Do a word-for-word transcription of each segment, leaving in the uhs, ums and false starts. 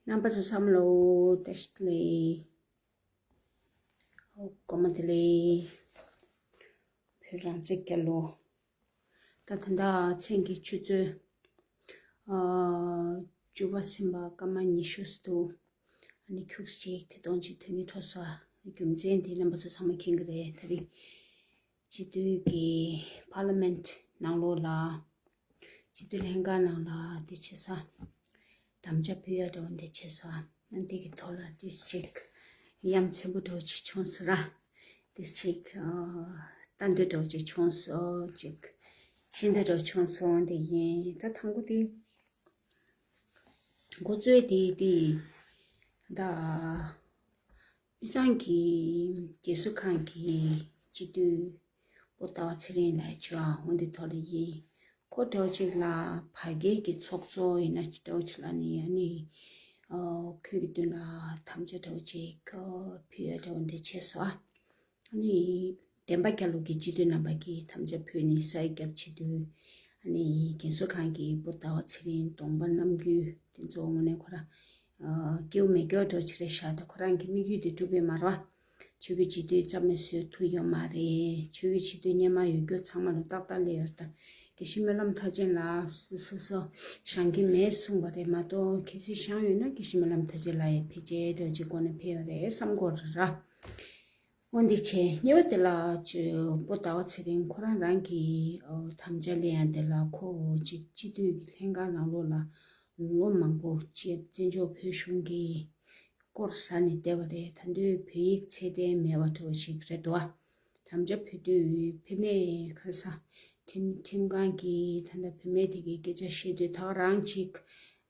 རྣམ་པ་ཚོ་བསམ་བློ་བཀྲ་ཤིས་བདེ་ལེགས། ཨོ་ཀོ་མ་བདེ་ལེགས། བོད་རང་བཙན་རྒྱལ་ལོ། ད་ད་ལྟ་མཚན་གྱི་ཆུ་ཚོད་ཨ་བཅུ་པ་ཟིན་པ་སྐར་མ་ཉི་ཤུ་ཙམ་འདུག་ཨ་ནི་ཁྱུག་ཅིག་དེ་སྟོང་ཅིག་ཐོན་གྱི་འཕྲོ་སོ། རྒྱུ་མཚན་དེ་རྣམ་པ་ཚོ་ཚང་མ་མཁྱེན་གྱི་རེད། ད་རེས་སྤྱི་འཐུས་ཀྱི་པར་ལི་མེན་ཊི་ནང་ལོགས་ལ། སྤྱི་འཐུས་ལྷན་ཁང་ནང་ལ་དེ་བྱེད་ས། དམ་བཅའ་ཕུལ་ཡ་འདྲ་བོ་འདྲ་བྱེད་ས། ཨ་འདི་གི་ཐོག་ལ་ཏིས་ཅིག་ཡ་མཚན་པོ་འདྲ་བོ་ཅིག་བྱུང་སོང་ར། ཏིས་ཅིག་ཨ་ལྟ་འདོད་འདྲ་བོ་ཅིག་བྱུང་སོང་། ཅིག་ཤེས་འདོད་འདྲ་བོ་བྱུང་སོང་། འདི་ཡིན། ད་དང་པོ་དེ་འགོ་གཙོས་དེ་དེ་ད་དབུས་གཙང་གི་རྒས་གསོ་ཁང་གི་སྤྱི་འཐུས་པོ་ཟླ་བ་ཚེ་རིང་ལགས་བྱོས་ཨ། འོ་འདི་ཐོག་ལ་ཡིན། ཁོ་འདྲ་བོ་ཅིག་ལ་བར་བརྒལ་གྱི་ཚོགས་གཙོ་ཡིན་ན་ཅི་འདྲ་བོ་ཅིག་ལ་ནི་ཨ་ནི་ཨ་ཁོས་ཀྱི་མདུན་ལ་དམ་བཅའ་འདྲ་བོ་ཅིག་ཨ་ཕུལ་ཡ་འདྲ་བོ་འདྲ་བྱས་སོ་ཨ། ཨ་ནི་བདེན་པ་རྒྱལ་ལོ་གི་སྤྱི་འཐུས་རྣམ་པ་གིས་དམ་བཅའ་ཕུལ་ནས་ས་ཡི་རྒྱབ་བྱེད་དུས། ཨ་ནི་རྒས་གསོ་ཁང་གི་བུ་ཟླ་བ་ཚེ་རིང་གདོང་པ་རྣམ་འགྱུར་དེ་ཚོ་དངོས་གནས་ཁོ་རང་སྐྱིད་པོ་མེད་སྐྱོ་འདྲ་ཅིག་རེད་ཤག་ད་ཁོ་རང་གི་དམིགས་ཡུལ་དེ་འགྲུབ་པས་མ་རེད་བ། ཆོས་ཀྱི་སྤྱི་འཐུས་རྩ་མེད་བཟོས་ཐུབ་ཡོད་མ་རེད། ཆོས་ཀྱི་སྤྱི་འཐུས་སྔོན་མ་ཡོད་རྒྱུ་ཚང་མ་ལ་ཏག་ཏག་སླེབས་ཡོད་རེད། ད་དགེ་བཤེས་སྨོན་ལམ་མཐར་ཕྱིན་ལགས་སོ་སོ་སོ་བཞེངས་ཀྱི་མེད་གསུངས་པ་རེད་མ་གཏོགས། གལ་སྲིད་བཞེངས་ཡོད་ན་དགེ་བཤེས་སྨོན་ལམ་མཐར་ཕྱིན་ལགས་ཡང་ཕལ་ཆེར་འདྲ་ཅིག་སྒོ་ནས་ཕེབས་ཡོད་རེད་བསམ་གྱི་ཡོད་རེད་ར། འོ་འདི་བྱས། གཉིས་པ་དེ་ལ་ཅོ་པོ་ཟླ་བ་ཚེ་རིང་ཁོ་རང་རང་གི་ཨོ་དམ་བཅའ་ལེན་ཡ་དེ་ལ་ཁོ་ཅིག་སྤྱི་འཐུས་ཀྱི་ལྷན་ཁང་ནང་ལོགས་ལ་ལོ་མང་པོ་ཅིག་བཙན་བྱོལ་བོད་གཞུང་གི་སྐོར་ཟ་ནས་བསྡད་པ་རེད། ད་དུང་བོད་ཡིག་ཚད་ལྡན་མེད་པ་འདྲ་བོ་ཞིག་རེད་འདུག་ཨ། དམ་བཅའ་ཕུལ་དུས་ཕ་ནས་ཁ་ས་ཁྲིམས་ཁྲིམས་ཁང་གི་ད་ལྟ་བུད་མེད་དེ་གི་སྐད་ཆ་བཤད་དུས་ད་ག་རང་ཅིག་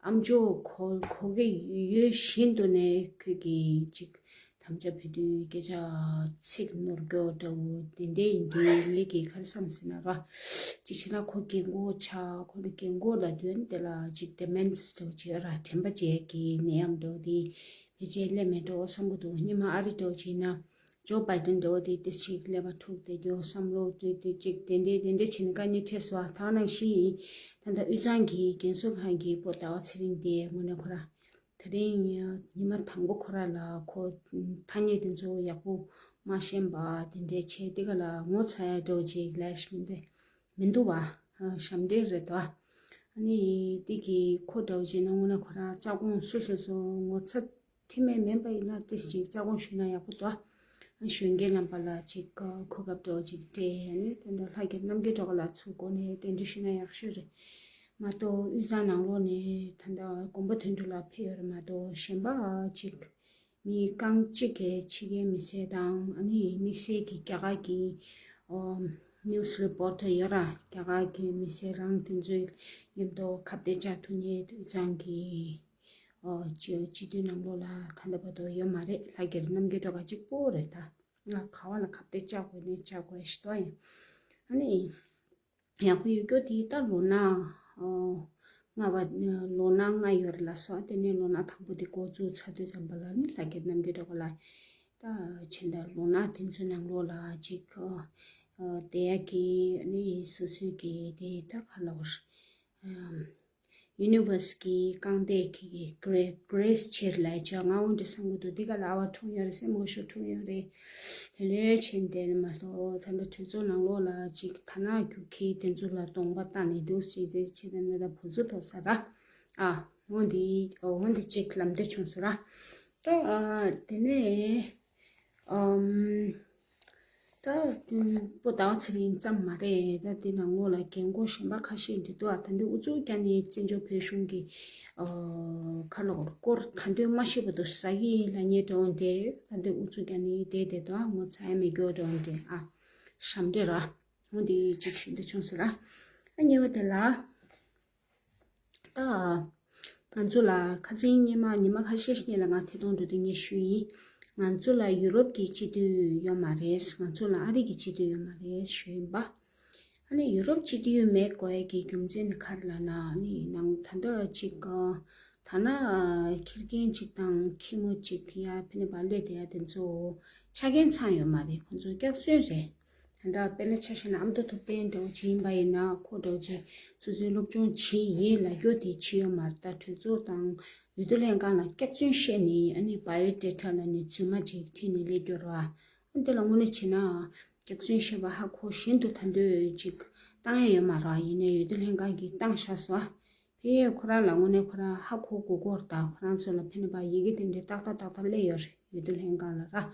ཨ་མཆོག་གོ་གོ་གི་ཡོད་བཞིན་དུ་ནས་ཁོས་ཀྱི་ཅིག་དམ་བཅའ་ཕུལ་དུས་སྐད་ཆ་ཚིག་ནོར་སྐྱོ་འདྲ་བོ་དེ་འདྲ་ཡིན་དུས་ལི་གི་ག་རེ་བསམ་ཟིན་ན་ར། ཅིག་བྱས་ན་ཁོ་རྒན་གོག་ཆགས། ཁོ་རང་རྒན་གོག་ལབ་དུས་དེ་ལ་ཅིག་ཌི་མེན་སི་འདྲ་བོ་ཅིག་ཡོད་ར། དྲན་པ་བརྗེད་ཀྱི་ནད་ཡམས་འདྲ་བོ་དེ་ཕལ་ཆེར་སླེབས་མེད་འགྲོ་བསམ་གྱི་འདུག་སྔོན་མ་ཨ་རི་འདྲ་བོ་ཅིག་ཡིན་ན། ཇོ་བྷའི་ཌེན་འདྲ་བོ་དེ་དེ་ཞིག་སླེབས་པ་འཁྲུག་བསྡད་རྒྱུ་བསམ་བློ་དེ་དེ་ཅིག་དེ་འདྲས་དེ་འདྲས་བྱས་ནས་དཀའ་ངལ་འཕྲད་སོང་། ད་ནང་བཞིན་ད་ལྟ་དབུས་གཙང་གི་རྒན་གསོ་ཁང་གི་བུ་ཟླ་བ་ཚེ་རིང་དེ་དངོས་གནས་ཁོ་ར་དེ་རིང་ཉི་མ་དང་པོ་ཁོ་ར་ལ་ཁོ་ཐ་སྙད་དེ་ཚོ་ཡག་པོ་མ་ཤེས་པ་དེ་འདྲས་བྱས། དེ་ག་ལ་ངོ་ཚ་ཡ་འདྲ་བོ་ཅིག་ལས་མི་འདུག་མི་འདུག་བ། ཞབས་འདྲེན་རེད་དོ། ཨ་ནི་དེ་གི་ཁོ་འདྲ་བོ་བྱས་ན་དངོས་གནས་ཁོ་ར་རྩ་དགོངས་སུ་སོ་སོ་ངོ་ཚ། ཁྲིམས་མེད་མིན་པ་ཡིན་ན་ཏིས་ཅིག་རྩ་དགོངས་ཞུས་ན་ཡག་པོ་འདུག་ཨ་གཞོན་སྐྱེས་རྣམ་པ་ལ་ཅིག་གོ་སྐབས་འདྲ་བོ་ཅིག་སྤྲད་ནས་ད་ལྟ་ལྷ་རྒྱལ་རྣམ་རྒྱལ་སྒྲོལ་དཀར་ལགས་ཚུར་སྒོ་ནས་གདན་འདྲེན་ཞུས་ན་ཡག་ཤོས་རེད་མ་གཏོགས། དབུས་གཙང་ནང་ལོགས་ནས་ད་ལྟ་དགོན་པ་དོན་གྲུབ་ལགས་ཕེབས་ཡོད་རེད་མ་གཏོགས། གཞན་པ་ཅིག་མི་རྐང་གཅིག་གི་ཕྱི་རྒྱལ་མི་སེར་དང་ཨ་ནི་དམིགས་བསལ་གྱི་རྒྱ་གར་གྱི་ཨོ་ནིའུ་སི་རི་པོར་ཊར་ཡོད་ར། རྒྱ་གར་གྱི་མི་སེར་རང་དེ་ཚོའི་མཉམ་དུ་ཁ་གཏད་བཅག་ཐུབ་མཁན་དབུས་གཙང་གི་ཨོ་སྤྱི་སྤྱི་འཐུས་ནང་ལོགས་ལ་ད་ལྟ་བར་དུ་ཡོད་མ་རེད། ལྷ་རྒྱལ་རྣམ་རྒྱལ་སྒྲོལ་དཀར་གཅིག་པོ་རེད། ད་ང་ག་བ་ལ་ཁ་གཏད་བཅག་དགོས་ནས་བཅག་དགོས་ཤི་ཏོ་ཡིན། ཨ་ནི་ཡག་པོ་ཡོད་རྒྱུ་དེ་ད་ལོ་ན་ཨོ་ལྔ་བ་ལོ་ན་ལྔ་ཡོད་རེད་ལ་སོ། དེ་ནས་ལོ་ན་དང་པོ་དེ་འགོ་བཙུགས་ཚར་དུས་ཙམ་པ་ལ་ནི་ལྷ་རྒྱལ་རྣམ་རྒྱལ་སྒྲོལ་དཀར་ལགས་ད་ཕྱིན་ད་ལོ་ན་དེ་ཚོའི་ནང་ལོགས་ལ་ཅིག་ཨོ་དེ་ཡ་གི་ཨ་ནི་སོ་སོའི་གི་དེ་ད་ག་ལ་བར། ཡུ་ནི་ཝར་སི་གི་རྐང་སྟེགས་ཀྱི་གི་གྲེ་གྲེས་ཆེར་ལས་ཅོ་ང་འོན་ཏེ་བསམ་གི་འདུག་འདི་ག་ལ་ཨ་བ་འཁྲུངས་ཡོད་རེད། སེམས་མོ་ཤོ་འཁྲུངས་ཡོད་རེད། ལྷོད་ལྷོད་བྱས་བསྡད་ནས་མ་གཏོགས་ད་ལྟ་གྲོས་ཚོགས་ནང་ལོགས་ལ་ཅིག་ཐ་ན་རྒྱུག་ཁྱི་དེ་ཚོ་ལ་གདོང་པ་བལྟ་ནས་འདུག་ཅིག་དེ་བྱས་ད་ནི་ད་བུ་ཚོ་ད་ས་ར་ཨ་འོན་ཏེ་འོན་ཏེ་ཅིག་ལམ་སྟོན་བྱུང་སོང་ར། ད་དེ་ནས་ཨམ། ད་པོ་ཟླ་བ་ཚེ་རིང་ཙམ་མ་རེད། ད་དེ་ནང་ལོགས་ལ་རྒན་གོག་གཞན་པ་ཁ་ཤས་འདི་འདུག་ཨ། ད་འདི་ཨུ་ཚུགས་རྒྱག་ནས་བཙན་བྱོལ་བོད་གཞུང་གི་ཁ་ལོ་སྐོར་ད་འདོད་མ་ཤེས་པ་དུ་ཟ་གི་ལ་ཉེ་འགྲོ་འདྲེ། ད་འདི་ཨུ་ཚུགས་རྒྱག་ནས་བསྡད་བསྡད་དོ་ཨ། ངོ་ཚ་ཡ་མེད་འགྱོ་འགྲོ་འདྲེ་ཨ། ཞབས་འདྲེ་ར། འོ་འདི་གཅིག་ཞུ་འདོད་བྱུང་སོང་ར། ཨ་གཉིས་པ་དེ་ལ། ད། ང་ཚོ་ལ་ཁ་སང་སྔོན་མ་ཉི་མ་ཁ་ཤས་ཤིག་ལ་ང་ཐད་གཏོང་འགྲོ་དུས་ངས་ཞུས་ཡིན། ང་ཚོ་ལ་ཡུ་རོབ་ཀྱི་སྤྱི་འཐུས་ཡོད་མ་རེད། ང་ཚོ་ལ་ཨ་རི་གི་སྤྱི་འཐུས་ཡོད་མ་རེད་ཞུས་ཡིན་པ། ཨ་ནི་ཡུ་རོབ་སྤྱི་འཐུས་མེད་དགོས་ཡས་ཀྱི་རྒྱུ་མཚན་ནི་ག་རེ་ལབ་ན་ཨ་ནི་ནང་ད་ལྟ་ཅིག་ད་ན་ཁེར་རྐྱང་ཅིག་དང་ཁྱི་མོ་ཅིག་ཡ་ཕི་ནི་བ་ལས་དེ་ཡ་དེ་ཚོ་ཆ་རྐྱེན་ཚང་ཡོད་མ་རེད། ཁོ་ཚོ་སྐྱག་རྫུན་རེད། ད་ལྟ་དཔེར་ན་ཆ་བཞག་ན་ཨ་མདོ་ཐུབ་བསྟན་འདྲ་བོ་ཅིག་ཡིན་པ་ཡིན་ན་ཁོ་འདྲ་བོ་ཅིག་སོ་སོའི་སློབ་སྦྱོང་བྱེད་ཡིན་ལབ་རྒྱུ་དེ་བྱེད་ཡོད་མ་རེད། ད་གྲོས་ཚོགས་དང་འོས་བསྡུ་ལྷན་ཁང་ལ་སྐྱག་རྫུན་བཤད་ནས་ཨ་ནི་བ་ཡོ་ཌེ་ཊ་ལབ་ནས་རྫུན་མ་ཅིག་ཁྲིད་ནས་སླེབས་རྒྱུ་རེད་བ། ཨ་འདི་ལ་དངོས་གནས་བྱས་ན་སྐྱག་རྫུན་བཤད་པ་ཧ་གོ་བཞིན་དུ་ད་འདོད་ཅིག་བཏང་ཡ་ཡོད་མ་རེད་བ། ཡིན་ནའི་འོས་བསྡུ་ལྷན་ཁང་གིས་བཏང་བཞག་སོང་བ། ཕེ་ཁོ་རང་ལ་དངོས་གནས་ཁོ་རང་ཧ་གོ་གོ་གོ་ར། ད་ཁོ་རང་ཚོ་ལ་ཕེ་ནི་པ་ཡི་གེ་དེ་འདྲའི་ཏག་ཏག་ཏག་ཏག་སླེབས་ཡོད་རེད། འོས་བསྡུ་ལྷན་ཁང་ལ་ར།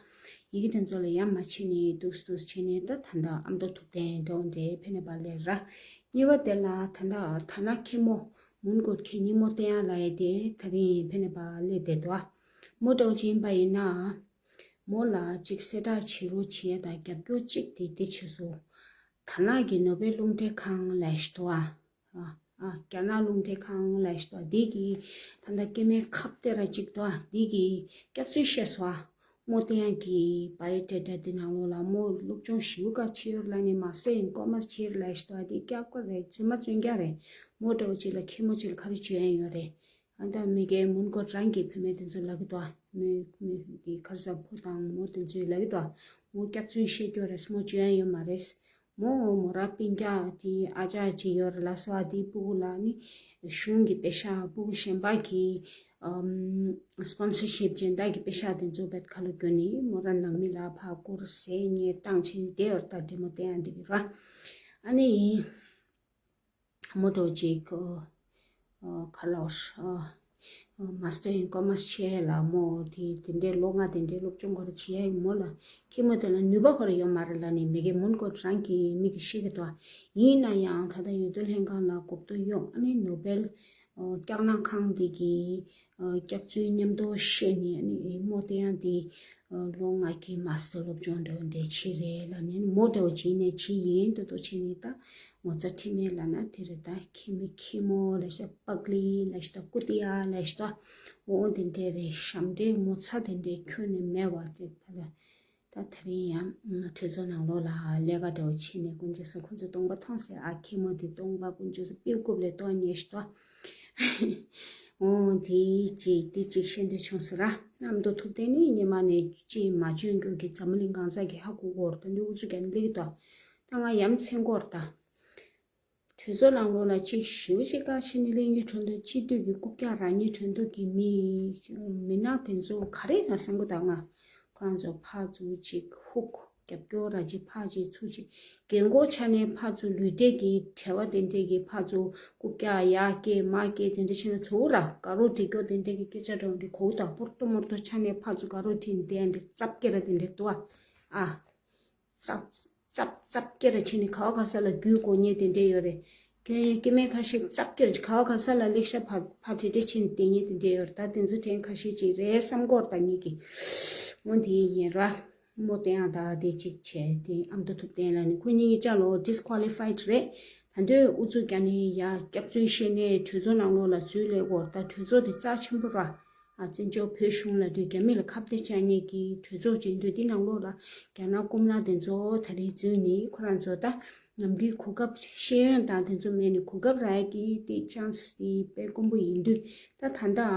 ཡི་གེ་དེ་ཚོ་ལ་ཡ་མ་བྱས་ནས་འདུག་སེ་འདུག་སེ་བྱས་ནས་ད་ད་ལྟ་ཨ་མདོ་ཐུབ་བསྟན་འདྲ་བོ་འདྲའི་ཕེ་ནི་པ་སླེབས་ར། གཉིས་པ་དེ་ལ་ད་ལྟ་ད་ན་ཁེ་མོ་མུན་གོ་ཁེ་ཉི་མོ་བསྟན་ཡ་ལ་ཡ་དེ་ད་རིང་ཕེ་ནི་པ་སླེབས་བསྡད་འདུག་ཨ། མོ་འདྲ་བོ་ཅིག་ཡིན་པ་ཡིན་ན། མོ་ལ་ཅིག་གསལ་བསྒྲགས་བྱེད་རོགས་བྱེད་ཡ་དང་རྒྱབ་སྐྱོར་ཅིག་དེ་དེ་བྱས་སོང་། ད་ནག་གི་ནོ་བེལ་རླུང་འཕྲིན་ཁང་ལབ་ཞིག་འདུག་ཨ། ཨ། ཨ། རྒྱ་ནག་རླུང་འཕྲིན་ཁང་ལབ་ཞིག་འདུག་ཨ། འདི་གི་ད་ལྟ་སྐྱེ་དམན་ཁག་དེ་ར་ཅིག་འདུག་ཨ། འདི་གི་སྐྱག་རྫུན་བཤད་སོང་ཨ། མོ་བསྟན་ཡ་གི་བ་ཡོ་ཌེ་ཊ་འདི་ནང་ལོགས་ལ་མོ་སློབ་སྦྱོང་ཞེ་པོ་ག་བྱས་ཡོད་ལབ་ནས་མ་སེ་ཡིན་ཀོ་མར་སི་བྱས་ཡོད་ལབ་ཞིག་འདུག་ཨ། འདི་སྐྱག་པ་རེད། རྫུན་མ་རྫུན་རྐྱང་རེད། མོ་འདྲ་བོ་ཅིག་ལ་ཁེ་མོ་ཅིག་ལ་ག་རེ་བྱོས་ཡ་ཡོད་རེད། ཨ་ད་མི་གའི་མུན་གོ་རང་གི་བུད་མེད་དེ་ཚོ་ལབ་ཀྱི་འདུག་ཨ། མི་མི་གི་ཁར་ས་ཕོ་དང་མོ་དེ་ཚོས་ལབ་ཀྱི་འདུག་ཨ། མོ་སྐྱག་རྫུན་བཤད་རྒྱུ་རེད། མོ་བྱོས་ཡ་ཡོད་མ་རེད། མོ་མོ་ར་སྤུན་ཀྱག་དེ་ཨ་ཅག་ཅིག་ཡོད་རེད་ལབ་སོང་ཨ། དེའི་སྤུ་གུ་ལ་ནི་གཞུང་གི་པེ་ཤ་སྤུ་གུ་གཞན་པ་གི་ཨམ་སི་པོན་སར་ཤིབ་སྦྱིན་བདག་གི་པེ་ཤ་དེ་ཚོ་བེད་ཁ་ལོ་སྐྱོན་ནི་མོ་ར་ནང་མི་ལ་ཕ་སྐོར་ཟས་ཉེས་བཏང་ཕྱིན་བསྡད་ཡོད་རེད། ད་འདྲེ་མོ་བསྟན་ཡ་འདི་གི་ར། ཨ་ནི། མོ་འདྲ་བོ་ཅིག་ཨ། ཨ། ཁ་ལོ་ཨ། ཨ། Master in Commerce བྱས་ལ་མོ་དེ་དེ་འདྲའི་ལོ་ལྔ་དེ་འདྲའི་སློབ་སྦྱོང་ཁོ་ར་བྱས་ཡ་ཡིན། མོ་ལ་ཁྱི་མོ་དེ་ལ་ནུས་པ་ཁོ་ར་ཡོད་མ་རེད་ལབ་ནས་མི་གའི་མུན་གོ་རང་གི་མི་གིས་བཤད་ཀྱི་འདུག་ཨ། ཡིན་ན་ཡང་ད་ལྟ་འོས་བསྡུ་ལྷན་ཁང་ལ་གོ་བསྡུར་ཡོང་ཨ་ནི་ནོ་བེལ་ཨ། སྐྱག་ནག་ཁང་དེ་གི་ཨ། སྐྱག་རྫུན་མཉམ་དུ་བཤད་ནས་ཨ་ནི་མོ་བསྟན་ཡ་དེ་ཨ། ལོ་ལྔ་གི་Master སློབ་སྦྱོང་འདྲ་བོ་འདྲ་བྱས་རེད་ལབ་ནས་མོ་འདྲ་བོ་བྱས་ནས་བྱས་ཡིན་ཏོ་ཏོ་བྱས་ནས་ད། ངོ་ཚ་ཁྲེལ་མེད་ལབ་ན་དེ་རེད། ད་ཁེ་མི་ཁེ་མོ་ལབ་ཤག་པག་ལི་ལབ་ཤག་ཀུ་ཏི་ཡ་ལབ་ཤག་འོ་དེ་འདྲས་རེད། ཞབས་འདྲེ་ངོ་ཚ་དེ་འདྲས་ཁྱོན་ནས་མེད་པ་ཅིག་ཕ་ལ། ད་དེ་རིང་ཡང་གྲོས་ཚོགས་ནང་ལོགས་ལ་ལས་ཀ་འདྲ་བོ་བྱས་ནས་དཀོན་མཆོག་གསུམ་ཁོ་ཚོ་སྟོང་པ་མཐོང་ཟེར་ཨ། ཁེ་མོ་དེ་སྟོང་པ་དཀོན་མཆོག་གསུམ་དཔེ་རྐུབ་ལས་གཏོང་ཉེས་ཤག་འོ་དེ་ཅིག་དེ་ཅིག་བཤད་འདོད་བྱུང་སོང་ར། ཨ་མདོ་ཐུབ་བསྟན་ནི་སྔོན་མ་ནས་ཅིག་མ་འཇོན་རྒྱུ་གི་འཛམ་བུ་གླིང་གང་ཟག་གི་ཧ་གོ་གོ་ར། ད་འདི་ཨུ་ཚུགས་ཀྱང་སླེབས་ཀྱི་འདུག་ད་ང་ཡ་མཚན་གོ་ར་ད། གྲོས་ཚོགས་ནང་ལོགས་ལ་ཅིག་ཞེ་པོ་ཅིག་བཀག་ཕྱིན་ནས་སླེབས་ཡོད་འགྲོ་འདུག་སྤྱི་འཐུས་ཀྱི་རྐུབ་བཀྱག་རང་ཉིད་འགྲོ་འདུག་གི་མི་མི་ནག་དེ་ཚོ་ག་རེ་ཡིན་ན་བསམ་གི་འདུག་ང་ཁོ་རང་ཚོ་ཕར་ཚུར་ཅིག་ཧུག་རྒྱབ་སྐྱོར་ར་ཅིག་ཕར་ཅིག་ཚུར་ཅིག་རྒན་གོག་ཆ་ནས་ཕར་ཚུར་ལུས་འབྲེལ་གྱི་བྲེལ་བ་དེ་འདྲས་ཀྱི་ཕར་ཚུར་རྐུབ་བཀྱག་ཡར་སྐྱེལ་མར་སྐྱེལ་དེ་འདྲས་བྱས་ན་ཚོར་ར་དགའ་རོགས་འགྲིག་སྐྱོར་དེ་འདྲས་ཀྱི་སྐད་ཆ་འདྲ་བོ་འདྲ་གོ་གི་འདུག་སྤོར་ཏོ་མོར་ཏོ་ཆ་ནས་ཕར་ཚུར་དགའ་རོགས་ཁྲིད་ནས་བསྡད་འདྲ་ཙབ་སྐད་ར་དེ་འདྲས་འདུག་ཨ། ཨ། ཙབ་ཙབ་སྐད་ར་བྱས་ནས་ག་བ་ག་ས་ལ་རྒྱུས་གོ་ཉེས་དེ་འདྲས་ཡོད་རེད། ཁྱོད་སྐྱེ་དམན་ཁ་ཤས་ཙབ་སྐད་ར་ག་བ་ག་ས་ལ་ལེགས་ཤ་ཕ་ཕ་བྲེ་བྲེ་བྱས་ནས་བསྡད་ཉེས་དེ་འདྲས་ཡོད་རེད། ད་དེ་ཚོ་དྲན་ཁ་ཤས་ཅིག་རེད་བསམ་གོ་ར་ད་ངེད་ཀྱི་འོ་དེ་ཡིན་ར། མོ་དེ་ཡང་ད་དེ་ཅིག་བྱས་དེ་ཨ་མདོ་ཐུབ་བསྟན་ལ་ནི་ཁོ་གཉིས་ཀྱི་ཅག་ལོ་disqualified རེད། ད་འདོད་ཨུ་ཚུགས་རྒྱག་ནས་ཡ་སྐྱག་རྫུན་བཤད་ནས་གྲོས་ཚོགས་ནང་ལོགས་ལ་འཛུལ་སླེབས་གོ་ར། ད་གྲོས་ཚོགས་དེ་རྩ་ཆེན་པོ་ར། ཨ། བཙན་བྱོལ་བོད་གཞུང་ལབ་དུས་རྒྱ་མི་ལ་ཁ་གཏད་བཅག་མཁན་གྱི་གྲོས་ཚོགས་ཅིག་ཡིན་དུས་འདི་ནང་ལོགས་ལ་རྒྱ་ནག་རྐུབ་ནག་དེ་ཚོ་ད་རེས་འཛུལ་ནས་ཁོ་རང་ཚོ་ད་ནམ་རྒྱུན་གོ་སྐབས་ཤེས་ཡོན་དང་དེ་ཚོ་མེད་ནས་གོ་སྐབས་རག་ཡ་གི་དེ་chance དེ་དཔེ་དཀོན་པོ་ཡིན་དུས་ད་ད་ལྟ་ཨ་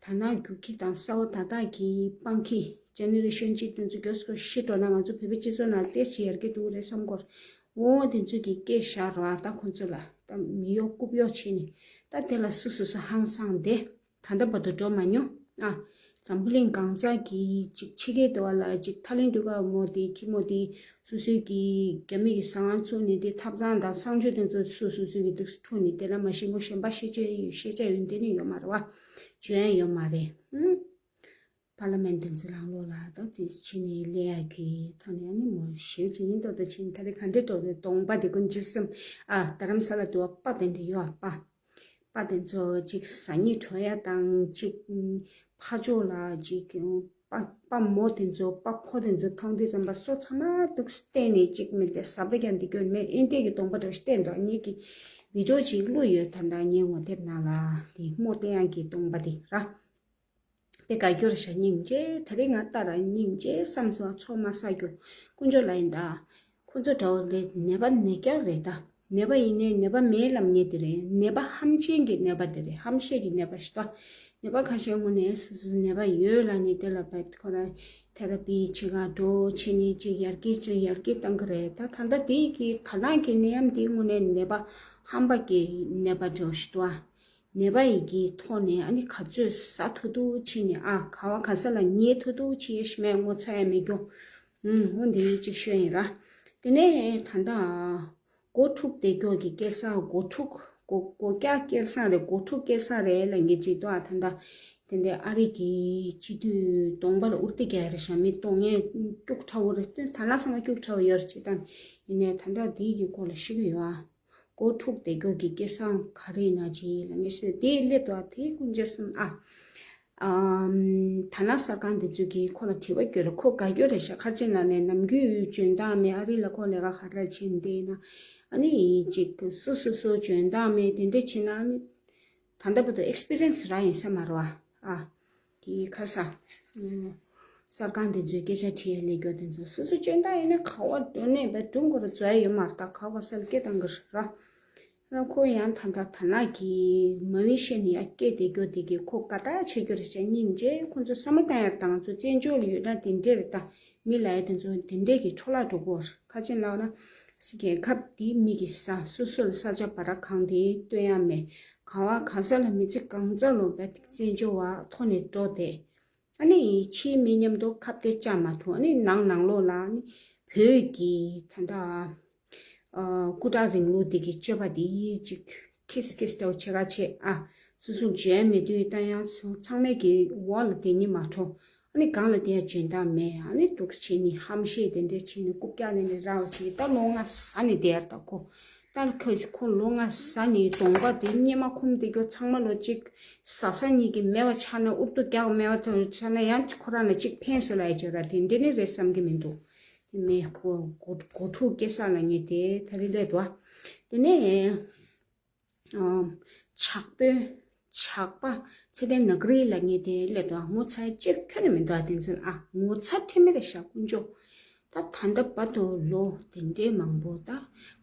ད་ནག་རྒྱུག་ཁྱི་དང་གསར་བ་ད་ལྟ་གི་སྤང་ཁྱི་generation གཅིག་དེ་ཚོ་མགྱོགས་སུ་ཤི་འགྲོ་ན་ང་ཚོ་བོད་པའི་སྤྱི་ཚོགས་ནང་ཏོག་ཙམ་ཡར་རྒྱས་འགྲོ་གི་རེད་བསམ་གོ་ར། འོ་དེ་ཚོ་གི་སྐད་བཞག་ར། ད་ཁོང་ཚོ་ལ་ད་མི་གཡོག་རྐུབ་གཡོག་བྱས་ནས་ད་དེ་ལ་སུ་སུ་སུ་ཧང་སངས་བསྡད། ད་ལྟ་བར་དུ་འགྲོ་མ་མྱོང་། ཨ། འཛམ་བུ་གླིང་གང་ཟག་གི་ཅིག་ཕྱི་རྒྱལ་དུ་བ་ལ་ཅིག་ཐ་ལན་འགྲུལ་ཁ་མོ་དེ་ཁྱི་མོ་དེ་སོ་སོའི་གི་རྒྱ་མི་གི་ཟ་ཁང་བཙུགས་ནས་དེ་ཐབ་ཚང་དང་གསང་སྤྱོད་དེ་ཚོ་སོ་སོ་སོའི་གི་འདུག་སེ་འཁྲུངས་ནས་དེ་ལ་མ་གཞི་མོ་གཞན་པ་ཤེས་བྱ་ཡོད་ཤེས་བྱ་ཡོད་འདི་ནི་ཡོད་མ་རེད་བ། བྱོན་ཡ་ཡོད་མ་རེད། ཨུམ། པར་ལི་མེན་དེ་ཚོ་ལང་ལོག་ལ་ད་དེ་ཕྱིན་ནས་སླེབས་ཡག་གི་ཐོག་ནས་ཨ་ནི་མོ་ཞེ་ཅིག་ཡིན་ད་ད་ཕྱིན་ད་རེས་ག་འདྲས་འགྲོ་གི་གདོང་པ་དེ་ཀུན་ཇི་སམ་ཨ་རྡ་རམ་ས་ལ་དུ་བ་པ་དེ་འདྲས་ཡོད་ཨ་པ། པ་དེ་ཚོ་ཅིག་ཟ་སྙིང་བྲོ་ཡ་དང་ཅིག་ཕ་ཕྱོགས་ལ་ཅིག་པ་པ་མོ་དེ་ཚོ་པ་ཕོ་དེ་ཚོ་མཐོང་དུས་ཙམ་པ་སོ་ཚང་མ་འདུག་བལྟས་ནས་ཅིག་མི་དེ་ཟབ་རེ་ཀྱང་འདི་སྐྱོན་མེད་ཨེ་འདྲས་ཀྱི་གདོང་པ་འདྲ་བལྟས་འདུག་ངེད་ཀྱི་བི་ཌིའོ་ཅིག་བླུགས་ཡོད་ད་ད་ངའི་ངོ་དེབ་ནང་ལ་དེ་མོ་བལྟས་ཡང་གི་གདོང་པ་དེ་ར། དཔེ་དགའ་སྐྱོར་ཤ་སྙིང་རྗེ་ད་རེས་ང་ལྟ་ར་སྙིང་རྗེ་བསམ་སོང་ཚོགས་མ་ས་རྒྱུ་དཀོན་མཆོག་ལ་ཡིན་ད། ཁོ་ཚོ་འདྲ་བོ་ལས་ནད་པ་ནད་རྐྱང་རེད་ད། ནད་པ་ཡིན་ནའི་ནད་པ་མེད་ལབ་ངེས་དེ་རེད། ནད་པ་ཧམ་ཤེས་ཀྱི་ནད་པ་དེ་རེད། ཧམ་ཤེས་ཀྱི་ནད་པ་ཞིག་ད། ནད་པ་ཁ་ཤས་དངོས་གནས་སོ་སོ་ནད་པ་ཡོད་ལབ་ནས་དེ་ལ་བད་ཁོ་ར་ཐེ་ར་པི་བྱེད་ག་འགྲོ་བྱེད་ནས་ཅིག་ཡར་རྒྱས་ཅིག་ཡར་རྒྱས་བཏང་གི་རེད་ད། ད་ལྟ་དེ་གི་ད་ལང་གི་ནད་ཡམས་དེ་དངོས་གནས་ནད་པ་ཧམ་པ་གི་ནད་པ་འདྲ་བོ་ཞིག་ད། ནད་པ་ཡི་གི་ཐོག་ནས་ཨ་ནི་ག་ཚོད་ཟ་ཐུབ་ཐུབ་བྱས་ནས་ཨ་ག་བ་ག་ས་ལ་ཉལ་ཐུབ་ཐུབ་བྱས་ཤི་མེད་ངོ་ཚ་ཡ་མེད་རྒྱུ། ཨུམ་ཧོ་འདི་གཅིག་ཤོད་ཡིན་ར། དེ་ནས་ད་ལྟ་སྒོ་ཕྱུགས་བསྡད་རྒྱུ་གི་སྐལ་བཟང་སྒོ་ཕྱུགས་སྒོ་སྒོ་སྐྱ་སྐལ་བཟང་རེད། སྒོ་ཕྱུགས་སྐལ་བཟང་རེད་ལ་ངེས་ཅིག་ཏོ་ཨ་ད་ལྟ་དེ་འདྲའི་ཨ་རི་གི་སྤྱི་འཐུས་གདོང་པ་ལ་ཨུར་ཏི་རྒྱག་རེད་ཤག་མི་གཏོང་ངས་སྐྱུག་ཁྲ་བོ་རེད། ད་ལ་ཚང་མ་སྐྱུག་ཁྲ་བོ་ཡོད་རེད་ཅེས་དང་ཡིན་ནའི་ད་ལྟ་དེའི་གི་སྐོར་ལ་ཤི་གི་ཡོད་ཨ། སྒོ་ཕྱུགས་བསྡད་རྒྱུ་གི་སྐལ་བཟང་ག་རེ་ཡིན་ན་ཅི་ལ་ངེས་ཤེས་དེ་སླེབས་འདུག་ཨ། དེ་ཀུན་རྒྱལ་གསུམ་ཨ། ཨམ། ད་ལ་གསར་ཁང་དེ་ཚོས་ཀྱིས་ཁོ་ལ་དྲི་བ་བསྐྱོན་རེད། ཁོ་དགའ་སྐྱོ་རེད་ཤག་ཁར་ཆེན་ལ་ནས་ནམ་རྒྱུན་འཇོན་ཐང་མེད། ཨ་རི་ལ་ཁོ་ལས་ཀ་ག་རེ་བྱེད་འདི་ན་ཨ་ནི་ཅིག་སོ་སོ་སོ་འཇོན་ཐང་མེད་དེ་འདྲས་བྱེད་ན་ཨ་ནི། ད་ལྟ་བར་དུ་ཨེག་སི་པི་རི་ཡན་སི་རག་ཡིན་ས་མ་རེད་བ། ཨ། དེ་ཁ་ས། ཨུམ། གསར་ཁང་དེ་ཚོའི་སྐད་ཆ་དྲིས་ཡ་ལས་རྒྱུ་དེ་ཚོ་སོ་སོ་སྐྱོན་བཏང་ཡིན་ན་ག་བ་འགྲོ་ནས་བས་སྒྲུང་གོ་ར་འཛོལ་ཡ་ཡོད་མ་རེད་ད་ག་བ་ས་ལ་སྐད་བཏང་གི་རེད་ར། ཁོ་ཡང་ད་ལྟ་ད་ནག་གི་མ་བི་ཤེས་ནི་ཡ་སྐད་དེ་རྒྱུ་དེ་གི་ཁོ་དགའ་ཐག་ཆད་རྒྱུ་རེད་ཤག་སྙིང་རྗེ། ཁོ་ཚོ་བསམ་བློ་བཏང་ཡ་དང་ང་ཚོ་བཙན་བྱོལ་ཡོད་ན་དེ་འདྲས་རེད་ད། མི་ལ་ཡ་དེ་ཚོ་དེ་འདྲས་ཀྱི་འཕྲོ་བརླག་འགྲོ་གོ་རེད། ཁ་ཆེན་ལབ་ན། རྒྱལ་ཁབ་དེའི་མི་གི་ས་སོ་སོ་ལ་ས་ཆ་བ་ར་གང་དེ་སྟོན་ཡ་མེད། གང་བ་གང་ས་ལ་མི་ཚེ་གང་ཚ་ལོ་བས་བཙན་བྱོལ་བ་ཐོག་ནས་འགྲོ་དེ། ཨ་ནི་ཕྱིའི་མི་མཉམ་དུ་ཁ་གཏད་བཅག་མ་ཐུབ། ཨ་ནི་ནང་ནང་ལོགས་ལ་ཨ་ནི་བོད་ཀྱི་ད་ལྟ་ཨ་སྐུ་དྲག་རིང་ལུགས་དེ་གི་སྤྱོད་པ་དེ་ཅིག་ཁིས་ཁིས་འདྲ་བོ་བྱེད་ག་བྱེད་ཨ། སོ་སོ་འཇོན་མི་འདུག་ད་ཡང་སོ་ཚང་མས་ཀྱི་འོག་ལ་དེ་ཉིད་མ་འཕྲོ། ཨ་ནི་གང་ལ་དེ་ཡང་འཇོན་ཐང་མེད། ཨ་ནི་འདུག་བྱེད་ནི་ཧམ་བཤད་དེ་འདྲས་བྱེད་ནི་རྐུབ་བཀྱག་ནི་ནི་ར་བ་བྱེད་ད་ལོ་ལྔ་ཟ་ནི་དེ་ཡར་ད་ཁོ། ད་ཁོས་ཁོ་ལོ་ལྔ་ཟ་ནི་གདོང་པ་དེ་གཉེར་མ་ཁོམ་དེ་རྒྱུ་ཚང་མ་ལོ་གཅིག་ཟ་ས་གཉིས་ཀྱི་མེད་པ་ཆགས་ན་ཨུར་ཏུ་རྒྱག་མེད་པ་དང་ཆགས་ན་ཡང་ཁོ་རང་ལ་གཅིག་ཕན་སོ་ལ་ཡ་བྱོས་ར་དེ་འདྲས་ནི་རེད་བསམ་གི་མི་འདུག་དེ་མེད་ཁོ་སྒོ་སྒོ་ཕྲུག་སྐྱེ་ས་ལ་ངེས་དེ་ད་རི་ལས་དོ། དེ་ནས། ཇག་དཔོན། ཇག་པ། ཚེ་བརྟན་ནག་རིལ་ལ་ངས་དེ་སླེབས་དུས་ངོ་ཚ་ཅིག་ཁྱོན་ནས་མི་འདུག་ཨ། དེ་ཚོ་ཨ་ངོ་ཚ་ཁྲེལ་མེད་རེད་ཤག་དཀོན་མཆོག་ད་ད་ལྟ་བར་དུ་ལོ་དེ་འདྲའི་མང་པོ་ད་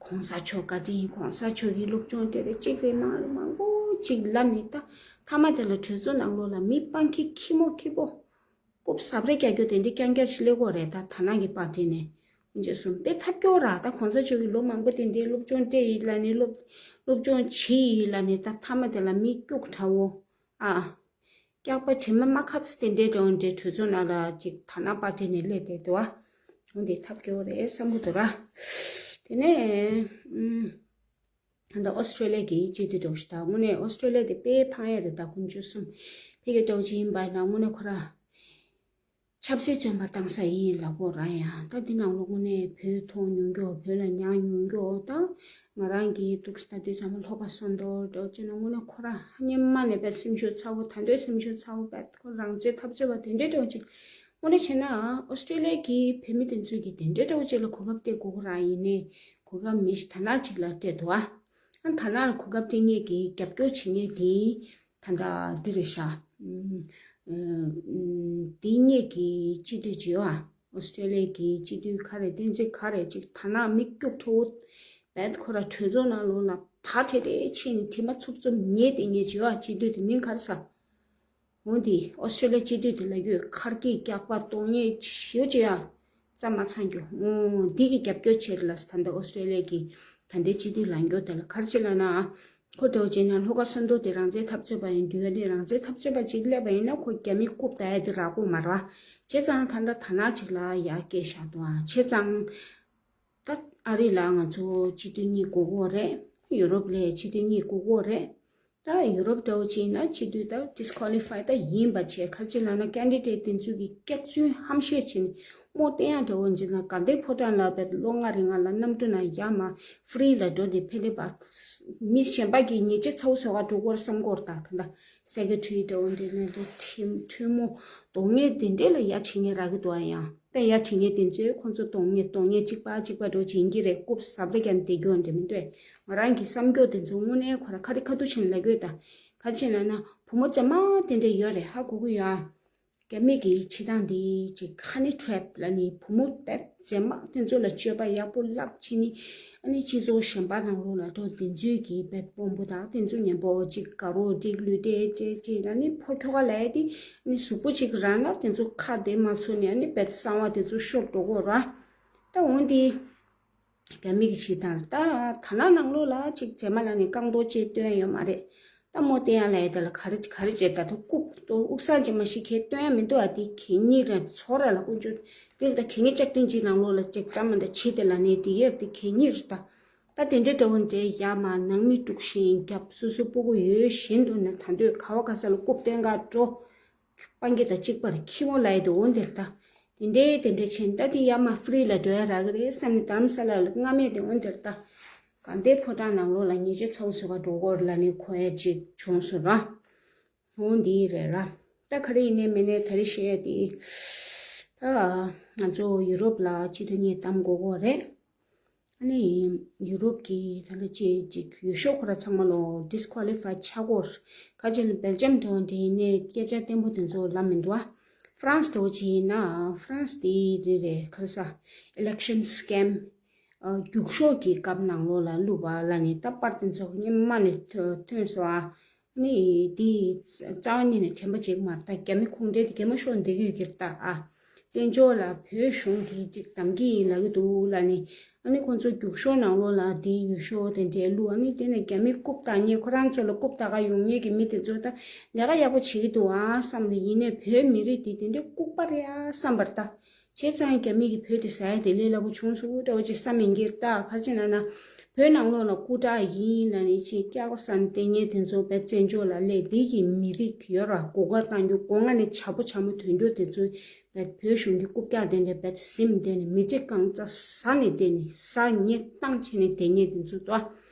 གོང་ས་མཆོག་བཀའ་དྲིན། གོང་ས་མཆོག་གི་སློབ་སྦྱོང་སྤྲད་རེད་ཅིག་རེད་མང་རེད་མང་པོ་ཅིག་ལབ་ནས་ད་མཐའ་མ་དེ་ལ་གྲོས་ཚོགས་ནང་ལོགས་ལ་མི་སྤང་ཁྱི་ཁྱི་མོ་ཁྱི་པོ། རྐུབ་ཟབ་རེ་རྒྱག་རྒྱུ་དེ་འདྲའི་རྐྱང་རྐྱང་ཞིག་སླེབས་ཀྱི་ཡོད་རེད་ད། ཐ་ན་གི་པར་ཊི་ནས་ཁོང་ཚོས་གསུངས་དཔེ་ཐབས་སྐྱོ་ར་ད། གོང་ས་མཆོག་གིས་ལོ་མང་པོ་དེ་འདྲའི་སློབ་སྦྱོང་སྤྲད་ཡིན་ལབ་ནས་སློབ་སློབ་སྦྱོང་བྱས་ཡིན་ལབ་ནས་ད་མཐའ་མ་དེ་ལ་མི་སྐྱུག་དྲ་བོ་ཨ། སྐྱག་པ་དྲི་མ་མ་ཁ་ཚ་དེ་འདྲའི་འདྲ་བོ་འདྲའི་གྲོས་ཚོགས་ནང་ལ་ཅིག་ཐ་ན་པར་ཊི་ནས་སླེབས་བསྡད་འདུག་ཨ། འོ་འདི་ཐབས་སྐྱོ་རེད་བསམ་གྱི་འདུག་ར། དེ་ནས་ཨུམ། ད་ལྟ་ཨོ་སི་ཀྲོ་ལི་ཡ་གི་སྤྱི་འཐུས་འདྲ་བོ་ཞིག་དང་། དངོས་གནས་ཨོ་སི་ཀྲོ་ལི་ཡ་དེ་དཔེ་ཕངས་ཡ་རེད་ད། དཀོན་མཆོག་གསུམ་ཕ་གི་འདྲ་བོ་ཅིག་ཡིན་པ་ན་དངོས་གནས་ཁོ་ར་ཆབ་སྲིད་བཙོན་པ་བཏང་ས་ཡིན་ལབ་དགོས་ར། ཡང་ད་འདི་ནང་ལོགས་དངོས་གནས་བོད་མཐོང་མྱོང་རྒྱུ་བོད་ལ་མྱངས་མྱོང་རྒྱུ་ད་ང་རང་གི་འདུག་སེ་ལྟ་དུས་ཙམ་པ་ལྷོ་ཁ་སོན་མདོ་འདྲ་བོ་ཅིག་ན་དངོས་གནས་ཁོ་ར་སྔོན་མ་ནས་དཔེ་སེམས་ཤུགས་ཚ་བོ། ད་འདོད་སེམས་ཤུགས་ཚ་བོ་དཔེ་ཁོ་རང་བཙན་འཐབ་རྩོད་པ་དེ་འདྲའི་འདྲ་བོ་ཅིག་དངོས་གནས་བྱས་ན་ཨོ་སི་ཀྲོ་ལི་ཡ་གི་བོད་མི་དེ་ཚོས་ཀྱིས་དེ་འདྲའི་འདྲ་བོ་ཅིག་ལ་གོ་སྐབས་སྤྲད་དགོས་ཀྱི་ར། ཡིན་ནའི་གོ་སྐབས་མེད་ཤག་ཐ་ན་ཅིག་ལ་སྤྲད་འདུག་ཨ། ཨ་ཐ་ན་ལ་གོ་སྐབས་སྤྲད་མཁན་གྱི་རྒྱབ་སྐྱོར་བྱེད་མཁན་དེ་ད་ལྟ་འདི་རེད་ཤག་ཨུམ། ཨུམ། དེ་སྔོན་གྱི་སྤྱི་འཐུས་ཅིག་ཡོད་ཨ། ཨོ་སི་ཀྲོ་ལི་ཡ་གི་སྤྱི་འཐུས་ག་རེ་བསྟན་འཛིན་ག་རེ་ཅིག་ཐ་ན་མི་སྐྱུག་བྲོ་བོ་བས་ཁོ་ར་གྲོས་ཚོགས་ནང་ལོགས་ལ་བག་ཁྲེ་ཁྲེ་ཕྱིན་ནས་དྲི་མ་འཚུབ་འཚུབ་ཉལ་བསྡད་མཁན་ཅིག་ཡོད་ཨ། སྤྱི་འཐུས་དེ་མིང་ག་རེ་ཟ། འོ་འདི་ཨོ་སི་ཀྲོ་ལི་ཡ་སྤྱི་འཐུས་དེ་ལ་ཡོད་ཁར་གྱི་སྐྱག་པ་གཏོང་ཉེས་ཞེ་པོ་ཅིག་ཡ་རྩ་མ་ཚང་རྒྱུ། འོ་འདི་གི་རྒྱབ་སྐྱོར་བྱེད་ལ་ད་ལྟ་ཨོ་སི་ཀྲོ་ལི་ཡ་གི་ད་ལྟའི་སྤྱི་འཐུས་ལངས་རྒྱུ་དེ་ལ་ག་རེ་བྱེད་ལབ་ན། ཁོ་འདྲ་བོ་བྱས་ན་ལྷོ་ཁ་སོན་མདོ་དེ་རང་བཙན་འཐབ་རྩོད་པ་ཡིན་དུས་ཨ་ནི་རང་བཙན་འཐབ་རྩོད་པ་ཅིག་སླེབས་པ་ཡིན་ན་ཁོ་རྒྱ་མི་རྐུབ་བལྡག་ཡ་དེ་རག་གི་མ་རེད་བ། བྱས་ཙང་ད་ལྟ་ཐ་ན་ཅིག་ལ་ཡར་སྐད་བཞག་འདུག་ཨ། བྱས་ཙང་ད་ཨ་རི་ལ་ང་ཚོ་སྤྱི་འཐུས་གཉིས་དགོས་ཀྱི་ཡོད་རེད། ཡུ་རོབ་ལ་སྤྱི་འཐུས་གཉིས་དགོས་ཀྱི་ཡོད་རེད། ད་ཡུ་རོབ་འདྲ་བོ་ཅིག་ན་སྤྱི་འཐུས་ད་disqualify ད་ཡིན་པ་བྱས། ག་རེ་བྱས་ལབ་ན་ཀན་ཌི་ཌེཊ་དེ་ཚོ་གི་སྐྱག་རྫུན་ཧམ་བཤད་བྱས་ནས་རྨོ་བསྟན་ཡག་འདྲ་བོ་བྱས་ན། དགའ་ལྡན་ཕོ་བྲང་ལ་བས་ལོ་ལྔ་རིང་ང་ལ་གནམ་གྲུ་ནང་ཡར་མར་ཧྥི་རི་ལ་འགྲོ་ནས་ཕེབས་ནས་པ། མི་གཞན་པ་གི་ཉེས་ཆད་ཚ་བོ་བཟོ་ག་འགྲོ་གི་ཡོད་རེད་བསམ་གྱི་ཡོད་རེད། ད་ད་ད་སེ་ཀེ་ཊ་རི་འདྲ་བོ་འདྲ་ན་འདྲ་ཁྲིམས་ཁྲིམས་དམོད་གཏོང་མཁན་དེ་འདྲས་ལ་ཡ་བྱེད་མཁན་རག་གི་འདུག་ཨ། ཡང་ད་ཡ་བྱེད་མཁན་དེ་ཚོས་ཁོང་ཚོ་གཏོང་མཁན་གཏོང་མཁན་གཅིག་པ་གཅིག་པ་འདྲ་བོ་བྱེད་ཀྱི་རེད། རྐུབ་ཟབ་ལ་བརྒྱབ་ནས་བསྡད་རྒྱུ་འདྲ་མི་འདུག་ང་རང་གི་བསམ་རྒྱུ་དེ་ཚོ་དངོས་གནས་ཁོ་རང་ཁ་རི་ཁ་ཐུག་བྱས་ནས་ལབ་ཀྱི་ཡོད། ད་ག་རེ་བྱས་ལབ་ན་བུ་མོ་མཛེས་མ་དེ་འདྲས་ཡོད་རེད། ཧ་གོ་གི་ཡོད་ཨ། རྒྱ་མི་གི་བྱེད་སྟངས་འདི་ཅིག་ཧ་ནི་ཊེ་རེབ་ལབ་ནི། བུ་མོ་བས་མཛེས་མ་དེ་ཚོ་ལ་སྤྱོད་པ་ཡག་པོ་བརླག་བྱས་ནི། ཨ་ནི་སྤྱི་ཚོགས་གཞན་པ་ནང་ལོགས་ལ་འགྲོ། དེ་ཚོའི་གི་བས་དཔོན་པོ་དང་དེ་ཚོ་མཉམ་པོ་ཅིག་དགའ་རོགས་སྒྲིག་ལུས་བསྡད་བྱས་བྱས་ལབ་ནི། ཕོ་ཁྱོ་ག་ལབ་ཡ་དེ་ཨ་ནི་གཟུགས་པོ་ཅིག་རག་ན་དེ་ཚོ་ཁ་བདེ་མ་ཚོར་ནི་ཨ་ནི་བས་གསང་བ་དེ་ཚོ་ཤོར་འགྲོ་གི་ཡོད་རེད། ད་འོ་འདི་རྒྱ་མི་གི་བྱེད་སྟངས་རེད། ད་ཐ་ན་ནང་ལོགས་ལ་ཅིག་མཛེས་མ་ལབ་ནས་རྐང་རྡོག་ཅིག་སྟོན་ཡ་ཡོད་མ་རེད། ད་རྨོ་བསྟན་ཡག་ལབ་ཡ་དེ་ལ་ག་རེ་ག་རེ་བྱས། ད་དུང་རྐུབ་ཏུ་དབུགས་སངས་ཅིག་མ་ཤི་ཁའི་སྟོན་ཡ་མི་འདུག་ཨ། དེ་གད་སྙིགས་རེད། ཚོ་ར་ལ་དཀོན་མཆོག་དེ་ལ་ད་གད་སྙིགས་ལྕགས་ཀྲིན་ཅིག་ནང་ལོགས་ལ་ཅིག་ད་མ་ད་བྱེད་དེ་ལབ་ནས་དེ་ཡོད་དེ་གད་སྙིགས་རེད། ད་ད་དེ་འདྲའི་འདྲ་བོ་འདྲའི་ཡར་མར་ནང་མི་དཀྲུག་བཞིན་རྒྱབ། སོ་སོའི་སྤུ་གུ་ཡོད་བཞིན་དུ་ནས་ད་འདོད་ག་བ་ག་ས་ལ་རྐུབ་སྟོན་ག་འགྲོ། སྤང་གི་དང་གཅིག་པར་ཁྱི་མོ་ལབ་ཡ་དེ་འོ་འདིར་ད། དེ་འདྲའི་དེ་འདྲའི་ཕྱིན་ད་དེ་ཡར་མར་ཧྥི་རི་ལ་འགྲོ་ཡ་རག་གི་རེད་བསམ་ནས་དྷ་རམ་ས་ལ་ལ་རྔ་མེད་དེ་འོ་འདིར་ད། དགའ་ལྡན་ཕོ་བྲང་ནང་ལོགས་ལ་ཉེས་ཆད་ཚ་བོ་བཟོ་ག་འགྲོ་གི་ཡོད་རེད་ལབ་ནས་གོ་ཡ་ཅིག་བྱུང་སོང་ར། འོ་འདི་རེད་ར། ད་ག་རེ་ཡིན་ནའི་མིན་ནའི་ད་རེས་བཤད་ཡ་དེ། ད་ང་ཚོ་ཡུ་རོབ་ལ་སྤྱི་འཐུས་གཉིས་བདམས་དགོས་ཀྱི་ཡོད་རེད། ཨ་ནི་ཡུ་རོབ་ཀྱི་ད་ལྟ་ཅིག་ཅིག་ཡུལ་ཤོག་ཁོ་ར་ཚང་མ་ལོ་ཌིས་ཀོ་ལི་ཕའི་ཆགས་ཀྱི་ཡོད་རེད། ཁ་ཅིག་ལ་སྦེལ་ཇམ་དང་འདྲ་ཡིན་ནའི་སྐད་ཆ་བརྟན་པོ་དེ་ཚོ་ལབ་མི་འདུག་ཨ། ཧྥ་རན་སི་འདྲ་བོ་ཅིག་ཡིན་ན་ཧྥ་རན་སི་དེ་རེད་རེད། ག་རེ་ཟ། ཨི་ལེག་ཤན་སི་ཀེམ། རྒྱུགས་ཤོག་གི་སྐབས་ནང་ལོགས་ལ་བླུགས་པ་ལབ་ནས་ད་པར་དེ་ཚོ་སྔོན་མ་ནས་ཐོན་ཐོན་སོང་ཨ། ནི་དེ་རྩ་བ་ཉིད་ནས་དྲན་པ་བརྗེད་ཀྱི་མ་རེད། ད་རྒྱ་མི་ཁོང་འདྲ་དེ་གད་མོ་ཤོར་བསྡད་ཀྱི་ཡོད་ཀྱི་རེད་ད་ཨ། བཙན་བྱོལ་ལ་བོད་གཞུང་གིས་ཅིག་དམ་གྱི་ཡིན་ལབ་ཀྱི་འདུག་ལབ་ནི། ཨ་ནི་ཁོང་ཚོ་རྒྱུགས་ཤོག་ནང་ལོགས་ལ་དེ་ཡུལ་ཤོག་དེ་འདྲའི་བླུགས། ཨ་ནི་དེ་ནས་རྒྱ་མི་རྐུབ་བཏགས་མཁན་ཁོ་རང་ཚོ་ལ་རྐུབ་བཏགས་ག་ཡོང་མཁན་གྱི་མི་དེ་ཚོ་ད་ལས་ཀ་ཡག་པོ་བྱེད་ཀྱི་འདུག་ཨ་བསམ་ནས། ཡིན་ནའི་བོད་མི་རིགས་དེ་དེ་འདྲའི་ལྐུགས་པ་རེད་ཨ་བསམ་པ་རེད་ད། བྱས་ཙང་རྒྱ་མི་གིས་བོད་དེ་ཟ་ཡ་དེ་ལས་སླ་པོ་བྱུང་སོང་འདྲ་བོ་ཅིག་བསམ་ཡིན་གྱི་རེད་ད། ག་རེ་ཟེར་ན་ན། བོད་ནང་ལོགས་ལ་སྐུ་དྲག་ཡིན་ལབ་ནས་ཅིག་སྐྱག་པ་ཟ་ནས་བསྡད་མཁན་དེ་ཚོ་བས་བཙན་བྱོལ་ལ་སླེབས། འདི་གི་མི་རིགས་ཡོད་ར་གོ་སྐབས་བཏང་རྒྱུ། སྒོ་ང་ནས་བྱ་ཕོ་བྱ་མོ་ཐོན་རྒྱུ་དེ་ཚོ་བས་བོད་གཞུང་གི་རྐུབ་བཀྱག་དེ་འདྲ་བས་ཟིན་བསྡད་ནས་མི་ཚེ་གང་ཚ་ཟ་ནས་བསྡད་ནས་ཟ་ཉེས་བཏང་བྱས་ནས་བསྡད་མཁན་དེ་ཚོ་ད།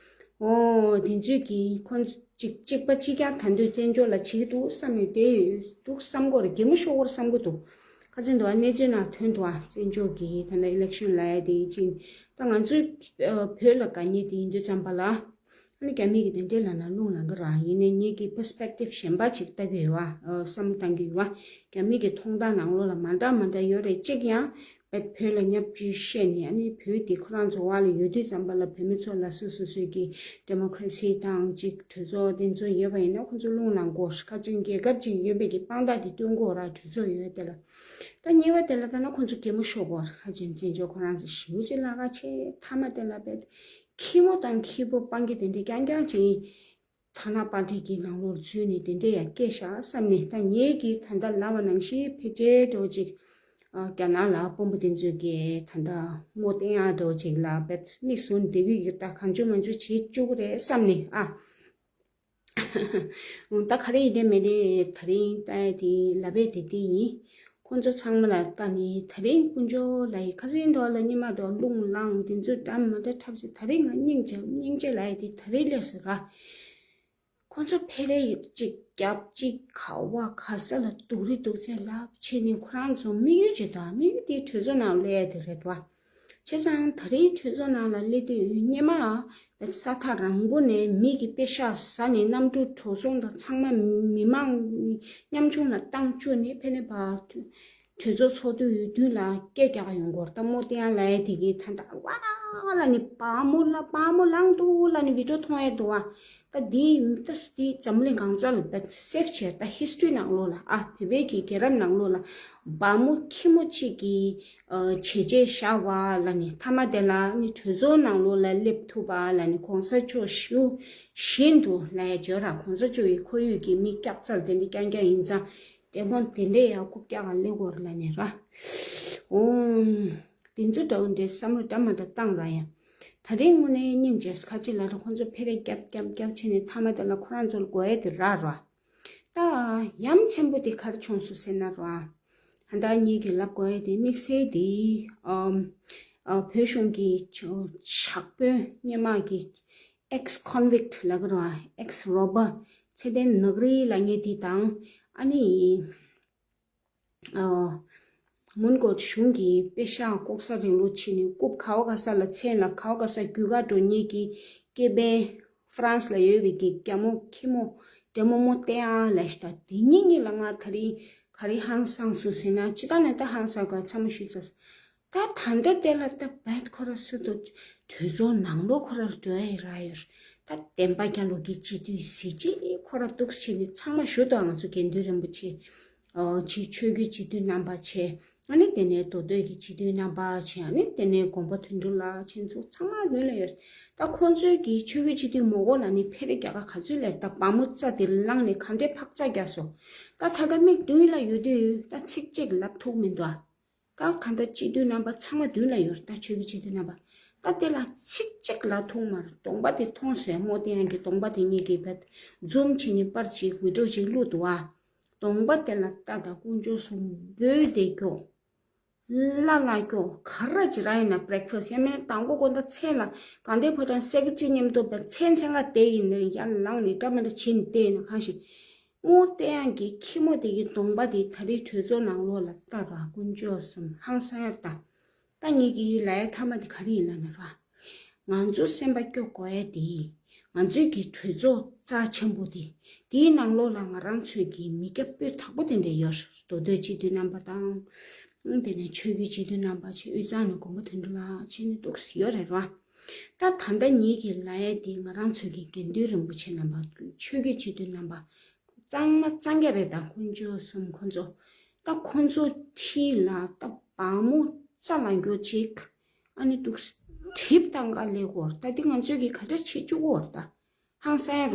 ཨོ་དེ་ཚོས་ཀྱིས་ཁོ་ཚོ་གཅིག་གཅིག་པ་གཅིག་རྐྱང་ད་འདོད་བཙན་བྱོལ་ལ་བྱེད་ཀྱི་འདུག་བསམ་ནས་བསྡད་ཡོད་འདུག་བསམ་གྱི་ཡོད་རེད། གད་མོ་ཤོར་གྱི་ཡོད་རེད་བསམ་གྱི་འདུག་ཁ་ཚན་འདུག་ཨ། གནས་ཚུལ་ནང་ཐོན་འདུག་ཨ། བཙན་བྱོལ་གྱི་ད་ལྟ་ཨི་ལེག་ཤན་ལབ་ཡ་དེ་ཅིག་ད་ང་ཚོའི་ཨ་བོད་ལ་དགའ་ཉེ་དེ་ཡིན་དུས་ཙམ་པ་ལ། ཨ་ནི་རྒྱ་མི་གི་དེ་འདྲའི་ལབ་ན་རླུང་ལངས་གི་ར། ཡིན་ནའི་ངེད་ཀྱི་པར་སི་པེག་ཊིབ་གཞན་པ་ཅིག་ལྟ་གི་ཡོད་བ། ཨ་བསམ་བློ་བཏང་གི་ཡོད་བ། རྒྱ་མི་གི་མཐོང་སྟངས་ནང་ལོགས་ལ་མ་འདྲ་མ་འདྲ་ཡོད་རེད། གཅིག་ཡང་བོད་ལ་བརྙས་བཅོས་བཤད་ནས་ཨ་ནི་བོད་དེ་ཁོ་རང་ཚོ་བར་ལ་ཡོད་དུས་ཙམ་པ་ལ་བོད་མི་ཚོ་ལ་སོ་སོ་སོའི་གི་ཌི་མོ་ཀ་རེ་སི་དང་ཅིག་གྲོས་ཚོགས་དེ་ཚོ་ཡོད་པ་ཡིན་ན་ཁོ་ཚོ་རླུང་ལངས་གོ། ཁ་ཅིག་རྒྱལ་ཁབ་ཅིག་ཡོད་པའི་གི་དཔང་རྟགས་དེ་སྟོན་གོ་ར། གྲོས་ཚོགས་ཡོད་དེ་ལ། ད་གཉིས་པ་དེ་ལ་ད་ན་ཁོ་ཚོ་གད་མོ་ཤོར་གོ། ཁ་ཅིག་བཙན་བྱོལ་ཁོ་རང་ཚོ་ཞེ་པོ་ཅིག་ལ་ཁ་ཆེ་མཐའ་མ་དེ་ལ་བས་ཁྱི་མོ་དང་ཁྱི་ཕོ་སྤང་གི་དེ་འདྲའི་རྐྱང་རྐྱང་ཅིག་ཐ་ན་པར་ཊི་གི་ནང་ལོགས་འཛུལ་ནས་དེ་འདྲས་ཡང་སྐད་བཞག་བསམ་ནས། ད་ངེད་ཀྱིས་ད་ལྟ་ལབ་པ་ནང་བཞིན་ཕལ་ཆེར་འདྲ་བོ་ཅིག་ཨ་རྒྱ་ནག་ལ་དཔོན་པོ་དེ་ཚོས་ཀྱིས་ད་ལྟ་རྨོ་བསྟན་ཡག་འདྲ་བོ་ཅིག་ལ་བས་དམིགས་བཟུང་བསྡད་ཀྱི་ཡོད། ད་གང་བྱུང་མང་བྱུང་བྱེད་བཅུག་གི་རེད་བསམ་ནས་ཨ། ད་ག་རེ་ཡིན་ནའི་མིན་ནའི་ད་རིང་ལྟ་ཡ་དེ་ལབ་པ་དེ་དེ་ཡིན། ཁོང་ཚོ་ཚང་མ་ལ་ལྟ་ནས་ད་རིང་དཀོན་མཆོག་ལ་ཡི་ཁ་སང་འདྲ་བ་ལ་སྔོན་མ་འདྲ་བ་རླུང་ལངས་དེ་ཚོ་འདྲ་མི་འདྲ་འཁྲབ་ཟེར། ད་རིང་ང་སྙིང་རྗེ་སྙིང་རྗེ་ལབ་ཡ་དེ་ད་རིང་སླེབས་སོང་ར། ཁོང་ཚོ་ཕེ་རེ་གཅིག་རྒྱབ་གཅིག་ག་བ་ག་ས་ལ་སྡུག་རི་སྡུག་ཚད་ལབ་བྱས་ནས་ཁོ་རང་ཚོ་དམིགས་ཡུལ་ཅིག་དང་། དམིགས་ཡུལ་དེ་གྲོས་ཚོགས་ནང་སླེབས་ཡ་དེ་རེད་བ། བྱས་ཙང་ད་རིང་གྲོས་ཚོགས་ནང་ལ་སླེབས་དུས་སྔོན་མ་ས་ཐག་རིང་པོ་ནས་མི་གི་པེ་ཤག་ཟ་ནས་གནམ་གྲུ་འགྲོ་སོང་དང་ཚང་མ་མི་མང་ཉམ་ཆུང་ལ་བཏང་བཅུག་ནས་ཕེབས་ནས་ཕར་གྲོས་ཚོགས་ཚོགས་དུས་མདུན་ལ་སྐད་རྒྱག་ཡོང་གི་ཡོད་རེད། ད་རྨོ་བསྟན་ཡག་ལབ་ཡ་དེ་གིས་ད་ད་ཝ་ལབ་ནས་བ་མོ་ལ་བ་མོ་ལངས་འདུག་ལབ་ནས་བི་ཌི་ཡོ་མཐོང་ཡ་འདུག་བ། ད་འདི་ད་འདི་འཛམ་གླིང་གང་ས་ལ་བས་སེབ་བྱས། ད་ཧིས་ཊོ་རི་ནང་ལོགས་ལ་ཨ་བོད་པའི་གི་རྒྱལ་རབས་ནང་ལོགས་ལ་བ་མོ་ཁྱི་མོ་གཅིག་གིས་ཨ་བྱས་རྗེས་བཞག་པ་ལབ་ནས་མཐའ་མ་དེ་ལ་ནི་གྲོས་ཚོགས་ནང་ལོགས་ལ་སླེབས་ཐུབ་པ་ལབ་ནས་གོང་ས་མཆོག་ཞུ་བཞིན་དུ་ལབ་ཡ་བརྗོད་ར། གོང་ས་མཆོག་གི་ཁོར་ཡུག་གི་མི་སྐྱག་རྫུན་དེ་འདྲ་རྐྱང་རྐྱང་ཡིན་ཙང་། དེ་མོ་དེ་འདྲས་ཡང་རྐུབ་བཀྱག་ག་སླེབས་ཡོད་རེད་ལབ་ནས་ར། འོང་། དེ་ཚོ་འདྲ་བོ་འདྲས་བསམ་བློ་འདྲ་མི་འདྲ་བཏང་ར་ཡ། ད་ ད་རིང་དངོས་གནས་སྙིང་རྗེ། ཁ་ཅིག་ལ་ར་ཁོང་ཚོ་འཕེལ་རེ་རྒྱབ་རྒྱབ་རྒྱབ་བྱས་ནས་མཐའ་མ་དེ་ལ་ཁོ་རང་ཚོ་ལ་དགོས་ཡས་དེ་རག་ར། ད་ཡ་མཚན་པོ་དེ་ག་རེ་བྱུང་སོང་ཟེར་ན་ར། ད་ངེད་ཀྱི་ལབ་དགོས་ཡས་དེ་དམིགས་བསལ་དེ་ཨམ་ཨ་བོད་གཞུང་གི་ཇག་དཔོན་སྔོན་མ་གི་ex convict ལབ་ཀྱི་ར། ex robber ཚེ་བརྟན་ནག་རི་ལབ་མཁན་དེ་དང་། ཨ་ནི་ཨ་མོན་གྷོ་གཞུང་གི་པེ་ཤ་ལྐོག་ཟ་རིང་ལུགས་བྱས་ནས་རྐུབ་ག་བ་ག་ས་ལ་མཚན་ལ་ག་བ་ག་ས་རྒྱུག་ག་འགྲོ་མཁན་གྱི་སྐེ་ཕན་ཧྥ་རན་སི་ལ་ཡོད་པའི་གི་རྒྱ་མོ་ཁྱི་མོ་འདྲེ་མོ་མོ་བསྟན་ཡག་ལབ་ཤག་ད། དེ་གཉིས་གཉིས་ལ་ང་ད་རིང་ག་རེ་ཧང་སངས་སོང་ཟེར་ན། སྤྱིར་བཏང་ནས་ད་ཧང་སངས་དགོས་ཚང་མ་ཞུས་ཚར། ད་ད་ལྟ་དེ་ལ་ད་བད་ཁོ་ར་སུ་དོ་གྲོས་ཚོགས་ནང་ལོགས་ཁོ་ར་འགྲོ་ཡ་རག་ཡོད། ད་བདེན་པ་རྒྱལ་ལོ་གི་སྤྱི་འཐུས་གཟི་བརྗིད་ཁོ་ར་འདུག་བྱས་ནས་ཚང་མ་ཞུ་དོ། ང་ཚོ་དགེ་འདུན་རིན་པོ་ཆེ། ཨོ་ཆེ་ཆོས་བརྒྱུད་སྤྱི་འཐུས་རྣམ་པ་ཆེ། ཨ་ནི་དེ་ནས་མདོ་སྟོད་ཀྱི་སྤྱི་འཐུས་རྣམ་པ་ཆེ། ཨ་ནི་དེ་ནས་དགོན་པ་དོན་གྲུབ་ལགས་ཆེ་ཚོ་ཚང་མ་ལོས་ལ་ཡོད། ད་ཁོང་ཚོའི་གི་ཆོས་བརྒྱུད་སྤྱི་འཐུས་མོ་གོ་ལ་ནི་ཕེ་རེ་རྒྱ་ག་ག་ཚོད་ལས་ད་བ་མོ་རྩ་དེ་བླངས་ནས་ག་འདྲའི་ཕག་ཚ་རྒྱག་སོང་། ད་ད་ལྟ་མིག་མདུན་ལ་ཡོད་དུས་ད་ཚིག་གཅིག་ལབ་ཐུབ་མི་འདུག་ཨ། ད་ག་ད་སྤྱི་འཐུས་རྣམ་པ་ཚང་མ་མདུན་ལ་ཡོད། ད་ཆོས་ཀྱི་སྤྱི་འཐུས་རྣམ་པ། ད་དེ་ལ་ཚིག་གཅིག་ལ་ཐུག་མར་གདོང་པ་དེ་མཐོང་སོང་། མོ་དེ་ཡང་གི་གདོང་པ་དེ་གཉིས་ཀྱི་བད་འཛུམ་བྱས་ནས་པར་ཅིག་བི་ཌིའོ་ཅིག་བླུགས་འདུག་ཨ། གདོང་པ་དེ་ལ་ལྟ་ད་དཀོན་མཆོག་གསུམ་འབོད་དེ་སྐྱོ། ལ་ལ་སྐྱོ། ག་ར་ཅི་ར་ཡིན་ན་བྷི་རེག་ཕ་སི་ཡང་མིན་དང་པོ་དགོང་དག་མཚན་ལ་དགའ་ལྡན་ཕོ་བྲང་སེ་ཀེ་རེ་ཊི་མཉམ་དུ་བད་མཚན་མཚན་ག་དེ་ཡིན་ནས་ཡར་ལངས་ནས་འདྲ་མི་འདྲ་བྱས་ནས་བསྡད་ཡིན་ན་གང་ཞིག་མོ་བསྟན་ཡག་གི་ཁྱི་མོ་དེ་གི་གདོང་པ་དེ་ད་རེས་གྲོས་ཚོགས་ནང་ལོགས་ལ་ལྟ་ར་དཀོན་མཆོག་གསུམ་ཧང་སང་ཡར་ལྟ། ད་ངེད་ཀྱི་ལ་ཡ་ཐ་མ་དེ་ག་རེ་ཡིན་ལབ་ན་ར། ང་ཚོ་སེམས་པ་སྐྱོ་དགོས་ཡ་དེ། ང་ཚོའི་གི་གྲོས་ཚོགས་རྩ་ཆེན་པོ་དེ། དེའི་ནང་ལོགས་ལ་ང་རང་ཚོའི་གི་མི་སྐྱ་སྤུས་དག་པོ་དེ་འདྲ་ཡོད། མདོ་སྟོད་སྤྱི་འཐུས་རྣམ་པ་དང་། དེ་ནས་ཆོས་བརྒྱུད་སྤྱི་འཐུས་རྣམ་པ་ཆེ་དབུས་གཙང་ནས་དགོན་པ་དོན་གྲུབ་ལགས་ཆེ་ནས་འདུག་ཡོད་རེད་ར། ད་ད་ལྟ་ངེད་ཀྱི་ལ་ཡ་དེ་ང་རང་ཚོའི་གི་དགེ་འདུན་རིན་པོ་ཆེ་རྣམ་པ་ཆོས་བརྒྱུད་སྤྱི་འཐུས་རྣམ་པ། གཙང་མ་གཙང་རྐྱང་རེད། ད་དཀོན་མཆོག་གསུམ་ཁོ་ཚོ། ད་ཁོ་ཚོ་ཁྲིད་ལ་ད་བ་མོ་རྩ་ལ་འགྱོ་ཅིག་ཨ་ནི་འདུག་གྲིབ་བཏང་ག་ལས་གོ་ད་འདི་ང་ཚོས་གི་ག་འདྲ་བྱེད་བཅུག་གོ་ད་ཧང་སང་ར།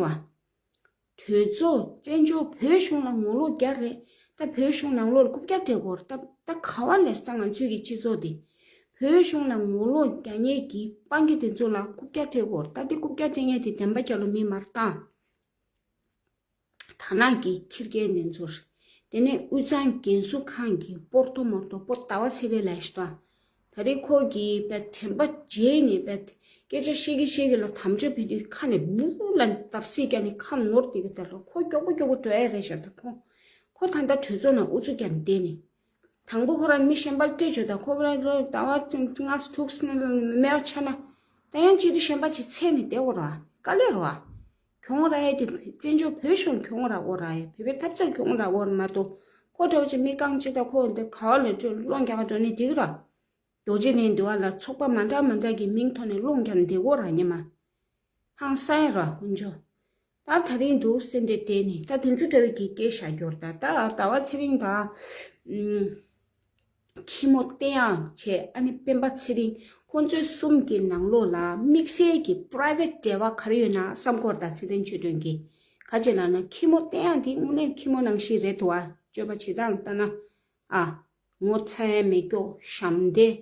གྲོས་ཚོགས་བཙན་བྱོལ་བོད་གཞུང་ལ་ངོ་ལོག་རྒྱག་རེད། ད་བོད་གཞུང་ནང་ལོགས་ལ་རྐུབ་བཀྱག་སྤྲད་གོ་ད་ད་ག་བ་ལས་ད་ང་ཚོས་གི་སྤྱི་ཚོགས་འདི། བོད་གཞུང་ལ་ངོ་ལོག་རྒྱག་མཁན་གི་དཔང་གི་དེ་ཚོ་ལ་རྐུབ་བཀྱག་སྤྲད་གོ་ད་འདི་རྐུབ་བཀྱག་སྤྲད་མཁན་དེ་བདེན་པ་རྒྱལ་ལོ་མི་མར་བཏང་། དར་ནག་གི་ཁྱི་རྒན་དེ་ཚོར། དེ་ནས་དབུས་གཙང་རྒན་གསོ་ཁང་གི་སྤོར་ཏོ་མོར་ཏོ་སྤོ་ཟླ་བ་ཚེ་རིང་ལབ་ཤི་ཏོ། ད་རེས་ཁོ་གིས་པད་དྲན་པ་བརྗེད་ནས་པད་སྐད་ཆ་བཤད་ཀྱི་བཤད་ཀྱི་ལ་དམ་བཅའ་བྱེད་དུས་ཁ་ནས་འབུ་ལ་འདར་སིག་བརྒྱབ་ནས་ཁ་ནོར་དེ་གི་དེ་ལ་ཁོ་མགྱོགས་པོ་མགྱོགས་པོ་འགྲོ་ཡ་རེད་ཤག་ད་ཁོ། ཁོ་ད་ལྟ་གྲོས་ཚོགས་ནང་ཨུ་ཚུགས་རྒྱབ་ནས་བསྡད་ནས། དང་པོ་ཁོ་རང་མི་གཞན་པར་སྤྲད་བྱོས་དང་ཁོ་རང་ལོ་ཟླ་བ་ལྔ་དྲུག་ནས་མེད་པ་ཆགས་ན། ད་ཡང་སྤྱི་འཐུས་གཞན་པ་ཅིག་འཚོལ་ནས་བསྡད་དགོས་ར་དཀའ་ལས་ར། གྱོང་རག་ཡས་དེ་བཙན་བྱོལ་བོད་གཞུང་གྱོང་རག་དགོས་ར་ཡས་བོད་པའི་འཐབ་རྩོད་གྱོང་རག་དགོས་ར་མ་གཏོགས་ཁོ་འདྲ་བོ་ཅིག་མི་རྐང་གཅིག་དང་ཁོ་འདི་ག་བ་ལ་སྤྲོད་སློང་རྒྱག་འགྲོ་ནས་འགྲིག་ར། རྡོ་རྗེ་གདན་འདི་བ་ལ་ཚོགས་པ་མ་འདྲ་མ་འདྲ་གི་མིང་ཐོག་ནས་སློང་རྒྱག་འདི་དགོས་ར་ཉི་མ། ཧང་སང་ར་དཀོན་མཆོག་ད་ད་རིང་འདུག་སེམས་ཁྲལ་བསྡད་ནས་ད་དེ་ཚོ་འདྲ་བའི་གི་སྐད་བཞག་རྒྱུར་ད་ད་ཟླ་བ་ཚེ་རིང་ད། ཨུམ། ཁྱི་མོ་བསྟན་ཡག་བྱས་ཨ་ནི་སྤེན་པ་ཚེ་རིང་ཁོང་ཚོའི་གསུམ་གྱི་ནང་ལོགས་ལ་དམིགས་བསལ་གྱི་པ་རའི་ཝེ་ཊི་འབྲེལ་བ་ག་རེ་ཡོད་ན་བསམ་སྐོར་དང་ཚེ་བརྟན་ཆོས་སྒྲོན་གྱིས་ག་བྱས་ལབ་ན་ཁྱི་མོ་བསྟན་ཡག་འདི་དངོས་གནས་ཁྱི་མོ་ནང་བཞིན་རེད་འདུག་ཨ། སྤྱོད་པ་བྱེད་སྟངས་ལྟ་ན་ཨ། ངོ་ཚ་ཡ་མེད་སྐྱོ་ཞབས་འདྲེན་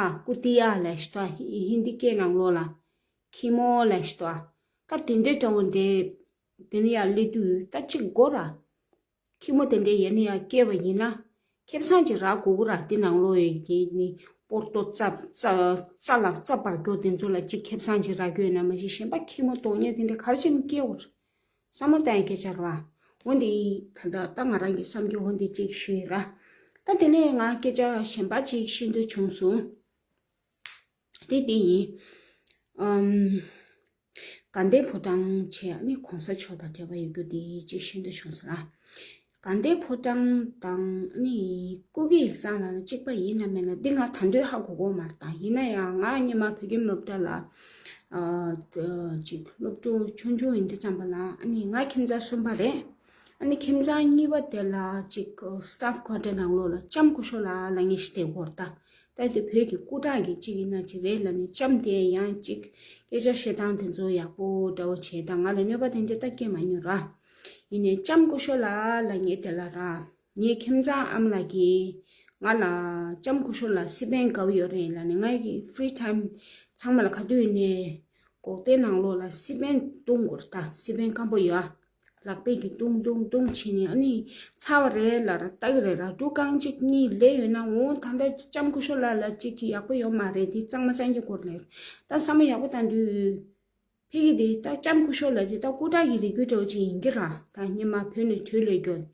ཨ་ཀུ་ཏི་ཡ་ལབ་ཤི་ཏོ་ཧི་ཧིན་དི་སྐད་ནང་ལོགས་ལ་ཁྱི་མོ་ལབ་ཤི་ཏོ་ཨ། ད་དེ་འདྲའི་འདྲ་བོ་འདྲའི་དེ་ནི་ཡ་སླེབས་དུས་ད་གཅིག་དགོས་ར། ཁྱི་མོ་དེ་འདྲའི་ཡ་ནི་ཡ་སྐྱེས་པ་ཡིན་ན། ཁེ་བཟང་ཅིག་རག་དགོས་ཀྱི་ར་དེ་ནང་ལོགས་ཡོད་ཀྱི་ནི་པོར་ཏོ་རྩ་རྩ་རྩ་ལ་རྩ་འབར་རྒྱུ་དེ་ཚོ་ལ་ཅིག་ཁེ་བཟང་ཅིག་རག་རྒྱུ་ཡོད་ན་མ་གཞི་གཞན་པ་ཁྱི་མོ་གཏོང་མཁན་དེ་འདྲ་ག་རེ་བྱས་ནས་སྐྱེ་འོར། བསམ་བློ་བཏང་ཡ་སྐད་ཆ་རེད་བ། འོ་འདི་ད་ལྟ་ད་ང་རང་གི་བསམ་རྒྱུ་འོ་འདི་ཅིག་ཞུས་ཡོད་ར། ད་དེ་ནས་ང་སྐད་ཆ་གཞན་པ་ཅིག་ཤེས་འདོད་བྱུང་སོང་། དེ་དེ་ཡིན། ཨམ། དགའ་ལྡན་ཕོ་བྲང་བྱས་ཨ་ནི་གོང་ས་མཆོག་དང་འབྲེལ་བ་ཡོད་རྒྱུ་དེ་ཅིག་ཤེས་འདོད་བྱུང་སོང་ར། དགའ་ལྡན་ཕོ་བྲང་དང་ཨ་ནི་སྐུ་སྒེར་ཡིག་ཚང་ལ་ནི་གཅིག་པ་ཡིན་ན་མེད་ན་འདི་ང་ད་དུང་ཧ་གོ་གོ་མ་རེད། ད་ཡིན་ན་ཡང་ང་སྔོན་མ་བོད་ཁྱིམ་སློབ་གྲྭ་ལ་ཨ་ཅིག་སློབ་ཕྲུག་ཆུང་ཆུང་ཡིན་དུས་ཙམ་པ་ལ་ཨ་ནི་ང་ཁྱིམ་ཚང་གསུམ་པ་རེད། ཨ་ནི་ཁྱིམ་ཚང་གཉིས་པ་དེ་ལ་ཅིག་སི་ཊཕ་ཀོ་ཊར་ནང་ལོགས་ལ་ལྕམ་སྐུ་ཞབས་ལགས་ལབ་མཁན་ཞིག་བསྡད་ཀྱི་ཡོད་རེད་ད། ད་དེ་བོད་ཀྱི་སྐུ་དྲག་གི་གཅིག་ཡིན་ན་གཅིག་རེད་ལབ་ནས་ལྕམ་དེ་ཡང་གཅིག་སྐད་ཆ་བཤད་སྟངས་དེ་ཚོ་ཡག་པོ་འདྲ་བོ་བྱས་ད་ང་ལ་གནོད་པ་དེ་འདྲ་ད་སྐྱེལ་མ་མྱོང་ར། ཡིན་ནའི་ལྕམ་སྐུ་ཞབས་ལགས་ལབ་མཁན་དེ་ལ་ར་ངའི་ཁྱིམ་ཚང་ཨ་མ་ལགས་ཀྱིས་ང་ལ་ལྕམ་སྐུ་ཞབས་ལགས་སི་པན་དགའ་བོ་ཡོད་རེད་ལབ་ནས་ང་གི་ཕི་རི་ཊའིམ་ ཚང་མ་ལ་ག་དུས་ནས་གོག་ལྡེ་ནང་ལོགས་ལ་སི་པན་བརྡུང་དགོས་རེད། ད་སི་པན་སྐམ་པོ་ཡོད་ཨ། ལག་པས་ཀྱིས་བརྡུང་བརྡུང་བརྡུང་བྱས་ནས། ཨ་ནི་ཚ་བ་རེད་ལབ་ར་ལྟ་གི་རེད་ར། འབྲུ་རྐང་གཅིག་གཉིས་ལས་ཡོད་ན། འོ་ད་ལྟ་ལྕམ་སྐུ་ཞབས་ལགས་ལ་གཅིག་གིས་ཡག་པོ་ཡོད་མ་རེད། དེ་གཙང་མ་གཙང་རྐྱང་སྐོར་ལས། ད་བསམ་བློ་ཡག་པོ་བཏང་དུས། ཕ་གི་དེ་ད་ལྕམ་སྐུ་ཞབས་ལགས་དེ་ད་སྐུ་དྲག་གི་རིགས་རྒྱུད་འདྲ་བོ་ཅིག་ཡིན་གྱི་ར། ད་སྔོན་མ་བོད་ནས་བྲོས་ལས་རྒྱུ།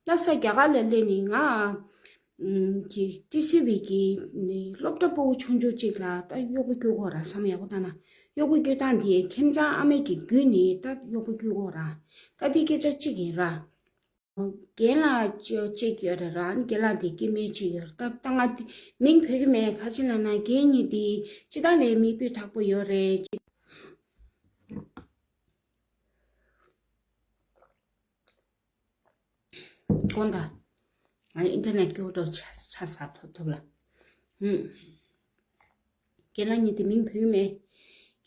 ད་ས་རྒྱ་གར་ལ་སླེབས་ནས་ང་ཨམ་གི་ཊི་སི་ཝི་གི་ནི་སློབ་གྲྭ་ཕྲུ་གུ་ཆུང་ཆུང་ཅིག་ལ་ད་གཡོག་པོ་བསྐྱུར་དགོས་ར་བསམ། ཡག་པོ་བཏང་ན་གཡོག་པོ་བསྐྱུར་སྟངས་དེ་ཁྱིམ་ཚང་ཨ་མ་གི་བརྒྱུད་ནས་ད་གཡོག་པོ་བསྐྱུར་དགོས་ར། ད་དེ་སྐད་ཆ་གཅིག་ཡིན་ར། རྒན་ལགས་ཅོ་གཅིག་ཡོད་རེད་ར། རྒན་ལགས་དེ་སྐྱེ་དམན་ཅིག་ཡོད་རེད། ད་ད་ང་དེ་མིང་བོས་ཀྱི་མེད། ག་ཅི་ལབ་ན་རྒན་གཉིས་དེ་སྤྱིར་བཏང་ནས་མི་སྤུས་དག་པོ་ཡོད་རེད། དགོངས་དག་ཨ་ནི་ཨིན་ཊར་ནེཊ་སྐྱོ་བོ་ཆ་ཆ་ས་ཐོབ་ཐོབ་ལ། ཧུམ། རྒན་ལགས་གཉིས་དེ་མིང་བོས་མེད།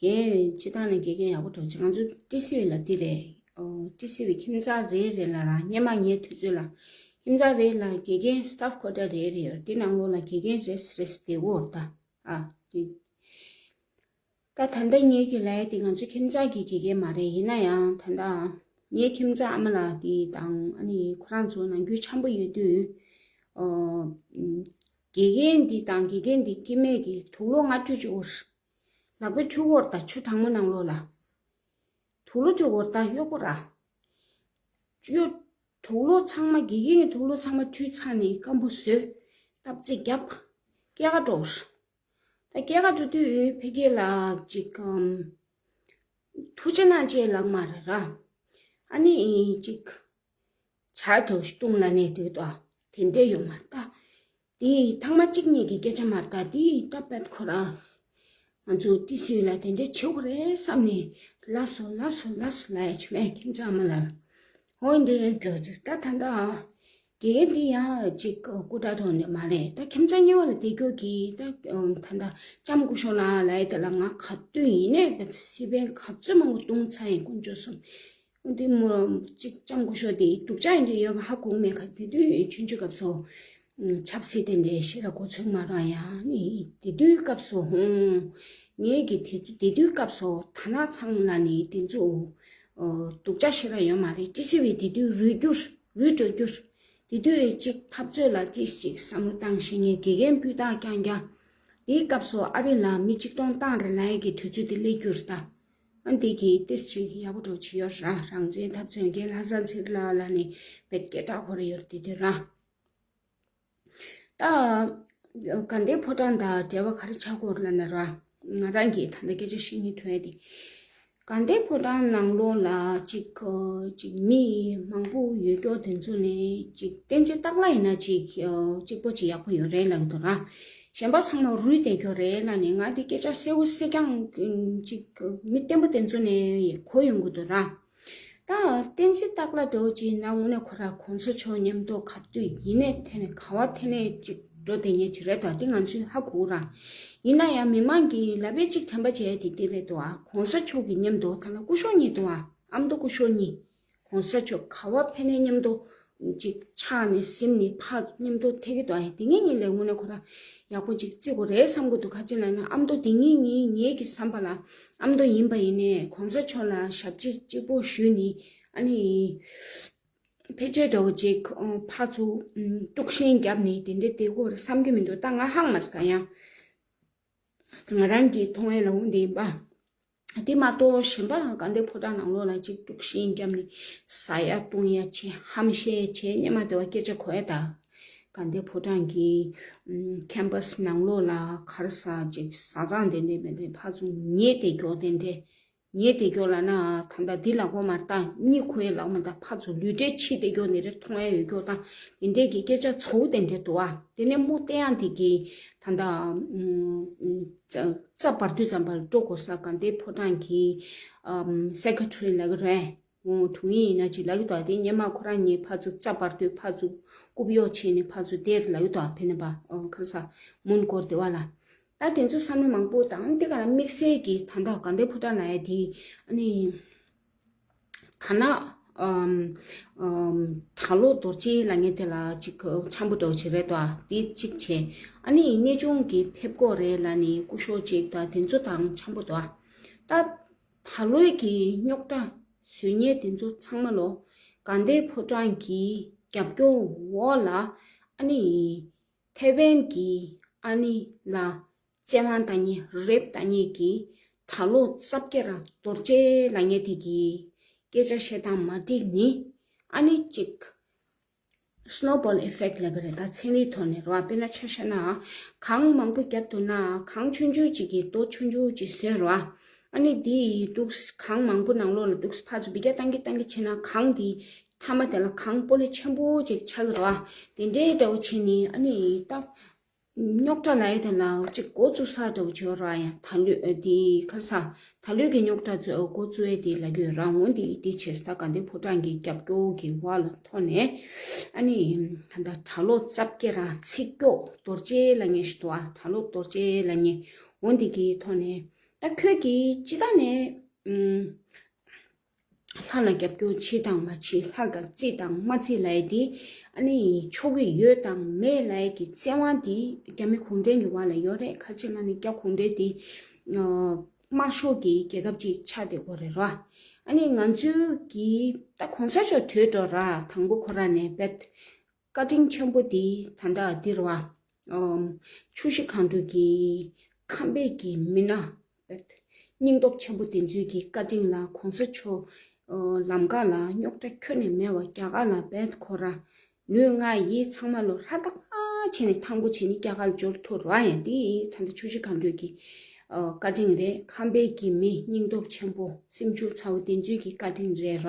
རྒན་སྤྱིར་བཏང་ནས་དགེ་རྒན་ཡག་པོ་འདྲ་བོ་ཅིག་ང་ཚོ་ཊི་སི་ཝི་ལ་དེ་རེད། ཨོ་ཊི་སི་ཝི་ཁྱིམ་ཚང་རེ་རེ་ལ་ར། སྔོན་མ་ངའི་དུས་ཚོད་ལ་ཁྱིམ་ཚང་རེ་ལ་དགེ་རྒན་སི་ཊཕ་ཀོ་ཊར་རེ་རེ་ཡོད་རེད། དེ་ནང་ལོགས་ལ་དགེ་རྒན་རེས་རེས་བསྡད་ཡོད་རེད་ད། ཨ་ཅིག་ད་ད་ལྟ་ངེད་ཀྱི་ལས་དེ་ང་ཚོ་ཁྱིམ་ཚང་གི་དགེ་རྒན་མ་རེད། ཡིན་ན་ཡང་ད་ལྟ་ངའི་ཁྱིམ་ཚང་ཨ་མ་ལགས་དེ་དང་ཨ་ནི་ཁོ་རང་ཚོ་ནང་ཁུལ་འཆམ་པོ་ཡོད་དུས། ཨོ། དགེ་རྒན་འདི་དང་དགེ་རྒན་འདི་སྐྱེ་དམན་གྱི་དུག་སློག་ལྔ་སྤྲོད་བཅུག་ལག་པས་འཁྲུད་ཡོད་རེད་ད། ཆུ་གྲང་མོ་ནང་ལོགས་ལ་དུག་སློག་བཅུག་ཡོད་རེད་ད། གཡོག་པོ་ར། གཡོག་དུག་སློག་ཚང་མ་དགེ་རྒན་གྱི་དུག་སློག་ཚང་མ་འཁྲུད་ཚར་ནས་སྐམ་པོ་བཟོས། ཐབ་ཙེ་བརྒྱབ། སྐྱེལ་ག་འགྲོ། ད་སྐྱེལ་ག་འགྲོ་དུས་ཕ་གི་ལ་ཅིག་གམ། ཐུགས་རྗེ་གནང་ཅེས་ལབ་མ་རེད་ར། ཨ་ནི་ཅིག་ཇ་འདྲ་བོ་ཞིག་བཏུང་ལབ་ནས་འགྲིག་འདུག་ཨ། དེ་འདྲས་ཡོད་མ་རེད་ད། དེ་ཐེངས་མ་གཅིག་གཉིས་ཀྱི་སྐད་ཆ་མ་རེད་ད། དེ་ད་དཔེ་ཁོ་རང་ང་ཚོ་ཊི་སི་ཝི་ལ་དེ་འདྲས་བྱེད་དགོས་རེད་བསམ་ནས་ལབ་སོང་ལབ་སོང་ལབ་སོང་ལབ་ཡ་ཆེ་བས་ཁྱིམ་ཚང་མ་ལ། འོ་འདི་འདྲ་ཅིག་ད་ད་ད། དགེ་རྒན་འདི་ཡང་ཅིག་སྐུ་དྲག་ཐོག་ནས་མ་རེད། ད་ཁྱིམ་ཚང་གཉིས་བར་ལ་བསྡད་རྒྱུ་གི་ད་ད་ལྟ་ལྕམ་སྐུ་ཞབས་ལགས་ལབ་ཡ་དེ་ལ་ང་ག་དུས་ཡིན་ནའི་ད་སི་པན་ག་ཚོད་མང་པོ་བརྡུངས་ཚར་ཡིན། དཀོན་མཆོག་གསུམ། འོ་དེ་མོ་ཅིག་ལྕམ་སྐུ་ཞབས་དེ་སྡུག་ཅག་ཡིན་གྱི་ཡོད་པ་ཧ་གོ་མེད་ག། དེ་དུས་ཆུང་ཆུང་སྐབས་སུ་ཆབ་སྲིད་དེ་འདྲའི་ཤེས་རབ་གོ་ཚོད་མ་རག་ཡ་ནི་དེ་དུས་སྐབས་སུ་ཧུང་། ངེད་ཀྱི་དེ་དུས་དེ་དུས་སྐབས་སུ་ད་ནག་ཚང་ལ་ནི་དེ་ཚོ་སྡུག་ཅག་ཤེས་རབ་ཡོད་མ་རེད། ཊི་སི་ཝི་དེ་དུས་རུལ་རྒྱུ་རུལ་འགྲོ་རྒྱུ། དེ་དུས་ཅིག་འཐབ་རྩོད་ལ་ཅིག་ཅིག་བསམ་བློ་བཏང་ཤེས་མཁན་དགེ་རྒན་སྤུས་དག་རྐྱང་རྐྱང་། དེའི་སྐབས་སུ་ཨ་རི་ལ་མི་གཅིག་སྟོང་བཏང་རེད་ལབ་ཡ་གི་དུས་ཚོད་དེ་སླེབས་རྒྱུ་རེད་ད། ཨ་འདི་གི་ཏིས་ཅིག་ཡག་པོ་འགྲོ་ཅིག་ཡོད་ར། རང་བཙན་འཐབ་རྩོད་མཁན་ལྷ་བཟང་ཚེ་རིང་ལགས་ལ་ནི་བེད་སྐད་གྲགས་ཁོ་ར་ཡོད་རེད་དེ་དུས་ར། ད་དགའ་ལྡན་ཕོ་བྲང་དང་འབྲེལ་བ་ག་རེ་ཆགས་ཀྱི་ཡོད་རེད་ལབ་ན་ར། ང་རང་གིས་ད་ལྟ་སྐད་ཆ་བཤད་སྙིང་བྲོ་ཡ་དེ། དགའ་ལྡན་ཕོ་བྲང་ནང་ལོགས་ལ་ཅིག་ཅིག་མི་མང་པོ་ཡོད་སྐྱོ་དེ་ཚོ་ནས་ཅིག་བསྟན་འཛིན་སྟག་ལྷ་ཡིན་ན་ཅིག་གཅིག་པོ་ཅིག་ཡག་པོ་ཡོད་རེད་ལབ་ཀྱི་འདུག་ར། གཞན་པ་ཚང་མ་རུལ་བསྡད་ཀྱི་ཡོད་རེད་ལབ་ནས་ང་དེ་སྐད་ཆ་གསལ་པོ་གསལ་རྐྱང་ཅིག་མི་བརྟན་པོ་དེ་ཚོ་ནས་གོ་ཡོང་གི་འདུག་ར། ད་བསྟན་འཛིན་སྟག་ལྷ་འདྲ་བོ་ཅིག་ཡིན་ན་དངོས་གནས་ཁོ་ར་གོང་ས་མཆོག་མཉམ་དུ་ག་དུས་ཡིན་ནའི་ཐད་ནས་ག་བ་ཐད་ནས་ཅིག་འགྲོ་བསྡད་མཁན་ཅིག་རེད་ད། དེ་ང་ཚོས་ཧ་གོ་ར། ཡིན་ན་ཡང་མི་མང་གིས་ལབ་པའི་གཅིག་དྲན་པ་བྱས་དེ་དེ་རེད་འདུག་ཨ། གོང་ས་མཆོག་གི་མཉམ་དུ་ད་ལ་སྐུ་ཞབས་གཉིས་འདུག་ཨ། ཨ་མདོ་སྐུ་ཞབས་གཉིས། གོང་ས་མཆོག་ག་བ་ཕེབས་ནའི་མཉམ་དུ་ཅིག་ཕྱག་ནས་གཟིམ་ནས་ཕར་མཉམ་དུ་ཐད་ཀྱི་འདུག་ཨ། དེ་ངེད་གཉིས་ལས་དངོས་གནས་ཁོ་ར་ཡག་པོ་ཅིག་བརྩི་དགོས་རེད་བསམ་གྱི་འདུག་ག་ཅི་ལབ་ན་ཨ་མདོ་དེ་ངེད་གཉིས་ངེད་ཀྱི་བསམ་པ་ལ་ཨ་མདོ་ཡིན་པ་ཡིན་ནའི་གོང་ས་མཆོག་ལ་ཞབས་ཕྱི་གཅིག་པོ་ཞུས་ནས་ཨ་ནི། ཕལ་ཆེར་འདྲ་བོ་ཅིག་ཨོ་ཕར་ཚུར་དཀྲུག་ཤིང་བརྒྱབ་ནས་དེ་འདྲས་བསྡད་ཀྱི་ཡོད་རེད་བསམ་གྱི་མི་འདུག་ད་ང་ཧང་མ་སོང་ད་ཡང་། ང་རང་གི་མཐོང་ཡས་ལ་འོང་དེ་ཡིན་པ། དེ་མ་གཏོགས་གཞན་པ་དགའ་ལྡན་ཕོ་བྲང་ནང་ལོགས་ལ་ཅིག་དཀྲུག་ཤིང་བརྒྱབ་ནས་ཟ་ཡ་བཏུང་ཡ་བྱས་ཧམ་བཤད་བྱས་སྙེ་མ་དེ་བ་སྐད་ཆ་གོ་ཡ་ད། དགའ་ལྡན་ཕོ་བྲང་གི་ཁེམ་པ་སི་ནང་ལོགས་ལ་ག་རེ་ཟ་ཅིག་ཟ་ཚང་དེ་འདྲས་མེད་དེ་ཕར་ཚུར་ཉལ་བསྡད་ཀྱི་ཡོད་དེ་འདྲས། ཉལ་བསྡད་ཀྱོག་ལབ་ན་ད་ལྟ་འདི་ལ་གོ་མ་ལྟ་གཉིད་ཁུག་ཡས་ལ་གོ་མ་ལྟ་ཕར་ཚུར་ལུས་འབྲེལ་ཕྱིས་བསྡད་ཀྱོག་ནི་རེ་མཐོང་ཡས་ཡོད་ཀྱོག་དང་དེ་འདྲས་ཀྱི་སྐད་ཆ་ཚོགས་དེ་འདྲས་འདུག་ཨ། དེ་ནས་མོ་བསྟན་ཡག་འདི་གི་ད་ལྟ་རྩ་བར་དུས་ཙམ་པ་ལ་འགྲོ་དགོས་ས་དགའ་ལྡན་ཕོ་བྲང་གི་སེ་ཀེ་ཊ་རི་ལབ་ཀྱི་རེད། འོ་དྲུང་ཡིག་ཡིན་ན་ཅིག་ལབ་ཀྱི་འདུག་ཨ། དེ་སྔོན་མ་ཁོ་རང་གཉིས་ཕར་ཚུར་རྩ་བར་དུས་ཕར་ཚུར་རྐུབ་གཡོག་བྱས་ནས་ཕར་ཚུར་བསྡད་རེད་ལབ་ཀྱི་འདུག་ཨ། ཕེབས་ནས་པ་ཨོ་ཁ་ས་མོན་གྷོ་སྡེ་བ་ལ། ད་དེ་ཚོ་བསམ་བློ་མང་པོ་དང་དེ་ག་ལ་དམིགས་བསལ་གྱི་ད་ལྟ་དགའ་ལྡན་ཕོ་བྲང་ལ་ཡ་དེ་ཨ་ནི་ད་ན་ ཨམ། ཨམ། གྲྭ་ལོག་རྡོ་རྗེ་ལབ་མཁན་དེ་ལ་ཅིག་འཆམ་པོ་འདྲ་བོ་ཅིག་རེད་དོ། དེ་གཅིག་བྱས། ཨ་ནི་གནས་ཆུང་གི་ཕེབས་སྒོ་རེད་ལབ་ནས་སྐུ་ཞབས་ཅིག་དང་དེ་ཚོ་དང་འཆམ་པོ་འདུག་ད་ད་ལོའི་གི་རྙོག་དྲ་བཟོ་མཁན་དེ་ཚོ་ཚང་མ་ལོ། དགའ་ལྡན་ཕོ་བྲང་གི་རྒྱབ་སྐྱོར་འོག་ལ། ཨ་ནི། ཐེ་ཝན་གྱི་ཨ་ནི་ལ་བཙན་དབང་བཏང་མཁན་རེབ་བཏང་མཁན་གྱི་གྲྭ་ལོག་རྩ་བརྒྱད་ར་རྡོ་རྗེ་ལབ་མཁན་དེ་གི་སྐད་ཆ་བཤད་སྟངས་མ་འགྲིག་ནི། ཨ་ནི་གཅིག Snowball effect ལབ་ཀྱི་རེད། ད་ཚན་རིག་ཐོག་ནས་རེད་བ། དཔེར་ན་ཆ་བཞག་ན། གངས་མང་པོ་བརྒྱབ་འདུག་ན་གངས་ཆུང་ཆུང་ཅིག་གིས་རྡོ་ཆུང་ཆུང་ཅིག་བཟོས་རེད་བ། ཨ་ནི་དེ་ཡི་འདུག་གངས་མང་པོ་ནང་ལོགས་ལ་འདུག་ཕར་ཚུར་འབུད་རྒྱག་བཏང་གི་བཏང་གི་བྱས་ན་གངས་དེ་མཐའ་མ་དེ་ལ་གངས་སྤོ་ལོ་ཆེན་པོ་ཅིག་ཆགས་ཀྱི་རེད་བ། དེ་འདྲའི་འདྲ་བོ་བྱས་ནས་ཨ་ནི་ད་རྙོག་དྲ་ལབ་ཡ་དེ་ལ་ཅིག་འགོ་བཙུགས་ས་འདྲ་བོ་བྱས་ར། ཡ་ད་ལོས་དེ་ག་ས་ད་ལོས་ཀྱི་རྙོག་དྲ་ཚོ་འགོ་བཙུགས་ཡ་དེ་ལབ་ཀྱི་ཡོད་ར། འོན་ཏེ་དེ་བྱས་ས་ད་དགའ་ལྡན་ཕོ་བྲང་གི་རྒྱབ་སྐྱོར་གྱི་འོག་ལ་ཐོག་ནས་ཨ་ནི་ད་གྲྭ་ལོག་རྩ་བརྒྱད་ར་ཚིག་སྐྱོག་རྡོ་རྗེ་ལབ་མཁན་ཞིག་འདུག་ཨ། གྲྭ་ལོག་རྡོ་རྗེ་ལབ་མཁན། འོན་ཏེ་གི་ཐོག་ནས་ད་ཁྱོད་ཀྱིས་ཅི་ད་ནས་ཨུམ། ལྷ་ལ་རྒྱབ་སྐྱོར་བྱེད་དང་མ་བྱེད། ལྷ་ལ་བརྩི་དང་མ་བརྩི་ལབ་ཡ་དེ་ཨ་ནི་ཆོག་གི་ཡོད་དང་མེད་ལབ་ཡ་གི་བཙན་དབང་དེ་རྒྱ་མི་གུང་ཁྲན་གྱི་འོག་ལ་ཡོད་རེད། ག་རེ་བྱས་ན་ནི་རྒྱ་གུང་ཁྲན་དེ་ཨ་དམར་ཤོག་གི་རྒྱལ་ཁབ་ཅིག་ཆགས་བསྡད་ཡོད་རེད་ར། ཨ་ནི་ང་ཚོའི་གི་ད་གོང་ས་མཆོག་གྲོས་འགྲོ་ར། དང་པོ་ཁོ་རང་ནས་བེད་བཀའ་དྲིན་ཆེན་པོ་དེ་ད་ལྟ་འདིར་བ། ཨམ། ཆུ་བཞི་སྒང་དྲུག་གི་ཁམས་པའི་གི་མི་སྣ་བེད་སྙིང་སྟོབས་ཆེན་པོ་དེ་ཚོའི་གི་བཀའ་དྲིན་ལ་གོང་ས་མཆོག་ཨ་ལམ་ཁ་ལ་རྙོག་དྲ་ཁྱོན་ནས་མེད་པ། རྒྱ་གར་ལ་བེད་ཁོ་ར་ལུས་ངག་ཡིད་ཚང་མ་ལོ་ཧྲ་ཐག་པ་བྱས་ནས་ཐང་པོ་བྱས་ནས་རྒྱ་གར་ལ་འབྱོར་ཐུབ་ར། ཡང་དེ་ད་ལྟ་ཆུ་བཞི་སྒང་དྲུག་གི་ཨ་བཀའ་དྲིན་རེད། ཁམས་པའི་གི་མི་སྙིང་སྟོབས་ཆེན་པོ་སེམས་ཤུགས་ཚ་བོ་དེ་ཚོའི་གི་བཀའ་དྲིན་རེད་ར།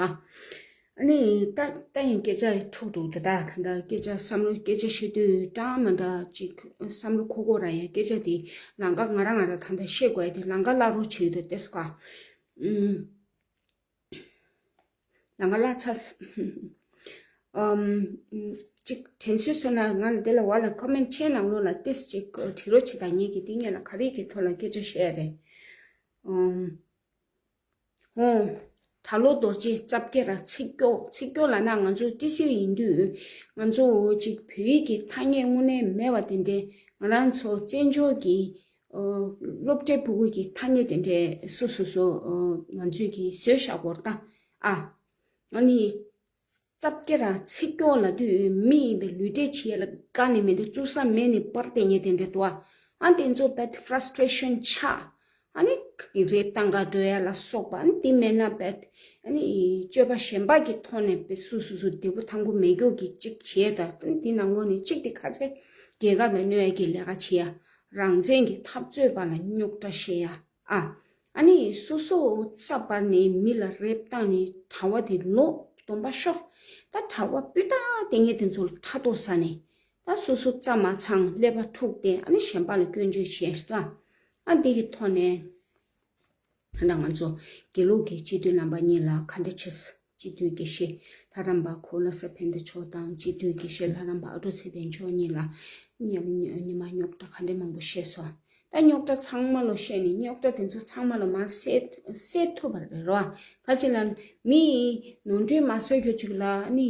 ཨ་ནི་ད་ད་ཡང་སྐད་ཆ་འཁྲུག་འགྲོ་འདུག་ད་ད་ལྟ་སྐད་ཆ་བསམ་བློ་སྐད་ཆ་བཤད་དུས་འདྲ་མི་འདྲ་ཅིག་བསམ་བློ་འཁོར་འཁོར་ར། ཡང་སྐད་ཆ་དེ་ལམ་ཁ་ང་རང་ང་རང་ད་ལྟ་བཤད་དགོས་ཡ་དེ་ལམ་ཁ་བརླག་རོགས་བྱེད་འདུག་ཏེས་ཀ་ཨུམ། ལམ་ཁ་བརླག་ཚར་སོང་། ཨམ། ཅིག་དྲན་གསོས་སོང་ན་ང་ལ་དེ་ལ་བ་ལ་ཀོ་མེན་ཊི་ཆེན་ནང་ལོགས་ལ་ཏེས་ཅིག་བྲིས་རོགས་བྱེད་དང་། ངེད་ཀྱིས་དེ་ངེད་ལ་ག་རེ་གི་ཐོག་ལ་སྐད་ཆ་བཤད་ཡ་རེད། ཨམ། ཧོ། གྲྭ་ལོག་རྡོ་རྗེ་རྩ་བརྒྱད་ར་ཚིག་སྐྱོ། ཚིག་སྐྱོ་ལབ་ན་ང་ཚོ་ཏི་སི་ཡིན་དུས་ང་ཚོ་ཅིག་བོད་ཡིག་གི་ཐ་སྙད་དངོས་གནས་མེད་པ་དེ་འདྲའི་ང་རང་ཚོ་བཙན་བྱོལ་གྱི་ཨོ་སློབ་གྲྭའི་ཕྲུ་གུ་གི་ཐ་སྙད་དེ་འདྲའི་སོ་སོ་སོ་ཨོ་ང་ཚོས་ཀྱི་བཟོས་བཞག་གོ་ར་ད། ཨ། ཨ་ནི། རྩ་བརྒྱད་ར་ཚིག་སྐྱོ་ལབ་དུས་མི་ཡིན་པའི་ལུས་འབྲེལ་བྱེད་ཡ་ལ་དགའ་ནི་མི་འདུག་བཙུགས་ས་མེད་ནི་པར་དེ་ཉེ་དེ་འདྲ་འདུག་ཨ། ཨ་དེ་ཚོ་བེད་ཕྲ་སི་ཊི་རེ་ཤན་ཆགས། ཨ་ནི་རེབ་བཏང་ག་འགྲོ་ཡ་ལ་སོགས་པ། ཨ་ནི་དེ་མེད་ན་བེད་ཨ་ནི་སྤྱོད་པ་གཞན་པ་གི་ཐོག་ནས་བེད་སུ་སུ་སུ་བདེ་པོ་ཐང་པོ་མེད་རྒྱུ་གི་གཅིག་བྱས་ད། ཨ་ནི་དེ་ནང་ལོགས་ནས་གཅིག་དེ་ག་ཚད་རྒྱལ་ཁབ་ལ་གནོད་ཡ་གི་ལས་ཀ་བྱེད་ཡ། རང་བཙན་གྱི་འཐབ་རྩོད་པ་ལ་རྙོག་དྲ་བཤད་ཡ། ཨ། ཨ་ནི་སོ་སོ་རྩ་བར་ནས་མི་ལ་རེབ་བཏང་ནས་གྲྭ་པ་དེ་ལོ་སྡོམ་པ་ཤོར། ད་གྲྭ་པ་སྤུས་དག་དེ་ངས་དེ་ཚོ་ལ་ཕྲག་དོག་ཟ་ནས་ད་སོ་སོ་རྩ་མ་ཚང་ཀླད་པ་འཁྲུགས་ཏེ་ཨ་ནི་གཞན་པ་ལ་སྐྱོན་བརྗོད་བྱས་ཤག་ཨ་འདི་གི་ཐོག་ནས་ད་ང་ཚོ་དགེ་ལུགས་ཀྱི་སྤྱི་འཐུས་རྣམ་པ་གཉིས་ལ་ག་འདྲ་བྱས། སྤྱི་འཐུས་དགེ་བཤེས་ལྷ་རམས་པ་ཁོ་བློ་བཟང་ཕན་བདེ་མཆོག་དང་སྤྱི་འཐུས་དགེ་བཤེས་ལྷ་རམས་པ་ཨ་ཀྲུག་ཚེ་བརྟན་མཆོག་གཉིས་ལ་ཉི་ཉི་མ་རྙོག་དྲ་ག་འདྲ་མང་པོ་བཤད་སོང་། ད་རྙོག་དྲ་ཚང་མ་ལོ་བཤད་ནས་རྙོག་དྲ་དེ་ཚོ་ཚང་མ་ལོ་མ་སེལ་སེལ་ཐུབ་པ་རེད་རོ། ད་ཅི་ལ་མི་ནོར་འཁྲུལ་མ་བཟོ་རྒྱུ་ཅིག་ལ་ནི་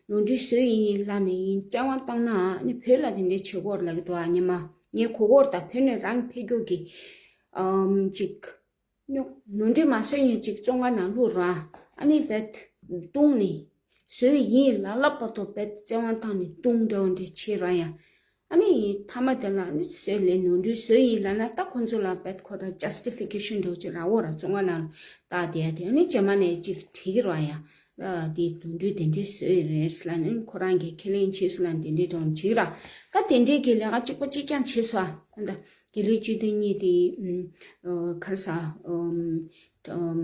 ནོར་འཁྲུལ་བཟོས་ཡིན་ལ་ནི་ཡིན་བཙན་དབང་བཏང་ན་ནི་བོད་ལ་དེ་འདྲའི་བྱེད་སྐོར་ལ་གི་དོ་ཨ་ཉི་མ་ངའི་གོ་སྐོར་དང་བོད་ནས་རང་ཕེབས་རྒྱུ་གི་ཨམ་ཅིག་ནོར་འཁྲུལ་མ་བཟོས་ཡིན་ཅིག་བཙོན་ཁང་ནང་བླུགས་རོ། ཨ་ནི་བེད་བརྡུངས་ནི་བཟོས་ཡིན་ལ་ལབ་པ་དོ་བེད་བཙན་དབང་བཏང་ནི་བརྡུངས་འདྲ་བོ་འདྲ་བྱེད་རོ་ཡ། ཨ་ནི་མཐའ་མ་དེ་ལ་ཨ་ནི་བཟོས་ལས་ནོར་འཁྲུལ་བཟོས་ཡིན་ལབ་ན་ད་ཁོ་ཚོ་ལ་བེད་ཁོ་ར་ཇ་སི་ཊི་ཕི་ཀེ་ཤན་འདྲ་བོ་ཅིག་རག་འོ་ར། བཙོན་ཁང་ནང་ལ་བཏགས་བསྡད་ཡ་དེ་ཨ་ནི་རྗེས་མ་ནས་ཅིག་བྲིས་ཀྱི་རོ་ཡ། ཨ་དེ་ནོར་འཁྲུལ་དེ་འདྲས་བཟོས་ཡོད་རེད་ལབ་ནི་ཁོ་རང་གིས་ཁས་ལེན་བྱས་སོང་ལབ་དེ་འདྲས་འདྲ་བོ་བྲིས་ར། ད་དེ་འདྲས་ཀྱི་ལས་ཀ་གཅིག་པ་གཅིག་རྐྱང་བྱས་སོང་ཨ། ད་དགེ་ལུགས་སྤྱི་འཐུས་གཉིས་དེ་ཨུམ་ཨ་ག་རེ་ཟ་ཨུམ་ཨུམ་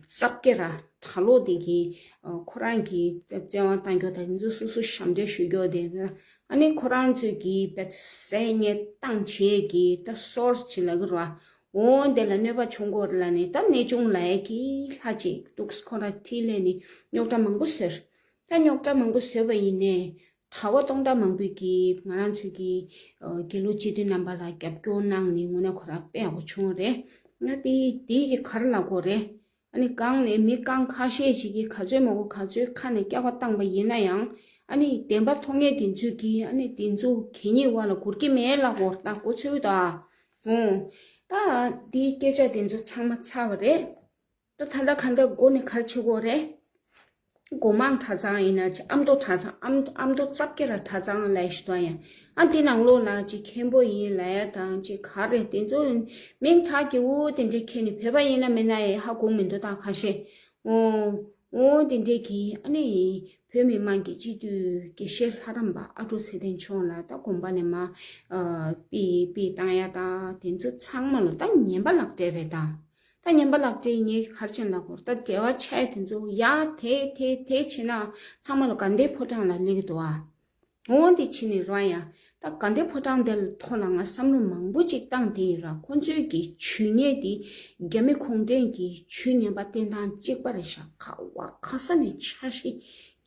རྩ་བརྒྱད་ར་གྲྭ་ལོག་དེ་གིས་ཨ་ཁོ་རང་གིས་བཙན་དབང་བཏང་རྒྱུ་དང་དེ་ཚོ་སོ་སོ་ཞབས་འདྲེན་ཞུ་རྒྱུ་དེ། ཨ་ནི་ཁོ་རང་ཚོས་ཀྱིས་བེད་ཟས་ཉེས་བཏང་བྱས་ཀྱིས་ད་སོར་སི་ཅིག་ལབ་ཀྱི་རེད་བ། འོ་དེ་ལ་གནོད་པ་བྱུང་གི་ཡོད་རེད་ལབ་ནས་ད་གནས་ཆུང་ལབ་ཡ་གི་ལྷ་ཅིག་འདུག་ཁོ་རང་འཁྲིད་སླེབས་ནས་རྙོག་དྲ་མང་པོ་བཟོས། ད་རྙོག་དྲ་མང་པོ་བཟོས་པ་ཡིན་ནའི། གྲྭ་པ་སྟོང་ཕྲག་མང་པོས་ཀྱིས་ང་རང་ཚོའི་གི་ཨ་དགེ་ལུགས་སྤྱི་འཐུས་རྣམ་པ་ལ་རྒྱབ་སྐྱོར་གནང་ནས་དངོས་གནས་ཁོ་རང་དཔེ་ཡག་པོ་བྱུང་བ་རེད། ང་དེ་དེའི་གི་ག་རེ་ལབ་དགོས་རེད། ཨ་ནི་གང་ནས་མི་རྐང་ཁ་ཤས་ཤིག་གིས་ག་ཚོད་མང་པོ་ག་ཚོད་ཁ་ནས་སྐྱག་པ་བཏང་པ་ཡིན་ན་ཡང་། ཨ་ནི་བདེན་པ་མཐོང་མཁན་དེ་ཚོས་ཀྱིས་ཨ་ནི་དེ་ཚོ་གད་སྙིགས་བ་ལ་གོ་གི་མེད་ལབ་དགོས་རེད་ད། གོ་ཚོད་ད། འོ། ད་དེའི་སྐད་ཆ་དེ་ཚོ་ཚང་མ་ཚར་བ་རེད། ད་ད་ལྟ་ག་འདྲ་འགོ་ནས་ག་རེ་བྱེད་དགོས་རེད། སྒོ་མང་གྲྭ་ཚང་ཡིན་ན་ཅིག་ཨ་མདོ་གྲྭ་ཚང་ཨ་མདོ་ཨ་མདོ་ཙབ་ཀེ་ར་གྲྭ་ཚང་ལབ་ཞིག་འདུག་ཡ། ཨ་འདི་ནང་ལོགས་ལ་ཅིག་མཁན་པོ་ཡིན་ལབ་ཡ་དང་ཅིག་ག་རེ་དེ་ཚོ་མིང་གྲགས་ཀྱི་འོ་དེ་འདྲ་ཁྱེར་ནས་བོད་པ་ཡིན་ན་མིན་ན་ཡང་ཧ་གོ་མི་འདུག་ད་ཁ་ཤས། འོ། འོ་དེ་འདྲ་གི་ཨ་ནི་བོད་མི་མང་གི་སྤྱི་འཐུས་དགེ་བཤེས་ལྷ་རམས་པ་ཨ་ཀྲུག་ཚེ་བརྟན་མཆོག་ལ་ད་དགོན་པ་ནས་མ་ཨ་དཔེ་དཔེ་བཏང་ཡ་ད་དེ་ཚོ་ཚང་མ་ལ་ད་ངན་པ་ལག་འབྲེལ་རེད་ད། ད་ངན་པ་ལག་འབྲེལ་ངས་ག་རེ་བྱས་ན་ལབ་དགོས་རེད། ད་འབྲེལ་བ་ཆགས་ཡ་དེ་ཚོ་ཡ་དེ་དེ་དེ་བྱས་ན་ཚང་མ་ལ་དགའ་ལྡན་ཕོ་བྲང་ལ་སླེབས་ཀྱི་འདུག་ཨ། འོ་འདི་ཕྱིན་ནས་ར་ཡ། ད་དགའ་ལྡན་ཕོ་བྲང་དེ་ལ་ཐོག་ལ་ང་བསམ་བློ་མང་པོ་ཅིག་བཏང་དེ་ཡིན་ར། ཁོང་ཚོའི་གི་ཇུས་ངན་དེ་རྒྱ་མི་གུང་ཁྲན་གྱི་ཇུས་ངན་པ་བསྟན་སྟངས་གཅིག་པ་རེད་ཤག་ཁ་བ་ཁ་ས་ནས་འཆར་གཞི།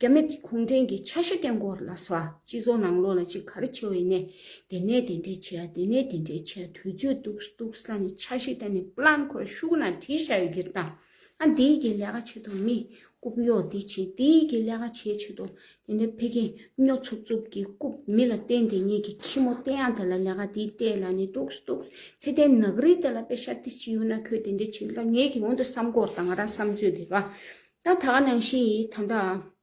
རྒྱ་མི་གུང་ཁྲན་གྱི་འཆར་གཞི་བསྟན་དགོས་རེད་ལབ་སོང་ཨ། སྤྱི་ཚོགས་ནང་ལོགས་ལ་ཅིག་ག་རེ་བྱེད་པ་ཡིན་ནའི་དེ་ནས་དེ་འདྲས་བྱེད་ཡ། དེ་ནས་དེ་འདྲས་བྱེད་ཡ། དུས་ཚོད་འདུག་འདུག་ས་ནས་འཆར་གཞི་བཏིང་ནས་པི་ལན་ཁོ་ར་ཤུགས་ནང་བྲིས་བཞག་ཡོད་ཀྱི་རེད་ད། ཨ་འདིའི་གི་ལས་ཀ་བྱེད་དོ་མི། རྐུབ་གཡོག་འདི་བྱེད། དེའི་གི་ལས་ཀ་བྱེད་བྱེད་དོ། དེ་འདྲ་ཕ་གི་སྨྱོ་ཚུབ་ཚུབ་ཀྱི་རྐུབ་མི་ལ་བསྟན་དེ་ངེད་ཀྱི་ཁྱི་མོ་བསྟན་ཡག་དེ་ལ་ལས་ཀ་དེ་སྤྲད་ལ་ནི་འདུག་འདུག་ཚེ་བརྟན་ནག་རིལ་དེ་ལ་པེ་ཤ་ཏི་ཅི་ཡོད་ན་ཁོས་དེ་འདྲ་བྱེད་ལ་ངེད་ཀྱི་འོང་དུ་བསམ་གོ་ར་ད་ང་རང་བསམ་ཚོད་དེ་ར། ད་ད་ག་ནང་བཞིན་ཡིན་ད་ད།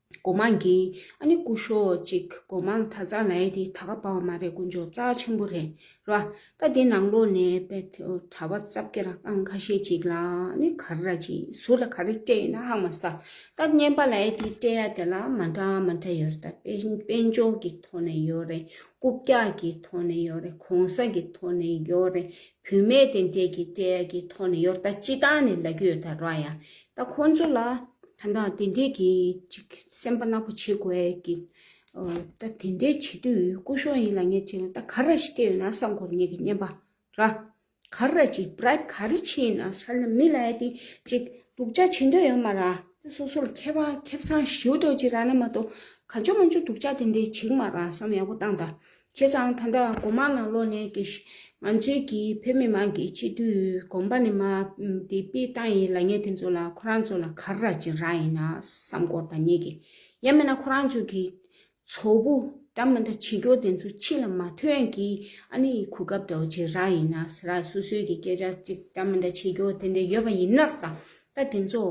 སྒོ་མང་གི་ཨ་ནི་སྐུ་ཞབས་ཅིག་སྒོ་མང་གྲྭ་ཚང་ལ་ཡ་དེ་ད་ག་པ་བ་མ་རེད། དཀོན་མཆོག་རྩ་ཆེན་པོ་རེད། ར། ད་དེ་ནང་ལོགས་ནས་དཔེ་གྲྭ་པ་ཙབ་ཀེ་ར་རྐང་ཁ་ཤས་ཅིག་ལ་ནི་ག་རེ་ར་ཅིག་ཟུར་ལ་ག་རེ་སྤྲད་ཡིན་ན་ཧང་མ་སོང་། ད་བརྙན་པ་ལ་ཡ་དེ་སྤྲད་ཡ་དེ་ལ་མ་འདྲ་མ་འདྲ་ཡོད་རེད། ད་དཔལ་དཔལ་འབྱོར་གྱི་ཐོག་ནས་ཡོད་རེད། རྐུབ་བཀྱག་གི་ཐོག་ནས་ཡོད་རེད། གོང་ས་གི་ཐོག་ནས་ཡོད་རེད། བུད་མེད་དེ་འདྲས་ཀྱི་སྤྲད་ཡ་གི་ཐོག་ནས་ཡོད་རེད། ད་སྤྱི་བཏང་ནས་ལབ་ཀྱི་ཡོད་ད་ར་ཡ། ད་ཁོང་ཚོ་ལ་ད་ད་དེ་འདྲས་ཀྱི་ཅིག་སེམས་པ་ནག་པོ་བྱེད་དགོས་ཡ་གི་ད་དེ་འདྲའི་བྱེད་དུས་སྐུ་ཞབས་ཡིན་ལབ་མཁན་ཅིག་ལ་ད་ག་རེ་ཞིག་སྤྲད་ཡོད་ན་བསམ་གོ་ངེད་ཀྱི་བརྙན་པ་ར། ག་རེ་ཅིག་བྷི་རའིབ་ག་རེ་བྱས་ཡིན་ན་ས་ལ་མི་ལ་ཡ་དེ་ཅིག་སྡུག་ཅག་བྱེད་འདོད་ཡོད་མ་ར། དེ་སོ་སོ་ལ་ཁེ་བ་ཁེ་བཟང་ཞེ་པོ་འདྲ་ཅིག་རག་ན་མ་གཏོགས་ག་ཅོ་མ་ཅོ་སྡུག་ཅག་དེ་འདྲའི་བྱེད་ཀྱི་མ་ར་བསམ་ཡག་པོ་བཏང་ད། བྱས་ཙང་ད་ལྟ་སྒོ་མང་ནང་ལོགས་ནས་ཀྱི་ང་ཚོའི་གི་བོད་མི་མང་གི་སྤྱི་འཐུས་དགོན་པ་ནས་མ་དེ་དཔེ་བཏང་ཡིན་ལབ་མཁན་དེ་ཚོ་ལ་ཁོ་རང་ཚོ་ལ་ག་རེ་ཅིག་རག་ཡིན་ན་བསམ་གོ་ད་ངེད་ཀྱི། ཡང་མིན་ན་ཁོ་རང་ཚོ་གི་ཚོགས་པ་འདྲ་མི་འདྲ་བྱེད་རྒྱུ་དེ་ཚོ་ཕྱི་ལ་མ་ཐོན་གྱི་ཨ་ནི་གོ་སྐབས་འདྲ་བོ་ཅིག་རག་ཡིན་ན་ཟེར་ར། སོ་སོའི་གི་སྐད་ཆ་ཅིག་འདྲ་མི་འདྲ་བྱེད་རྒྱུ་དེ་འདྲ་ཡོད་པ་ཡིན་ན་ད་ད་དེ་ཚོ་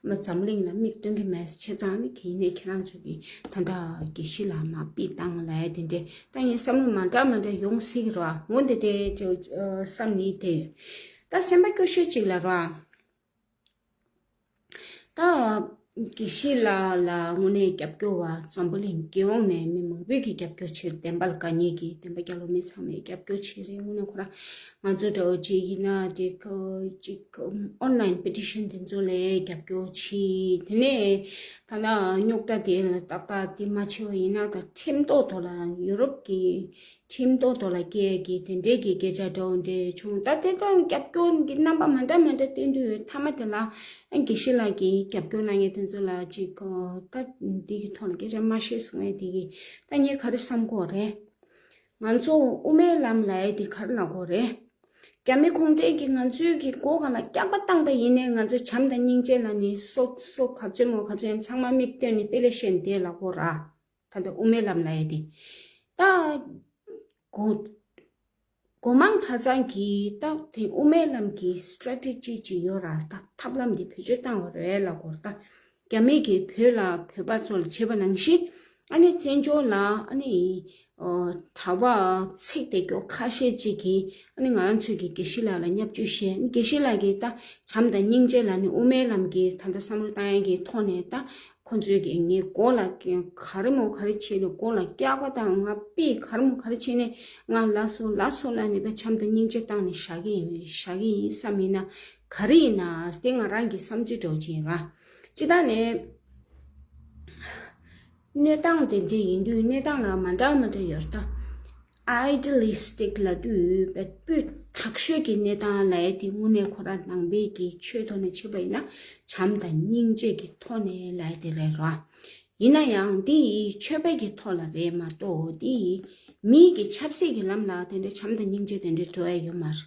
མ་འཛམ་གླིང་ལ་མིག་སྟོན་གྱི་མེད་ཟེར། བྱས་ཙང་ནི་གི་ནས་ཁྱེད་རང་ཚོ་གི་ད་འདྲ་དགེ་བཤེས་ལ་མ་དཔེ་བཏང་ལ་དེ་འདྲ་ད་ངའི་བསམ་བློ་མ་འདྲ་མ་འདྲ་ཡོང་སྲིད་ཀྱི་ར། འོ་དེ་འདྲ་ཅིག་བསམ་ནི་དེ་ཡོད། ད་སེམས་པ་སྐྱོ་ཤོས་ཅིག་ལ་ར། ད་དགེ་བཤེས་ལགས་ལ་དངོས་གནས་རྒྱབ་སྐྱོར་བ་འཛམ་བུ་གླིང་རྒྱལ་ཡོངས་ནས་མི་མང་པོས་ཀྱི་རྒྱབ་སྐྱོར་བྱེད། བདེན་པ་ལ་དགའ་ཉེ་གི་བདེན་པ་རྒྱལ་ལོ་མི་ཚང་མས་རྒྱབ་སྐྱོར་བྱེད་རེད། དངོས་གནས་ཁོ་རང་ང་ཚོ་འདྲ་བོ་ཅིག་ཡིན་ན་དེ་ཅིག་ཨོན་ལའིན་པེ་ཊི་ཤན་དེ་ཚོ་ལ་རྒྱབ་སྐྱོར་བྱེད། དེ་ནས་ད་ལྟ་རྙོག་དྲ་དེ་ལ་ཏག་ཏག་དེ་མ་བྱས་པ་ཡིན་ན་ད་ཁྲིམས་ཐོག་ཐོག་ལ་ཡུ་རོབ་ཀྱི་ཁྲིམས་ཐོག་ཐོག་ལ་སྐྱེལ་གྱི་དེ་འདྲས་ཀྱི་སྐད་ཆ་འདྲ་བོ་འདྲས་བྱུང་། ད་དེ་དང་རྒྱབ་སྐྱོར་གྱི་རྣམ་པ་མ་འདྲ་མ་འདྲ་བསྟན་དུས་མཐའ་མ་དེ་ལ་ཨ་དགེ་བཤེས་ལགས་ཀྱིས་རྒྱབ་སྐྱོར་གནང་མཁན་དེ་ཚོ་ལ་ཅིག་ད་འདི་གི་ཐོག་ལ་སྐད་ཆ་མ་བཤད་སོང་ངས་དེ་གི་ད་ངས་ག་རེ་བསམ་གོ་རེད། ང་ཚོ་དབུ་མའི་ལམ་ལབ་ཡས་དེ་ག་རེ་ལབ་གོ་རེད། རྒྱ་མི་ཁུངས་ལྡན་གྱིས་ང་ཚོའི་གི་མགོ་སྒང་ལ་སྐྱག་པ་བཏང་བ་ཡིན་ནའི་ང་ཚོས་བྱམས་དང་སྙིང་རྗེ་ལབ་ནས་སོ་སོ་ག་ཚོད་མོ་ག་ཚོད་ཡིན་ཚང་མ་མིག་སྟོན་ནས་དཔེ་ལེགས་བཤད་བསྡད་ལབ་གོ་ར། ད་ལྟ་དབུ་མའི་ལམ་ལབ་ཡས་དེ། ད་སྒོ་སྒོ་མང་གྲྭ་ཚང་གི་ད་དེ་དབུ་མའི་ལམ་གྱི་སི་ཊེ་རེ་ཊི་ཅི་ཅིག་ཡོད་ར། ད་ཐབས་ལམ་འདི་བེད་སྤྱོད་བཏང་བ་རེད་ལབ་གོ་ར། ད་རྒྱ་མི་གིས་བོད་ལ་བོད་པ་ཚོ་ལ་བྱས་པ་ནང་བཞིན་ཨ་ནི་བཙན་བྱོལ་ལ་ཨ་ནི་གྲྭ་པ་ཚིག་དེ་སྐྱོ་ཁ་ཤས་ཅིག་གིས་ཨ་ནི་ང་རང་ཚོའི་གི་དགེ་བཤེས་ལགས་ལ་བརྙས་བཅོས་བཤད། དགེ་བཤེས་ལགས་ཀྱིས་ད་བྱམས་དང་སྙིང་རྗེ་ལབ་ནས་དབུ་མའི་ལམ་གྱི་ད་ལྟ་བསམ་བློ་བཏང་ཡས་ཀྱི་ཐོག་ནས་ད། ཁོ་ཚོས་ཀྱིས་ངའི་མགོ་ལ་ག་རེ་མོ་ག་རེ་བྱས་ནས་མགོ་ལ་སྐྱག་པ་དང་ང་དཔེ་ག་རེ་མོ་ག་རེ་བྱས་ནས་ང་ལ་སོ་ལ་སོ་ལ་ནི་བྱམས་དང་སྙིང་རྗེ་བཏང་ནས་བཞག་གི་ཡིན་བཞག་གི་ཡིན་བསམ་ཡིན་ན་ག་རེ་ཡིན་ན་དེ་ང་རང་གི་བསམ་ཚུལ་འདྲ་བོ་ཅིག་ཡིན་ར། སྤྱིར་བཏང་ནས་གནས་སྟངས་དེ་འདྲ་ཡིན་དུས་གནས་སྟངས་ལ་མ་འདྲ་མ་འདྲ་ཡོད་རེད་ད། ཨའི་ཌི་ཡ་ལི་སི་ཊིག་ལབ་དུས་བོད་ཐག་ཆོད་ཀྱི་གནས་སྟངས་ལབ་ཡས་དེ་དངོས་གནས་ཁོ་རང་ནང་པའི་གི་ཆོས་ཐོག་ནས་བྱས་པ་ཡིན་ན་བྱམས་དང་སྙིང་རྗེ་གི་ཐོག་ནས་ལབ་ཡས་དེ་རེད་ར། ཡིན་ན་ཡང་འདི་ཡི་ཆོས་པའི་གི་ཐོག་ལ་རེད་མ་གཏོགས་འདི་ཡི་མིའི་གི་ཆབ་སྲིད་ཀྱི་ལམ་ལ་དེ་འདྲའི་བྱམས་དང་སྙིང་རྗེ་དེ་འདྲའི་འགྲོ་ཡ་ཡོད་མ་རེད།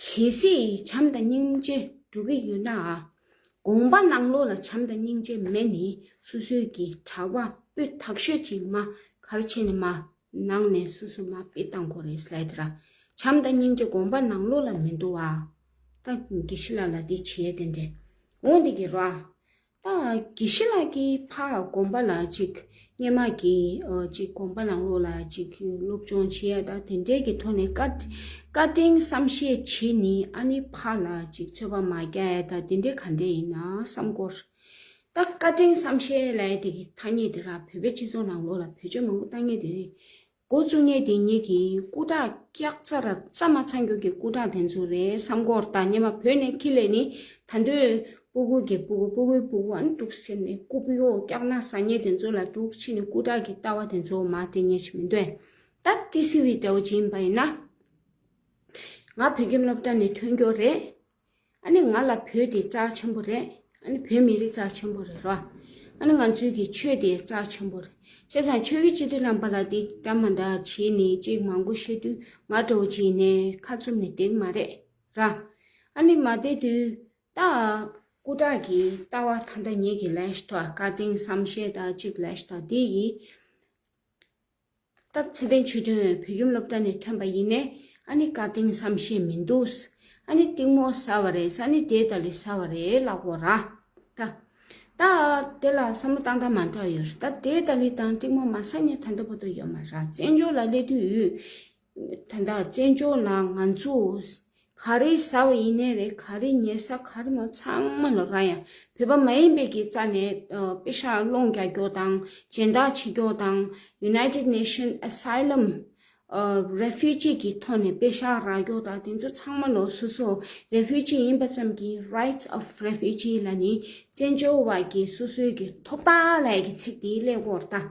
གལ་སྲིད་བྱམས་དང་སྙིང་རྗེ་འགྲོ་གི་ཡོད་ན། དགོན་པ་ནང་ལོགས་ལ་བྱམས་དང་སྙིང་རྗེ་མེད་ནི་སོ་སོའི་གི་གྲྭ་པ་སྤུས་དག་ཤོས་ཅིག་མ་ག་རེ་བྱས་ནས་མ་ནང་ནས་སོ་སོ་མ་དཔེ་བཏང་དགོས་རེད་ལབ་དེ་ར། བྱམས་དང་སྙིང་རྗེ་དགོན་པ་ནང་ལོགས་ལ་མི་འདུག་བ། ད་དགེ་བཤེས་ལགས་ལ་དེ་བྱས་དེ་འདྲས་འོང་དེ་གི་ར། ད་དགེ་བཤེས་ལགས་ཀྱིས་ཕ་དགོན་པ་ལ་ཅིག་སྔོན་མ་གི་ཨ་ཅིག་དགོན་པ་ནང་ལོགས་ལ་ཅིག་སློབ་སྦྱོང་བྱེད་ཡ་ད་དེ་འདྲས་ཀྱི་ཐོག་ནས་བཀའ་བཀའ་དྲིན་བསམ་ཤེས་བྱེད་ནི་ཨ་ནི་ཕ་ལ་ཅིག་ཚོད་པ་མ་རྒྱག་ཡ་ད་དེ་འདྲས་ག་འདྲས་ཡིན་ན་བསམ་དགོས། ད་བཀའ་དྲིན་བསམ་ཤེས་ལབ་ཡ་དེ་གི་ཐ་སྙད་དེ་ར་བོད་པའི་སྤྱི་ཚོགས་ནང་ལོགས་ལ་བེད་སྤྱོད་མང་པོ་བཏང་མཁན་དེ་རེད། འགོ་བཙུགས་མཁན་དེ་ཉིད་ཀྱིས་སྐུ་དྲག་སྐྱག་རྫ་ར་རྩ་མ་ཚང་རྒྱུ་གི་སྐུ་དྲག་དེ་ཚོ་རེད་བསམ་གོ་ད་སྔོན་མ་བོད་ནས་ཁྱི་ལས་ནི་ད་འདོད་སྤུ་གུ་གི་སྤུ་གུ་སྤུ་གུའི་སྤུ་གུ་ཨ་ནི་འདུག་ཟེར་ནས་སྐུ་པི་ཡོ་སྐྱག་སྣ་ཟ་མཁན་དེ་ཚོ་ལ་འདུག་ཕྱིན་ནས་སྐུ་དྲག་གི་ལྟ་བ་དེ་ཚོ་མ་དེ་ཉེ་ཞིག་མི་འདུག་ད་ཏི་སི་བི་འདྲ་བོ་ཅིག་ཡིན་པ་ཡིན་ན། ང་བོད་ཁྱིམ་སློབ་གྲྭ་ནས་ཐོན་རྒྱུ་རེད། ཨ་ནི་ང་ལ་བོད་དེ་རྩ་ཆེན་པོ་རེད། ཨ་ནི་བོད་མི་རིགས་རྩ་ཆེན་པོ་རེད་རོ། ཨ་ནི་ང་ཚོའི་གི་ཆོས་དེ་རྩ་ཆེན་པོ་རེད། བྱས་ཙང་ཆོས་ཀྱི་སྤྱི་འཐུས་རྣམ་པ་ལ་དེ་འདྲ་མ་འདྲ་བྱས་ནས་ཅིག་མང་པོ་བཤད་དུས་ང་འདྲ་བོ་ཅིག་ནས་ཁ་བཙུམ་ནས་བསྡད་ཀྱི་མ་རེད་ར། ཨ་ནི་མ་བསྡད་དུས་ད་སྐུ་དྲག་གི་ལྟ་བ་ད་ལྟ་ངེད་ཀྱི་ལས་ཤོག་བཀའ་དྲིན་བསམ་ཤེས་ད་ཅིག་ལས་ཤོག་དེ་ཡིས། སྟབས་ཚེ་བརྟན་ཆོས་སྒྲོན་བོད་ཁྱིམ་སློབ་གྲྭ་ནས་ཐོན་པ་ཡིན་ནའི་ཨ་ནི་བཀའ་དྲིན་བསམ་ཤེས་མི་འདུག་ཨ་ནི་གཏིང་མོ་ཟ་བ་རེད་ཨ་ནི་དེ་ལྟ་ལི་ཟ་བ་རེད་ལབ་དགོས་ར། ད་ད་དེ་ལ་བསམ་བློ་བཏང་སྟངས་མ་འདྲ་བ་ཡོད་རེད། ད་དེ་ལྟ་ལི་དང་གཏིང་མོ་མ་ཟ་མཁན་ད་ལྟ་བར་དུ་ཡོད་མ་རེད། བཙན་བྱོལ་ལ་སླེབས་དུས་ད་ལྟ་བཙན་བྱོལ་ལ་ང་ཚོ་ག་རེ་ཟ་བ་ཡིན་ནའི་རེད། ག་རེ་ཉལ་ས་ག་རེ་མོ་ཚང་མ་ལོ་ར་ཡང་བོད་པ་མ་ཡིན་པའི་གི་རྩ་ནས་ཨ་པེ་ཤག་སློང་རྒྱག་རྒྱུ་དང་སྦྱིན་བདག་བྱེད་རྒྱུ་དང་United Nation Asylum ཨ་Refugee གི་ཐོག་ནས་པེ་ཤག་རག་རྒྱུ་དང་དེ་ཚོ་ཚང་མ་ལོ་སོ་སོ་Refugee ཡིན་པ་ཙམ་གྱི་Rights of Refugee ལ་ནི་བཙན་བྱོལ་བ་གི་སོ་སོའི་གི་ཐོབ་ཐང་ལབ་ཀྱི་ཚིག་དེ་སླེབས་ཀྱི་ཡོད་རེད།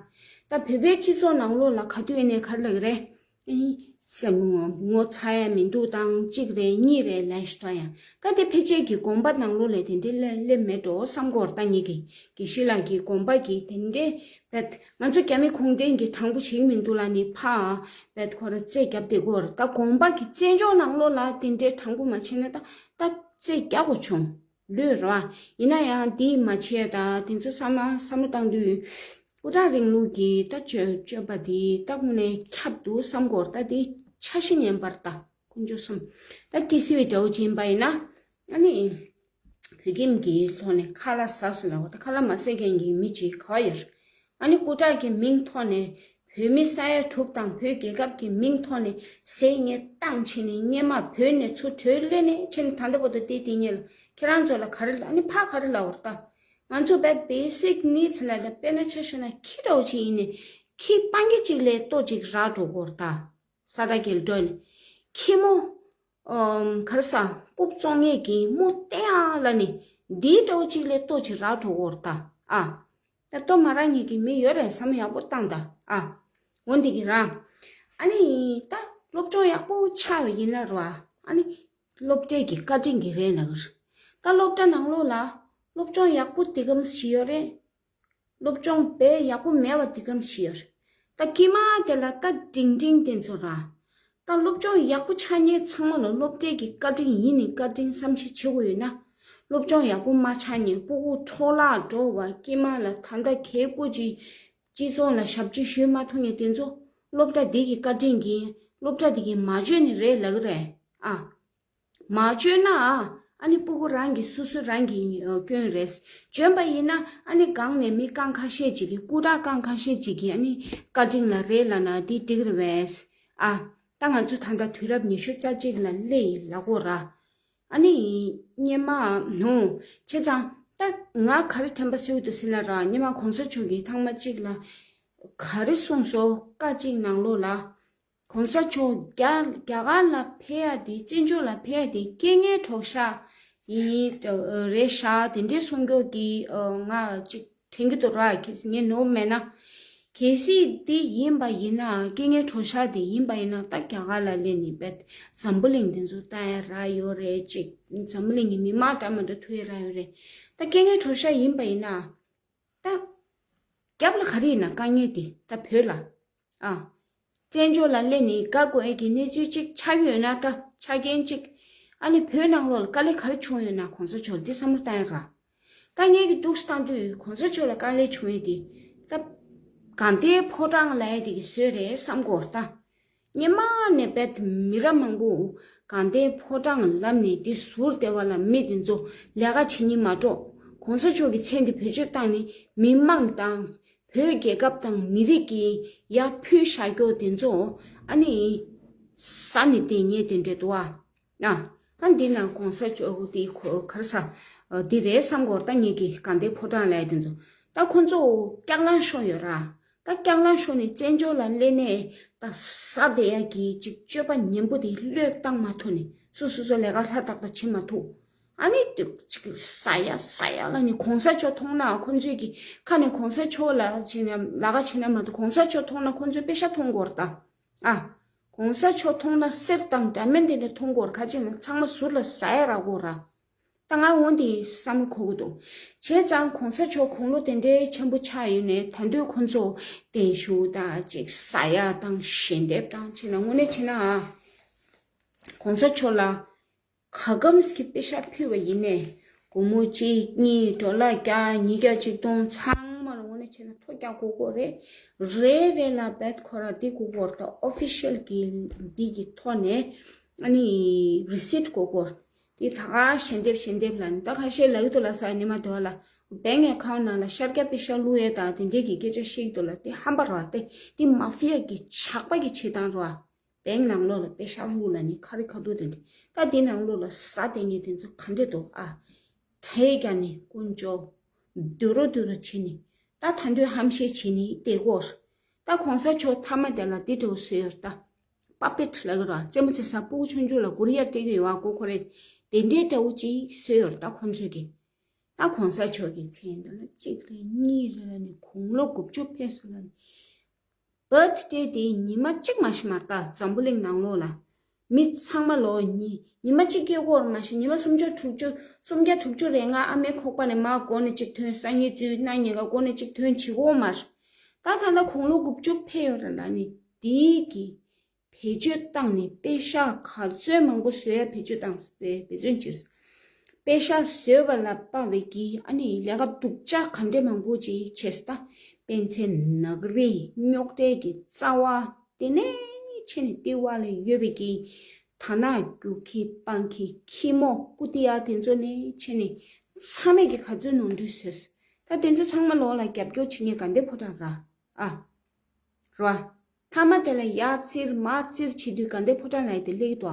ད་ད་བོད་པའི་སྤྱི་ཚོགས་ནང་ལོགས་ལ་ག་དུས་ནས་ག་རེ་ལབ་ཀྱི་རེད། ཨེ། སེམས་ངོ་ངོ་ཚ་ཡ་མི་འདུག་དང་གཅིག་རེད་གཉིས་རེད་ལབ་ཤི་ཐོ་ཡ། ད་དེ་ཕལ་ཆེར་གྱི་དགོན་པ་ནང་ལོགས་ལས་དེ་འདྲའི་སླེབས་སླེབས་མེད་འགྲོ་བསམ་གོ་ད་ངེད་ཀྱི་དགེ་བཤེས་ལགས་ཀྱི་དགོན་པ་གི་དེ་འདྲའི་བེད་ང་ཚོ་རྒྱ་མི་གུང་ཁྲན་གྱི་དྲང་པོ་བྱེད་ཀྱི་མི་འདུག་ལ་ནི་ཕ་བེད་ཁོ་ར་རྩེ་རྒྱབ་བསྡད་གོ་ར། ད་དགོན་པ་གི་བཙན་བྱོལ་ནང་ལོགས་ལ་དེ་འདྲའི་དྲང་པོ་མ་བྱས་ན་ད་ད་རྩེ་རྒྱག་དགོས་བྱུང་ལོས་ར། ཡིན་ན་ཡང་དེ་མ་བྱས་ད་དེ་ཚོ་བསམ་བློ་བསམ་བློ་བཏང་དུས། སྐུ་དྲག་རིང་ལུགས་ཀྱི་ད་སྤྱོད་སྤྱོད་པ་འདི་ད་དངོས་གནས་ཁྱབ་འདུག་བསམ་གོ་ད་འདི་འཆར་གཞི་ངན་པར་ད་དཀོན་མཆོག་གསུམ། ད་ཏི་སི་བི་འདྲ་བོ་ཅིག་ཡིན་པ་ཡིན་ན་ཨ་ནི་བོད་ཁྱིམ་གྱི་ལྷོ་ནས་ཁ་ལག་ཟ་སུ་ལ་བ་ད་ཁ་ལག་མ་ཟས་མཁན་གྱི་མི་ཅིག་ག་བ་ཡོད། ཨ་ནི་སྐུ་དྲག་གི་མིང་ཐོག་ནས་བོད་མི་ས་ཡ་དྲུག་དང་བོད་རྒྱལ་ཁབ་ཀྱི་མིང་ཐོག་ནས་ཟས་ངན་བཏང་ཕྱིན་ནས་སྔོན་མ་བོད་ནས་ཚུར་བྲོས་སླེབས་ནས་ཕྱིན་ད་ལྟ་བར་དུ་དེ་དེ་ཉིད་ལ་ཁྱེད་རང་ཚོ་ལ་ག་རེ་ལ་ཨ་ནི་ཕ་ག་རེ་ལབ་བར་ད། ང་ཚོ་བས་basic needs ལ་ལ་དཔེར་ན་ཆ་བཞག་ན་ཁྱི་འདྲ་བོ་ཅིག་ཡིན་ནས་ཁྱི་སྤང་གི་གཅིག་ལས་ལྟོ་གཅིག་རག་འགྲོ་གོ་ར་ད། ས་ད་གེལ་འགྲོ་ནས་ཁྱི་མོ་ཨམ་ག་རེ་ཟ་རྐུབ་བཙོང་མཁན་གྱི་མོ་བསྟན་ཨ་ལ་ནི་འདིའི་འདྲ་བོ་གཅིག་ལས་ལྟོ་གཅིག་རག་འགྲོ་གོ་ར་ད། ཨ་ད་ལྟོ་མ་རག་མཁན་གྱི་མི་ཡོད་རེད་བསམ་ཡག་པོ་བཏང་ད། ཨ་འོ་འདི་གི་རང་ཨ་ནི་ད་སློབ་སྦྱོང་ཡག་པོ་ཆགས་ཡོད་ཡིན་ན་ར་ཨ་ནི་སློབ་གྲྭའི་གི་བཀའ་དྲིན་གྱི་རེད་ལ་གི་རེད། ད་སློབ་གྲྭ་ནང་ལོགས་ལ་སློབ་སྦྱོང་ཡག་པོ་དེ་གམ་ཞིག་ཡོད་རེད། སློབ་སྦྱོང་དཔེ་ཡག་པོ་མེད་པ་དེ་གམ་ཞིག་ཡོད་རེད། ད་དཀྱིལ་མ་དེ་ལ་ད་འབྲིང་འབྲིང་དེ་ཚོ་ར། ད་སློབ་སྦྱོང་ཡག་པོ་ཆགས་མཁན་ཚང་མ་ལ་སློབ་གྲྭའི་གི་བཀའ་དྲིན་ཡིན་ནི་བཀའ་དྲིན་བསམ་ཤེས་བྱེད་དགོས་ཡོད་ན། སློབ་སྦྱོང་ཡག་པོ་མ་ཆགས་མཁན་སྤུ་གུ་འཕྲོ་བརླག་འགྲོ་བ་དཀྱིལ་མ་ལ་ད་ལྟ་གལ་སྐུ་ཅིག་སྤྱི་ཚོགས་ལ་ཞབས་ཕྱི་ཞུས་མ་ཐུབ་མཁན་དེ་ཚོ་སློབ་གྲྭ་འདི་གི་བཀའ་དྲིན་གྱིས་སློབ་གྲྭ་འདི་གིས་མ་བཅོས་ནི་རེད་ལབ་གི་རེད་ཨ། མ་བཅོས་ན་ཨ་ནི་སྤུ་གུ་རང་གི་སོ་སོ་རང་གི་སྐྱོན་རེད། བཅོས་པ་ཡིན་ན་ཨ་ནི་སྒང་ནས་མི་རྐང་ཁ་ཤས་ཅིག་གིས་སྐུ་དྲག་རྐང་ཁ་ཤས་ཅིག་གིས་ཨ་ནི་བཀའ་དྲིན་ལ་རེད་ལབ་ན་འདི་འགྲིག་རེད་བས། ཨ་ད་ང་ཚོ་ད་ལྟ་དུས་རབས་ཉི་ཤུ་རྩ་གཅིག་ལ་སླེབས་ཡིན་ལབ་དགོས་ར། ཨ་ནི་སྔོན་མ་ནོ་བྱས་ཙང་ད་ང་ག་རེ་དྲན་པ་གསོས་འདུག་ཟེར་ན་ར་སྔོན་མ་གོང་ས་མཆོག་གིས་ཐེངས་མ་གཅིག་ལ་ག་རེ་གསུངས་སོ་བཀའ་གཅིག་ནང་ལོགས་ལ། གོང་ས་མཆོག་རྒྱ་རྒྱ་གར་ལ་ཕེབས་ཡ་དེ་བཙན་བྱོལ་ལ་ཕེབས་ཡ་དེ་རྐྱེན་ངན་གྲོགས་ཤག་ཡིན་རེད་ཤག་དེ་འདྲའི་གསུང་རྒྱུ་གི་ང་ཅིག་དྲན་གྱི་འདུག་ར། གལ་སྲིད་ངས་ནོར་མེད་ན། གལ་སྲིད་དེ་ཡིན་པ་ཡིན་ན་རྐྱེན་ངན་གྲོགས་ཤག་དེ་ཡིན་པ་ཡིན་ན་ད་རྒྱ་གར་ལ་སླེབས་ནས་བས་འཛམ་བུ་གླིང་དེ་ཚོ་ལྟ་ཡ་རག་ཡོད་རེད། ཅིག་འཛམ་བུ་གླིང་གི་མི་མང་འདྲ་མི་འདྲ་ཐུག་ཡ་རག་ཡོད་རེད། ད་རྐྱེན་ངན་གྲོགས་ཤག་ཡིན་པ་ཡིན་ན་ད་རྒྱབ་ལ་ག་རེ་ཡིན་ན་དཀའ་ངལ་དེ་ད་བོད་ལ། ཨ། བཙན་བྱོལ་ལ་སླེབས་ནས་དགའ་དགོས་ཨེ་གི་གནས་ཚུལ་གཅིག་ཆགས་ཀྱི་ཡོད་ན་ད་ཆ་རྐྱེན་གཅིག་ཨ་ནི་བོད་ནང་ལོགས་ལ་དཀའ་ལས་ག་རེ་བྱུང་ཡོད་ན་གོང་ས་མཆོག་འདི་བསམ་བློ་བཏང་ཡ་ར། ད་ངེད་ཀྱི་འདུག་སེ་བཏང་དུས་གོང་ས་མཆོག་ལ་དཀའ་ལས་བྱུང་ཡས་དེ། ད་དགའ་ལྡན་ཕོ་བྲང་ལབ་ཡས་དེ་གི་བཟོས་རེད་བསམ་གྱི་ཡོད་རེད་ད། སྔོན་མ་ནས་རྦད་མི་རབས་མང་པོ་དགའ་ལྡན་ཕོ་བྲང་ལབ་ནས་དེ་ཟུར་དེ་བ་ལ་མི་དེ་ཚོ་ལས་ཀ་བྱེད་སྙིང་མ་འདོད། གོང་ས་མཆོག་གི་མཚན་དེ་བེད་སྤྱོད་བཏང་ནས་མི་མང་དང་བོད་རྒྱལ་ཁབ་དང་མི་རིགས་ཀྱི་ཡར་ཕུལ་བཞག་རྒྱུ་དེ་ཚོ་ཨ་ནི་ཟ་ནས་བསྡད་མཁན་དེ་འདྲ་འདུག་ཨ། ཨ། ཨ་འདི་ན་གོང་ས་མཆོག་དེ་ཁོ་ག་རེ་ཟ། འདི་རེད་བསམ་གྱི་ཡོད་རེད་ད། ངེད་ཀྱི་དགའ་ལྡན་ཕོ་བྲང་ལབ་ཡས་དེ་ཚོ། ད་ཁོ་ཚོ་སྐྱག་ལང་ཤོར་ཡོད་ར། ད་སྐྱག་ལང་ཤོར་ནས་བཙན་བྱོལ་ལ་སླེབས་ནས་ད་ཟ་བསྡད་ཡ་གི་ཅིག་སྤྱོད་པ་ངན་པོ་དེ་བློས་བཏང་མ་ཐུབ་ནས་སོ་སོ་སོ་ལས་ཀ་ཧྲ་ཏག་ཏག་བྱེད་མ་ཐུབ། ཨ་ནི་དེ་ཅིག་ཟ་ཡ་ཟ་ཡ་ལ་ནི་གོང་ས་མཆོག་མཐོང་ན་ཁོ་ཚོས་ཀྱི་ཁ་ནས་གོང་ས་མཆོག་ལ་བྱས་ན་ལས་ཀ་བྱེད་ན་མ་གཏོགས་གོང་ས་མཆོག་མཐོང་ན་ཁོ་ཚོས་པེ་ཤ་མཐོང་གི་ཡོད་རེད་ད། ཨ། གོང་ས་མཆོག་མཐོང་ན་གསེར་དང་འདྲ་མིན་དེ་འདྲ་མཐོང་གི་ཡོད་རེད། ཁ་ཅིག་ན་ཚང་མ་ཟུར་ལ་ཟ་ཡ་རག་གི་ཡོད་རེད། ད་ང་འོ་འདི་བསམ་བློ་འཁོར་གྱི་འདུག་བྱས་ཙང་གོང་ས་མཆོག་དགུང་ལོ་དེ་འདྲའི་ཆེན་པོ་ཆགས་ཡོད་ནས་ད་དུང་ཁོ་ཚོ་བརྟན་བཞུགས་དང་ཅིག་ཟ་ཡ་དང་ཞལ་འདེབས་དང་བྱས་ན་དངོས་གནས་བྱས་ན་ཨ། གོང་ས་མཆོག་ལ་ག་གམ་གྱི་པེ་ཤ་ཕུལ་བ་ཡིན་ནས་སྒོར་མོ་གཅིག་གཉིས་ཌོ་ལར་བརྒྱ་ཉིས་བརྒྱ་གཅིག་སྟོང་ཚང་མ་ལ་དངོས་གནས་བྱས་ན་ཐོ་རྒྱག་དགོས་ཀྱི་རེད། རེ་རེ་ལ་རྦད་ཁོ་ར་འདི་དགོས་ཀྱི་རེད། ད་ཨོ་ཕི་ཤལ་གྱི་འདི་གི་ཐོག་ནས་ཨ་ནི་རི་སིཊ་དགོས་ཀྱི་རེད། འདི་ད་ག་ཞལ་འདེབས་ཞལ་འདེབས་ལ་ནི་ད་ཁ་ཤས་ལབ་ཀྱི་འདུག་ལ་ས་ཉི་མ་དེ་བ་ལ་བེང་ཨེ་ཁའུན་ཊི་ནང་ལ་ཤར་རྒྱག་པེ་ཤ་བླུག་ཡས་དང་དེ་འདྲས་ཀྱི་སྐད་ཆ་བཤད་ཀྱི་འདུག་ལ། དེ་ཧམ་པ་རེད་བ། དེ་དེ་མ་ཕི་ཡ་གི་ཇག་པ་གི་བྱེད་སྟངས་རེད་བ། བེང་ནང་ལོགས་ལ་པེ་ཤ་བླུགས་ལ་ནི་ཁ་རི་ཁ་ཐུག་དེ་འདྲས། ད་དེ་ནང་ལོགས་ལ་ཟ་བསྡད་མཁན་དེ་ཚོ་ག་འདྲས་འདུག་ཨ། ཁྲལ་རྒྱག་ནི་དཀོན་མཆོག་སྡུག་རུ་སྡུག་རུ་བྱེད་ནི། ད་ད་དུང་ཧམ་བཤད་བྱེད་ནི་བསྡད་ཀྱི་ཡོད། ད་གོང་ས་མཆོག་མཐའ་མ་དེ་ལ་འདི་འདྲ་བོ་བཟོས་ཡོད་རེད་ད། པ་པེཊ་ལབ་ཀྱི་རེད་བ། རྩེད་མོ་རྩེ་ས་སྤུ་གུ་ཆུང་ཆུང་ལ་མགོ་ལ་གཡའ་སྤྲད་ཀྱི་ཡོད་བ། མགོ་ཁོ་རེ་དེ་འདྲའི་འདྲ་བོ་ཅིག་བཟོས་ཡོད་རེད་ད་ཁོང་ཚོས་ཀྱི། ད་གོང་ས་མཆོག་གི་མཚན་དེ་ལ་གཅིག་རེད་གཉིས་རེད་ལ་ནི་དགུང་ལོ་དགུ་བཅུ་ཕེབས་སོང་ལ་ནི། བར་ཐི་ཌེ་དེ་ཉི་མ་གཅིག་མ་ཞིག་མ་རེད་ད། འཛམ་བུ་གླིང་ནང་ལོགས་ལ་མི་ཚང་མ་ལོ་ཉི་ཉི་མ་གཅིག་སྐྱེལ་དགོས་རེད་མ་གཞི་ཉི་མ་སུམ་བརྒྱ་དྲུག་ཅུ་སུམ་བརྒྱ་དྲུག་ཅུ་རེ་ལྔ་ཨ་མའི་ཁོག་པ་ནས་མར་སྒོ་ནས་གཅིག་ཐོན། སང་ཉིན་ཚུར་གནངས་ཉིན་ཀ་སྒོ་ནས་གཅིག་ཐོན་བྱེད་དགོས་མ་རེད། ད་ད་ལྟ་དགུང་ལོ་དགུ་བཅུ་ཕེབས་ཡོད་རེད་ལ་ནི་དེའི་གི་བེད་སྤྱོད་བཏང་ནས་པེ་ཤ་ག་ཚོད་མང་པོ་བཟོ་ཡ་བེད་སྤྱོད་བཏང་བེད་བེད་སྤྱོད་བྱས། པེ་ཤ་བཟོས་པ་ལ་དཔག་པའི་གི་ཨ་ནི་ལས་ཀ་སྡུག་ཅག་ག་འདྲས་མང་པོ་ཅིག་བྱས་ད། པན་ཚེ་ནག་རིལ་རྙོག་དྲའི་གི་རྩ་བ་དེ་ནས་ཆེ་ནས་ལྟེ་བ་ལ་ཡོད་པའི་གི་དར་ནག་རྒྱུག་ཁྱི་སྤང་ཁྱི་ཁྱི་མོ་ཀུ་ཏི་ཡ་དེ་ཚོ་ནས་ཆེ་ནས་ཚང་མས་གི་ག་ཚོད་ནོར་འཁྲུལ་བཟོས། ད་དེ་ཚོ་ཚང་མ་ལོག་ལ་རྒྱབ་སྐྱོར་བྱེད་མཁན་དགའ་ལྡན་ཕོ་བྲང་ར་ཨ། ར། མཐའ་མ་དེ་ལ་ཡར་བཙིར་མར་བཙིར་བྱེད་དུས་དགའ་ལྡན་ཕོ་བྲང་ལབ་ཡ་དེ་སླེབས་ཀྱི་འདུག་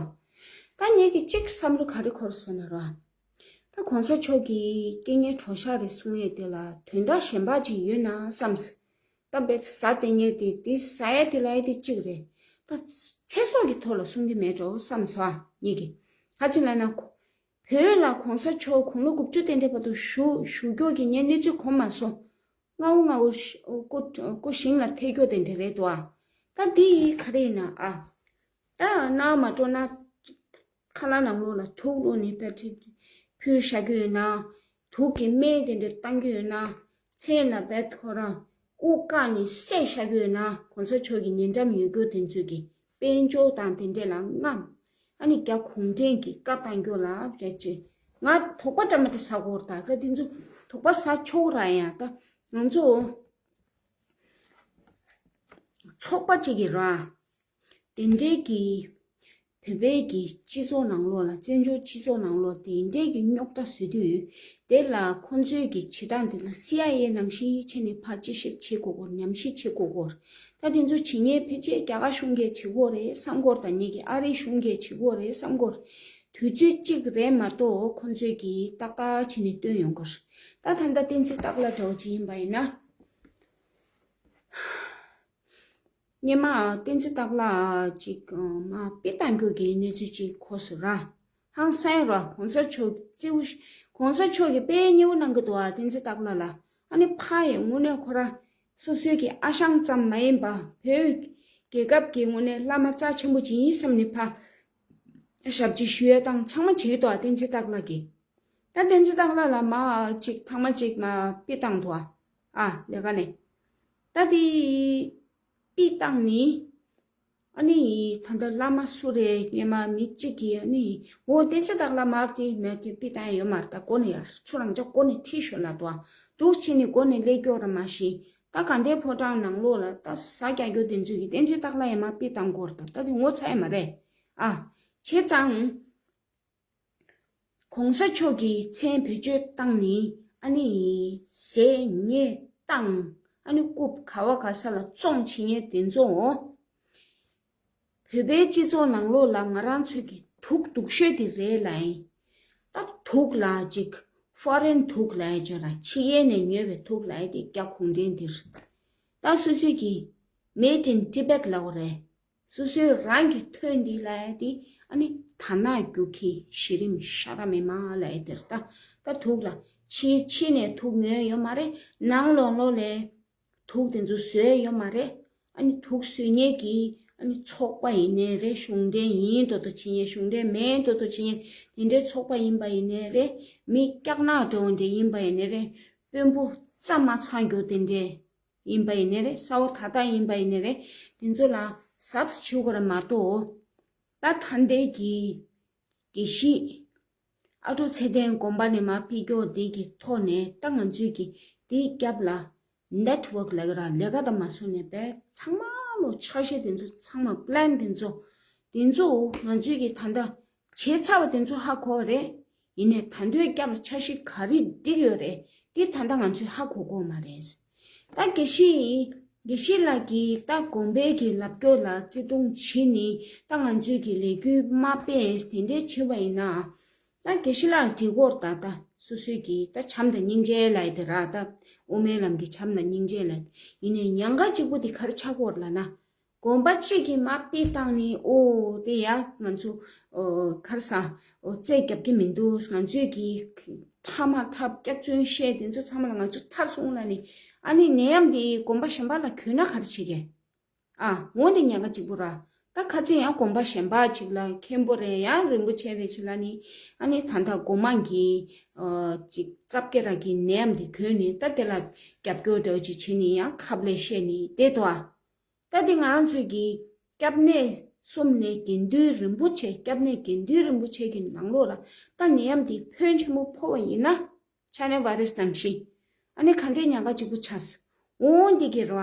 ཨ། ད་ངེད་ཀྱི་གཅིག་བསམ་བློ་ག་རེ་འཁོར་ཟེར་ན་ར། ད་གོང་ས་མཆོག་གི་རྐྱེན་ངན་གྲོགས་ཤག་རེད་གསུང་ཡས་དེ་ལ་དོན་དག་གཞན་པ་ཅིག་ཡོད་ན་བསམས། ད་བེད་ཟ་བསྡད་མཁན་དེ་དེ་ཟ་ཡ་དེ་ལབ་ཡ་དེ་གཅིག་རེད། ད་ཚེ་སྲོག་གི་ཐོག་ལ་གསུང་གི་མེད་འགྲོ་བསམས་སོ་ཨ་ངེད་ཀྱི། ག་ཅི་ལབ་ན་ཁོ་བོད་ལ་གོང་ས་མཆོག་དགུང་ལོ་དགུ་བཅུ་དེ་འདྲའི་བར་དུ་བཞུགས་བཞུགས་རྒྱུ་གི་ངས་གནས་ཚུལ་གོ་མ་སོང་། སྔ་བོ་སྔ་བོ་ཤ་སྐུ་སྐུ་ཞིང་ལ་ཐལ་རྒྱུ་དེ་འདྲ་རེད་དོ་ཨ། ད་འདི་ཡི་ག་རེ་ཡིན་ན་ཨ། ད་ནང་མ་འགྲོ་ན་ཁ་ལག་ནང་ལོགས་ལ་དུག་བླུགས་ནས་པད་ཁྲི་ཕུལ་བཞག་རྒྱུ་ཡོད་ན། དུག་གི་སྨན་དེ་འདྲ་བཏང་རྒྱུ་ཡོད་ན། མཚན་ལ་བད་ཁོ་རང་དབུགས་བཀག་ནས་བསད་བཞག་རྒྱུ་ཡོད་ན་གོང་ས་མཆོག་གི་ཉེ་འགྲམ་ཡོད་རྒྱུ་དེ་ཚོས་ཀྱི་དཔལ་འབྱོར་དང་དེ་འདྲས་ལ་རྔམ། ཨ་ནི་རྒྱ་གུང་ཁྲན་གྱི་བཀའ་བཏང་རྒྱུ་ལ་བྱས་ཅི། ང་དོགས་པ་འདྲ་མ་འདྲ་ཟ་གོ་ར་ད་ད་དེ་ཚོ་དོགས་པ་ཟ་ཆོག་ར་ཡང་ད་ང་ཚོ་ཚོགས་པ་གཅིག་གི་ར། དེ་འདྲས་ཀྱི་བོད་པའི་གི་སྤྱི་ཚོགས་ནང་ལོགས་ལ་བཙན་བྱོལ་སྤྱི་ཚོགས་ནང་ལོགས་དེ་འདྲས་ཀྱི་རྙོག་དྲ་བཟོས་དུས་དེ་ལ་ཁོང་ཚོའི་གི་བྱེད་སྟངས་དེ་ལ་སི་ཨའི་ཨེ་ནང་བཞིན་བྱས་ནས་ཕར་དཔྱད་ཞིབ་བྱེད་དགོས་སྐོར་ཉམས་ཞིབ་བྱེད་དགོས་སྐོར། ད་དེ་ཚོ་བྱེད་མཁན་ཕལ་ཆེར་རྒྱ་གར་གཞུང་གིས་བྱེད་དགོས་རེད་བསམ་སྐོར་དང་ངེད་ཀྱི་ཨ་རིའི་གཞུང་གིས་བྱེད་དགོས་རེད་བསམ་སྐོར། དུས་ཚོད་གཅིག་རེད་མ་གཏོགས་ཁོང་ཚོས་གི་ཏག་ཏག་བྱས་ནས་བཏོན་ཡོང་གི་རེད། ད་ད་ལྟ་བསྟན་འཛིན་སྟག་ལྷ་འདྲ་བོ་ཅིག་ཡིན་པ་ཡིན་ན། སྔོན་མ་བསྟན་འཛིན་སྟག་ལྷ་ཅིག་མར་དཔེ་བཏང་རྒྱུ་གི་གནས་ཚུལ་ཅིག་གོ་སོང་ར། ཧང་སང་ར་གོང་ས་མཆོག་གཙོ་བོ་གོང་ས་མཆོག་གིས་དཔེ་མཉེས་པོ་གནང་གི་འདུག་ཨ་བསྟན་འཛིན་སྟག་ལྷ་ལ། ཨ་ནི་ཕ་ཡི་དངོས་གནས་ཁོ་ར་སོ་སོའི་གི་ཨ་ཞང་ཙམ་མ་ཡིན་པ་བོད་རྒྱལ་ཁབ་ཀྱི་དངོས་གནས་བླ་མ་རྩ་ཆེན་པོ་ཅིག་ཡིན་བསམ་ནས་ཕ་ཞབས་ཕྱི་ཞུ་ཡ་དང་ཚང་མ་བྱེད་ཀྱི་འདུག་ཨ་བསྟན་འཛིན་སྟག་ལྷ་གིས། ད་བསྟན་འཛིན་སྟག་ལྷ་ལ་མར་ཅིག་ཐེངས་མ་ཅིག་མར་དཔེ་བཏང་འདུག་ཨ། ཨ་ལས་ཀ་ནས། ད་དེ་དཔེ་བཏང་ནི། ཨ་ནི་ད་ལྟ་བླ་མ་སུ་རེད། སྔོན་མ་མི་གཅིག་གིས་ཨ་ནི་འོ་བསྟན་འཛིན་སྟག་ལྷ་མ་དེ་མེད་དེ་པི་བཏང་ཡོད་མ་རེད། ད་གོ་ནས་ཡར་ཚུར་རང་ཅག་གོ་ནས་ཁྲིད་ཤོག་ལབ་འདུག་ཨ། འདུག་བྱས་ནས་གོ་ནས་སླེབས་ཀྱོག་ར་མ་ཤེས། ད་དགའ་ལྡན་ཕོ་བྲང་ནང་ལོགས་ལ་ད་ཟ་རྒྱག་རྒྱུ་དེ་ཚོས་ཀྱིས་བསྟན་འཛིན་སྟག་ལྷ་ཡ་མ་པི་བཏང་གོ་ར། ད་ད་དེ་ངོ་ཚ་ཡ་མ་རེད་ཨ། བྱས་ཙང་གོང་ས་མཆོག་གིས་མཚན་བེད་སྤྱོད་བཏང་ནས་ཨ་ནི་ཟས་ཉེས་བཏང་། ཨ་ནི་རྐུབ་ག་བ་ག་ས་ལ་བཙོང་བྱེད་མཁན་དེ་ཚོ། བོད་པའི་སྤྱི་ཚོགས་ནང་ལོགས་ལ་ང་རང་ཚོའི་གི་དུག་སྡུག་ཤོས་དེ་རེད་ལབ་ཡིན། ད་དུག་ལ་ཅིག་ཕོ་རེན་དུག་ལབ་ཡ་ཅིག་ཡོད་ར། ཕྱི་རྒྱལ་ནས་ཉོས་པའི་དུག་ལབ་ཡ་དེ་རྒྱ་གུང་ཁྲན་དེ་རེད། ད་སོ་སོའི་གི་Made in Tibet ལབ་དགོས་རེད། སོ་སོའི་རང་གི་ཐོན་འདི་ལབ་ཡ་དེ་ཨ་ནི་དར་ནག་རྒྱུག་ཁྱི་གཞི་རིམ་ཤ་ར་མེ་མ་ལབ་ཡ་དེ་རེད། ད་ད་དུག་ལ་ཕྱི་ཕྱི་ནས་དུག་ཉོས་ཡོད་མ་རེད། ནང་ལོགས་ལོགས་ལས་དུག་དེ་ཚོ་བཟོས་ཡོད་མ་རེད། ཨ་ནི་དུག་བཟོས་མཁན་གྱི་ཨ་ནི་ཚོགས་པ་ཡིན་ནའི་རེད། གཞུང་འབྲེལ་ཡིན་མདོག་མདོག་བྱེད་མཁན། གཞུང་འབྲེལ་མིན་མདོག་མདོག་བྱེད་མཁན་དེ་འདྲའི་ཚོགས་པ་ཡིན་པ་ཡིན་ནའི་རེད། མི་སྐྱག་ནག་འདྲ་བོ་འདྲ་ཡིན་པ་ཡིན་ནའི་རེད། དཔོན་པོ་རྩ་མ་ཚང་རྒྱུ་དེ་འདྲས་ཡིན་པ་ཡིན་ནའི་རེད། གསར་པ་ད་ལྟ་ཡིན་པ་ཡིན་ནའི་རེད། དེ་ཚོ་ལ་གཟབ་གཟབ་བྱེད་དགོས་རེད་མ་གཏོགས། ད་ད་ལྟའི་གི་དགེ་བཤེས་ཨ་ཀྲུག་ཚེ་བརྟན་དགོན་པ་ནས་མར་ཕུད་རྒྱུ་དེ་གི་ཐོག་ནས་ད་ང་ཚོའི་གི་དེའི་རྒྱབ་ལ་network ལབ་ཀྱི་ར། ལས་ཀ་དང་མ་སོང་ནས་པས་ཚང་མ་ལོ་ཆ་ཤས་དེ་ཚོ་ཚང་མ་plan དེ་ཚོ་དེ་ཚོ་ང་ཚོའི་གི་ད་ལྟ་བྱས་ཚར་བ་དེ་ཚོ་ཧ་གོ་བ་རེད། ཡིན་ནའི་ད་དུང་རྒྱབ་ལ་འཆར་གཞི་ག་རེ་སྒྲིག་ཡོད་རེད་དེ་ད་ལྟ་ང་ཚོས་ཧ་གོ་གོ་མ་རེད། ད་དགེ་བཤེས་དགེ་བཤེས་ལགས་ཀྱིས་ད་དགོན་པའི་གི་ལབ་སྐྱོར་ལ་བརྩི་མཐོང་བྱེད་ནི་ད་ང་ཚོས་གི་ལས་འགུལ་མ་སྤེལ་དེ་འདྲས་བྱེད་པ་ཡིན་ན། ད་དགེ་བཤེས་ལགས་དྲི་གོ་ར། ད་ད་སོ་སོའི་གི་ད་བྱམས་དང་སྙིང་རྗེ་ལབ་ཡ་དེ་ར། ད་དབུ་མའི་ལམ་གི་བྱམས་དང་སྙིང་རྗེ་ལབ་ཡ་ཡིན་ནའི་ཉེན་ཁ་གཅིག་པོ་དེ་ག་རེ་ཆགས་གོ་ར་ལབ་ན། དགོན་པ་གཅིག་གིས་མར་ཕུད་བཏང་ནི་ཨོ་དེ་ཡ་ང་ཚོ་ཨོ་ག་རེ་ཟ་ཨོ་རྩོད་རྒྱབ་ཀྱི་མི་འདུག་ང་ཚོས་གི་ཁྲ་མ་འཁྲབ་སྐྱག་རྫུན་བཤད་དེ་ཚོ་ཚང་མ་ལ་ང་ཚོ་ཐར་སོང་ལབ་ནི། ཨ་ནི་ནད་ཡམས་དེ་དགོན་པ་གཞན་པ་ལ་གྱོན་ན་ག་རེ་བྱེད་ཀྱི། ཨ་འོ་འདི་ཉེན་ཁ་གཅིག་པོ་ར། ད་ཁ་ཚིག་ཡང་དགོན་པ་གཞན་པ་ཅིག་ལ་མཁན་པོ་རེད་ཡང་རིན་པོ་ཆེ་རེད་ཅིག་ལབ་ནི། ཨ་ནི་ད་ལྟ་སྒོ་མང་གི་ཨ་ཅིག་རྩབ་ཀེ་ར་གི་ནད་ཡམས་དེ་གྱོན་ནི་ད་དེ་ལ་རྒྱབ་སྐྱོར་འདྲ་བོ་ཅིག་བྱེད་ནི་ཡང་ཁ་ལས་བཤད་ནི་དེ་དོ་ཨ། ད་དེ་ང་རང་ཚོའི་གི་སྐྱབས་གནས་གསུམ་ནས་དགེ་འདུན་རིན་པོ་ཆེ་སྐྱབས་གནས་དགེ་འདུན་རིན་པོ་ཆེ་གི་ནང་ལོགས་ལ་ད་ནད་ཡམས་དེ་ཕོན་ཆེན་པོ་ཕོག་པ་ཡིན་ན། ཆ་ནས་བ་རེས་ནང་བཞིན། ཨ་ནི་ག་འདྲའི་ཉེན་ཁ་གཅིག་པུ་ཆགས་སོང་། འོང་འདི་གི་ར།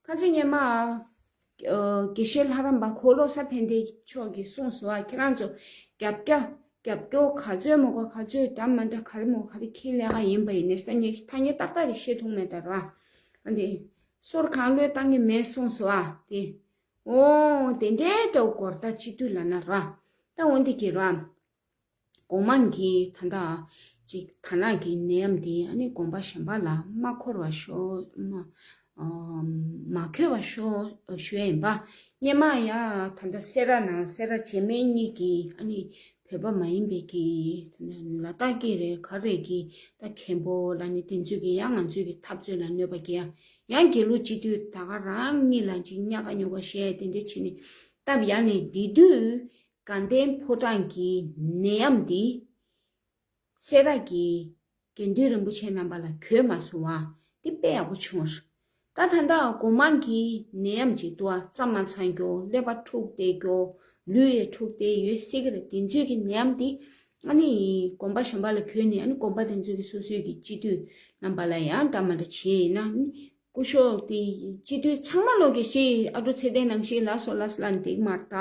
ཁ་ཚིག་ཉེ་མ། དགེ་བཤེས་ལྷ་རམས་པ་འཁོར་ལོ་གསར་ཕན་བདེ་མཆོག་གིས་གསུངས་སོང་ཨ། ཁྱེད་རང་ཚོ་རྒྱབ་སྐྱོར་རྒྱབ་སྐྱོར་ག་ཚོད་མོ་ག་ག་ཚོད་འདྲ་མ་འདྲ་ག་རེ་མོ་ག་རེ་ཁྱེད་ལས་ཀ་ཡིན་པ་ཡིན་ནས་ད་ངས་ཐ་སྙད་ཏག་ཏག་དེ་བཤད་ཐུབ་མེད་ད་ར། ཨ་འདི། སོར་གང་བློས་བཏང་གི་མེད་གསུངས་སོང་ཨ་དེ། འོང་དེ་འདྲའི་འདྲ་བོ་སྐོར་ད་སྤྱི་འཐུས་ལ་ན་ར། ད་འོང་འདི་གི་ར། གོང་མ་གིས་ད་ལྟ་ཅིག་དར་ནག་གི་ནད་ཡམས་འདི་ཨ་ནི་དགོན་པ་གཞན་པ་ལ་མ་འཁོར་བ་ཤོག་མ་ཨ་མ་འཁོར་བ་ཤོག་ཞུ་ཡ་ཡིན་པ། སྔོན་མ་ཡ་ད་ལྟ་སེ་ར་ནང་སེ་ར་བྱེས་སྨད་གཉིས་ཀྱི་ཨ་ནི་བོད་པ་མ་ཡིན་པའི་གི་ལ་དྭགས་ཀྱི་རེད་ག་རེ་གི་ད་མཁན་པོ་ལ་ནི་དེ་ཚོས་གི་ཡང་ང་ཚོས་གི་འཐབ་རྩོད་ལ་གནོད་པ་སྐྱེལ་ཡ་ཡང་དགེ་ལུགས་སྤྱི་འཐུས་ད་ག་རང་གཉིས་ལ་ཅིག་ཉག་ག་ཉོག་ག་བཤད་དེ་འདྲ་བྱས་ནས་སྟབས་ཡག་ནས་འདི་དུས། དགའ་ལྡན་ཕོ་བྲང་གི་ནད་ཡམས་འདི་སེ་ར་གི་དགེ་འདུན་རིན་པོ་ཆེ་རྣམ་པ་ལ་གྱོན་མ་སོང་བ་འདི་དཔེ་ཡག་པོ་བྱུང་། ད་ད་ལྟ་སྒོ་མང་གི་ནད་ཡམས་ཅིག་འདུག་ཨ། རྩ་མ་ཚང་རྒྱུ་ཀླད་པ་འཁྲུགས་བསྡད་རྒྱུ་ལུས་ཡང་འཁྲུགས་བསྡད་ཡོད་སྲིད་ཀྱི་རེད། དེ་ཚོའི་གི་ནད་ཡམས་འདི་ཨ་ནི་དགོན་པ་གཞན་པ་ལ་གྱོན་ནས་ཨ་ནི་དགོན་པ་དེ་ཚོའི་གི་སོ་སོའི་གི་སྤྱི་འཐུས་རྣམ་པ་ལ་ཡང་འདྲ་མ་འདྲ་བྱས་ཡིན་ན་སྐུ་ཞབས་དེ་སྤྱི་འཐུས་ཚང་མ་ལོག་གི་ཤི་ཨ་འབྲུག་ཚེ་བརྟན་ནང་བཞིན་ལ་སོ་ལ་སོ་ལ་འདེགས་མར་ད།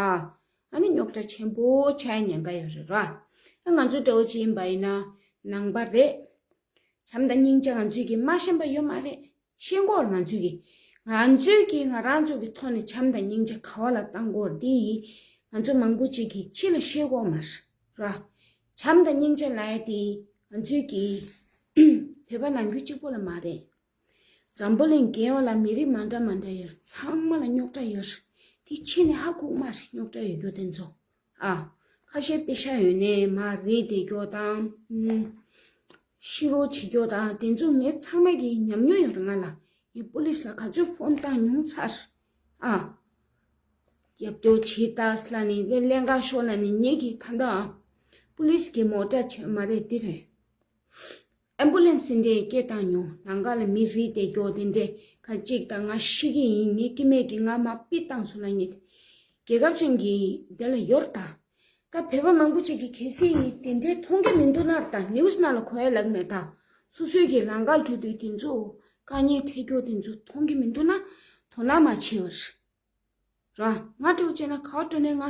ཨ་ནི་རྙོག་དྲ་ཆེན་པོ་ཆགས་ཉེན་ཁ་ཡོད་རེད་ར། ཨ་ང་ཚོ་འདྲ་བོ་ཅིག་ཡིན་པ་ཡིན་ན་ནང་པ་རེད། བྱམས་དང་སྙིང་རྗེ་ང་ཚོས་ཀྱིས་མ་ཤེས་པ་ཡོད་མ་རེད། ཤེས་དགོས་རེད་ང་ཚོས་ཀྱིས། ང་ཚོས་ཀྱིས་ང་རང་ཚོ་གི་ཐོག་ནས་བྱམས་དང་སྙིང་རྗེ་ག་བ་ལ་བཏང་དགོས་རེད་དེ་ཡིས་ང་ཚོ་མང་པོ་ཅིག་གིས་ཕྱི་ལ་ཤེས་དགོས་མ་རེད་ར། བྱམས་དང་སྙིང་རྗེ་ལབ་ཡ་དེ་ང་ཚོས་ཀྱིས་བོད་པ་ནང་ཁུལ་གཅིག་པོ་ལ་མ་རེད། འཛམ་བུ་གླིང་རྒྱལ་བ་ལ་མི་རིགས་མ་འདྲ་མ་འདྲ་ཡོད་རེད། ཚང་མ་ལ་རྙོག་དྲ་ཡོད་རེད། དེ་ཕྱི་ནས་ཧ་གོ་མ་རེད་རྙོག་དྲ་ཡོད་རྒྱུ་དེ་ཚོ། ཨ། ཁ་ཤས་པེ་ཤ་ཡོད་ནས་མ་རེད་བསྡད་རྒྱུ་དང་། ཤི་རོ་བྱེད་རྒྱུ་དང་དེ་ཚོ་ངས་ཚང་མ་གི་ཉམས་མྱོང་ཡོད་རེད་ང་ལ། ངས་པུ་ལིས་ལ་ག་ཚོད་ཕོན་བཏང་མྱོང་ཚར། ཨ། རྒྱབ་སྐྱོར་བྱེད་ད་ལ་ནི་ཀླན་ཀ་ཤོར་ལ་ནི་ངེད་ཀྱི་ད་ལྟ་པུ་ལིས་ཀྱི་མོ་ཊ་བྱེད་མ་རེད་འདི་རེད། ཨེམ་བུ་ལན་སི་འདྲས་སྐད་བཏང་མྱོང་ལམ་ཁ་ལ་མི་རིལ་བསྡད་རྒྱུ་དེ་འདྲས་ཁ་ཅིག་དང་ང་ཤི་གི་ཡིན་ངས་སྐྱེ་དམན་གྱི་ང་མ་པི་བཏང་སོང་ལ་ཉིད། རྒྱལ་ཁབ་ཅན་གྱི་དེ་ལ་ཡོད་རེད་ད། ད་བོད་པ་མང་པོ་ཅིག་གིས་གལ་སྲིད་དེ་འདྲའི་མཐོང་གི་མི་འདུག་ན་རེད་ད། ནིའུ་སི་ནང་ལ་གོ་ཡ་ལབ་མེད་ད། སོ་སོའི་གི་ལམ་ཁར་འགྲོ་དུས་དེ་ཚོ་དཀའ་ངལ་འཕྲད་རྒྱུ་དེ་ཚོ་མཐོང་གི་མི་འདུག་ན་དོ་སྣང་མ་བྱེད་པར། ར། ང་འདྲ་བོ་བྱས་ན་ག་པར་འགྲོ་ནའི་ང་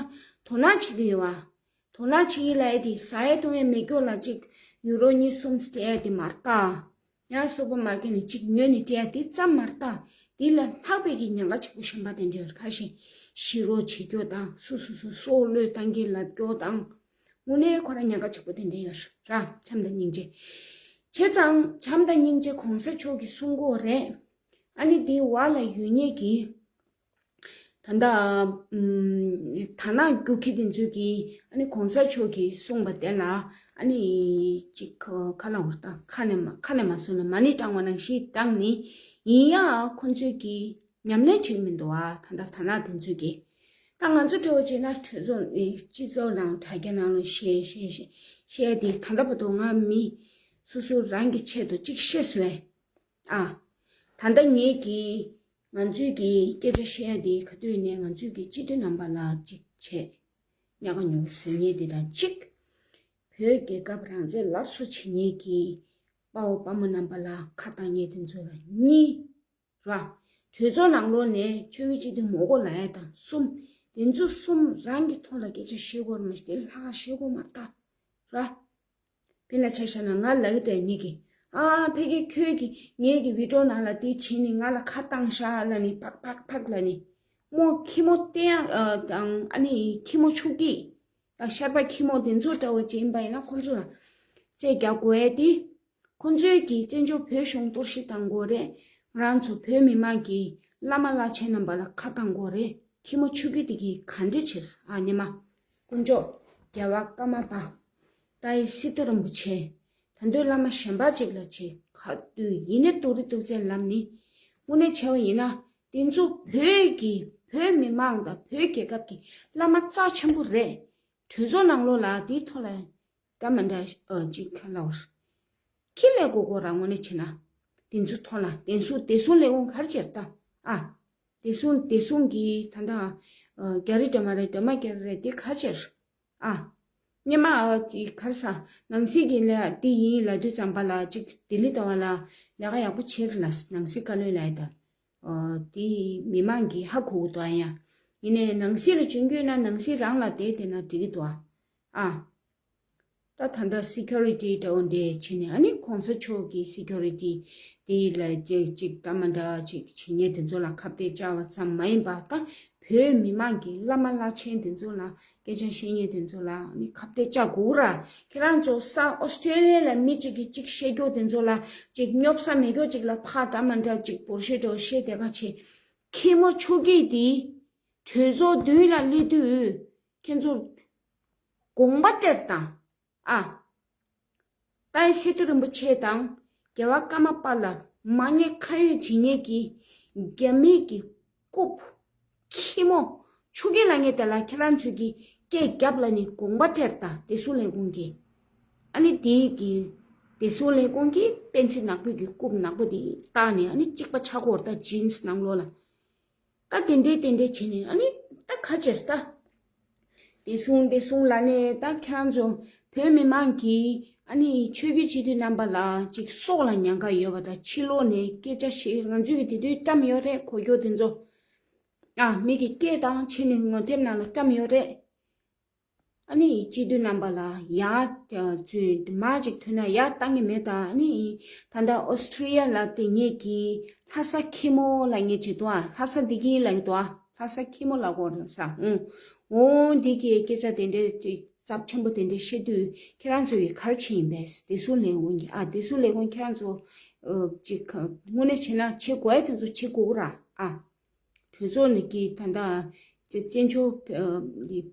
དོ་སྣང་བྱེད་ཀྱི་ཡོད་བ། དོ་སྣང་བྱེད་ཀྱི་ལབ་ཡ་དེ་ཟ་ཡ་བཏུང་ཡ་མེད་རྒྱུ་ལ་ཅིག་ཡུ་རོ་གཉིས་གསུམ་སྤྲད་ཡ་དེ་མ་རེད་ད། ཡང་སུ་པར་མར་ཀེཊ་ནས་ཅིག་ཉོས་ནས་སྤྲད་ཡ་དེ་ཙམ་མ་རེད་ད། དེ་ལས་ལྷག་པའི་གི་ཉེན་ཁ་ཆེན་པོ་གཞན་པ་དེ་འདྲ་ཡོད་རེད། ཁ་ཤས་ཤི་རོགས་བྱེད་རྒྱུ་དང་། སུ་སུ་སུ་སྲོག་བློས་བཏང་གི་ལབ་རྒྱུ་དང་། དངོས་གནས་ཁོ་རང་ཉེན་ཁ་ཆེན་པོ་དེ་འདྲ་ཡོད་རེད། བྱམས་དང་སྙིང་རྗེ། བྱས་ཙང་བྱམས་དང་སྙིང་རྗེ་གོང་ས་མཆོག་གིས་གསུང་གོ་རེད། ཨ་ནི་དེའི་བར་ལ་ཡོད་མཁན་གྱི་ད་ལྟ་ཨམ་དར་ནག་རྒྱུག་ཁྱི་དེ་ཚོས་ཀྱིས་ཨ་ནི་གོང་ས་མཆོག་གིས་གསུངས་པ་དེ་ལ་ཨ་ནི་ཅིག་ཁ་ལ་འུར་ད་ཁ་ནས་མ་ཁ་ནས་མ་གསུངས་ན་མ་ཎི་བགྲང་བ་ནང་བཞིན་བགྲངས་ནི་ཡིན་ཡང་། ཁོ་ཚོས་ཀྱིས་ཉམས་ལེན་བྱེད་ཀྱི་མི་འདུག་བ། ད་ལྟ་དར་ནག་དེ་ཚོས་ཀྱིས། ད་ང་ཚོ་འདྲ་བོ་བྱས་ན་གྲོས་ཚོགས་ནི་སྤྱི་ཚོགས་ནང་དྲ་རྒྱ་ནང་ལ་བཤད་བཤད་བཤད་བཤད་དེ། ད་ལྟ་བར་དུ་ང་མི་སོ་སོ་རང་གི་ཆེད་དུ་ཅིག་བཤད་སོང་བས། ཨ། ད་ལྟ་ངེད་ཀྱིས་ང་ཚོས་ཀྱི་སྐད་ཆ་བཤད་ཡ་དེ་ག་དུས་ནས་ང་ཚོས་ཀྱི་སྤྱི་འཐུས་རྣམ་པ་ལ་ཅིག་བྱས་ཉག་ག་ཉོག་བཟོ་མཁན་དེ་དང་གཅིག་བོད་རྒྱལ་ཁབ་རང་བཙན་སླར་གསོ་བྱེད་མཁན་གྱི་དཔའ་བོ་དཔའ་མོ་རྣམ་པ་ལ་ཁ་བཏང་མཁན་དེ་ཚོ་ལ་གཉིས། ར། གྲོས་ཚོགས་ནང་ལོགས་ནས་ཆོས་བརྒྱུད་སྤྱི་འཐུས་མང་པོ་ལབ་ཡ་དང་གསུམ། དེ་ཚོ་གསུམ་རང་གི་ཐོག་ལ་སྐད་ཆ་བཤད་དགོས་རེད། མ་གཞི་དེ་ལྷག་བཤད་དགོས་མ་རེད་ད། ར། དཔེར་ན་ཆ་བཞག་ན་ང་ལབ་ཀྱི་འདུག་ངེད་ཀྱིས། ཨ་ཕ་གི་ཁྱོད་ཀྱིས་ངེད་ཀྱི་བི་ཌི་ཡོ་ནང་ལ་དེ་བྱས་ནས་ང་ལ་ཁ་བཏང་ཤག་ལབ་ནས་ཕག་ཕག་ཕག་ལབ་ནས། མོ་ཁྱི་མོ་སྟེ་ཡང་ཨ་དང་ཨ་ནི་ཁྱི་མོ་ཆུ་སྐྱིད་དང་ཤར་པ་ཁྱི་མོ་དེ་ཚོ་འདྲ་བོ་ཅིག་ཡིན་པ་ཡིན་ན་ཁོ་ཚོ་ལ་རྩོད་རྒྱག་དགོས་ཡ་དེ། ཁོ་ཚོས་ཀྱིས་བཙན་བྱོལ་བོད་གཞུང་གཏོར་བཤིག་བཏང་དགོས་རེད། ང་རང་ཚོ་བོད་མི་མང་གིས་བླ་མ་བླ་ཆེན་རྣམ་པ་ལ་ཁ་བཏང་དགོས་རེད། ཁྱི་མོ་ཆུ་སྐྱིད་དེ་གིས་ག་འདྲ་བྱས། ཨ་ཉི་མ། དཀོན་མཆོག་རྒྱལ་བ་ཀརྨ་པ། ཏཱའི་སི་ཏུ་རིན་པོ་ཆེ། ད་དུང་བླ་མ་གཞན་པ་ཅིག་ལ་ཅིག་ག་དུས་ཡིན་ནའི་གཏུག་རེས་གཏུག་རྩིས་ལབ་ནི། དངོས་གནས་བྱས་པ་ཡིན་ན་དེ་ཚོ་བོད་ཀྱི་བོད་མི་མང་དང་བོད་རྒྱལ་ཁབ་ཀྱི་བླ་མ་རྩ་ཆེན་པོ་རེད། གྲོས་ཚོགས་ནང་ལོགས་ལ་དེའི་ཐོག་ལ་ཀ་མ་འདྲ་ཨ་ཅིག་ཁ་ལོར་ཁྱི་ལས་གོ་གོ་ར་དངོས་གནས་བྱས་ན། དེ་ཚོ་ཐོག་ལ་བདེ་སྲུང་བདེ་སྲུང་ལས་ཁུངས་ག་རེ་བྱས་ད། ཨ། བདེ་སྲུང་བདེ་སྲུང་གི་ད་ལྟ་རྒྱ་རི་སྒྲོལ་མ་རེད། སྒྲོལ་མ་རྒྱ་རི་རེད། དེ་ག་རེ་བྱས། ཨ། སྔོན་མ་ཨ་ཅིག་ག་རེ་ཟ། ནང་སྲིད་ཀྱི་ལས་དེ་ཡིན་ལབ་དུས་ཙམ་པ་ལ་ཅིག་ལྡི་ལི་ལྟ་བ་ལ་ལས་ཀ་ཡག་པོ་བྱས་རེད་ལ། ནང་སྲིད་བཀའ་བློན་ལབ་ཡ་ད། ཨ། དེ་མི་མང་གིས་ཧ་གོ་གི་འདུག་ཨ་ཡ། ཡིན་ནའི་ནང་སྲིད་ལ་བྱོན་རྒྱུ་ཡོད་ན་ནང་སྲིད་རང་ལ་བསྡད་བསྡད་ན་འགྲིག་གི་འདུག་ཨ། ཨ། ད་ད་ལྟ་སི་ཁུ་རི་ཊི་འདྲ་བོ་འདྲ་བྱས་ནས། ཨ་ནི་གོང་ས་མཆོག་གི་སི་ཁུ་རི་ཊི་དེ་ལ་ཅིག་ཅིག་ཀ་མ་འདྲ་ཅིག་བྱེད་མཁན་དེ་ཚོ་ལ་ཁ་གཏད་བཅག་པ་ཙམ་མ་ཡིན་པ། ད་བོད་མི་མང་གི་བླ་མ་བླ་ཆེན་དེ་ཚོ་ལ། སྐད་ཆ་བཤད་མཁན་དེ་ཚོ་ལ་ཨ་ནི་ཁ་གཏད་བཅག་དགོས་ར། ཁྱེད་རང་ཚོ་ས་ཨོ་སི་ཀྲེ་ལི་ཡ་ལ་མི་གཅིག་གིས་གཅིག་བཤད་རྒྱུ་དེ་ཚོ་ལ་ཅིག་སྙོབ་ས་མེད་རྒྱུ་ཅིག་ལ་ཕར་ཀ་མ་འདྲ་ཅིག་བོར་ཤེས་འགྲོ་ཤེས་དེ་ག་བྱེད། ཁྱི་མོ་ཆུ་སྐྱིད་དེ་གྲོས་ཚོགས་མདུན་ལ་སླེབས་དུས་ཁྱེད་ཚོ་དགོངས་པ་སྤྲད་དང་། ཨ། ཏཱའི་སི་ཏུ་རིན་པོ་ཆེ་དང་རྒྱལ་བ་ཀརྨ་པ་ལ་མ་ཉེས་ཁ་གཡོགས་བྱེད་མཁན་གྱི་རྒྱ་མི་གི་རྐུབ། ཁྱི་མོ་ཆུ་སྐྱིད་ལབ་མཁན་དེ་ལ་ཁྱེད་རང་ཚོས་ཀྱིས་སྐད་རྒྱབ་ལབ་ནས་དགོངས་པ་སྤྲད་དང་། བདེ་སྲུང་ལས་ཁུངས་ཀྱིས། ཨ་ནི་དེ་གི་བདེ་སྲུང་ལས་ཁུངས་ཀྱིས་པེན་ཚི་ནག་པོ་གི་རྐུབ་ནག་པོ་དེ་བཏགས་ནས་ཨ་ནི་གཅིག་པ་ཆགས་ཀྱི་ཡོད་རེད་ད། ཇིན་སི་ནང་ལོགས་ལ། ད་དེ་འདྲས་དེ་འདྲས་བྱས་ནས་ཨ་ནི་ད་ག་བྱས་ད། བདེ་སྲུང་བདེ་སྲུང་ལབ་ནས་ད་ཁྱེད་རང་ཚོ་བོད་མི་མང་གིས་ཨ་ནི་ཆོས་བརྒྱུད་སྤྱི་འཐུས་རྣམ་པ་ལ་ཅིག་སྲོག་ལ་ཉེན་ཁ་ཡོད་པ་དང་། ཕྱི་ལོགས་ནས་སྐད་ཆ་བཤད། ང་ཚོས་ཀྱི་དེ་དུས་བཀྲམ་ཡོད་རེད། གོ་རྒྱུ་དེ་ཚོ། ཨ། མི་གི་སྐད་བཏང་བྱས་ནས་ངོ་དེབ་ནང་ལ་བཀྲམ་ཡོད་རེད། ཨ་ནི་སྤྱི་འཐུས་རྣམ་པ་ལ་ཡར་ཚུར་མར་ཅིག་ཐོན་ན་ཡར་བཏང་གི་མེད་ད། ཨ་ནི་ད་ལྟ་ཨོ་སི་ཀྲི་ཡ་ལ་བསྡད་མཁན་གྱི་ལྷ་ས་ཁྱི་མོ་ལབ་མཁན་ཅིག་འདུག་ཨ། ལྷ་ས་བདེ་སྐྱིད་ལབ་ཀྱི་འདུག་ཨ། ལྷ་ས་ཁྱི་མོ་ལབ་དགོས་རེད་ས། ཨུང་། འོ་འདི་གིས་སྐད་ཆ་དེ་འདྲའི་ཅིག་ཚབས་ཆེན་པོ་དེ་འདྲ་བཤད་དུས་ཁྱེད་རང་ཚོ་གིས་ག་རེ་བྱེད་ཡིན་པས། བདེ་སྲུང་ལས་ཁུངས་ཀྱི། ཨ། བདེ་སྲུང་ལས་ཁུངས་ཁྱེད་རང་ཚོ་ཨ་ཅིག་དངོས་གནས་བྱས་ན་བྱེད་དགོས་ཡ་དེ་ཚོ་བྱེད་དགོས་ཀྱི་ར། ཨ། གྲོས་ཚོགས་ནས་ཀྱི་ད་ལྟ་བཙན་བྱོལ་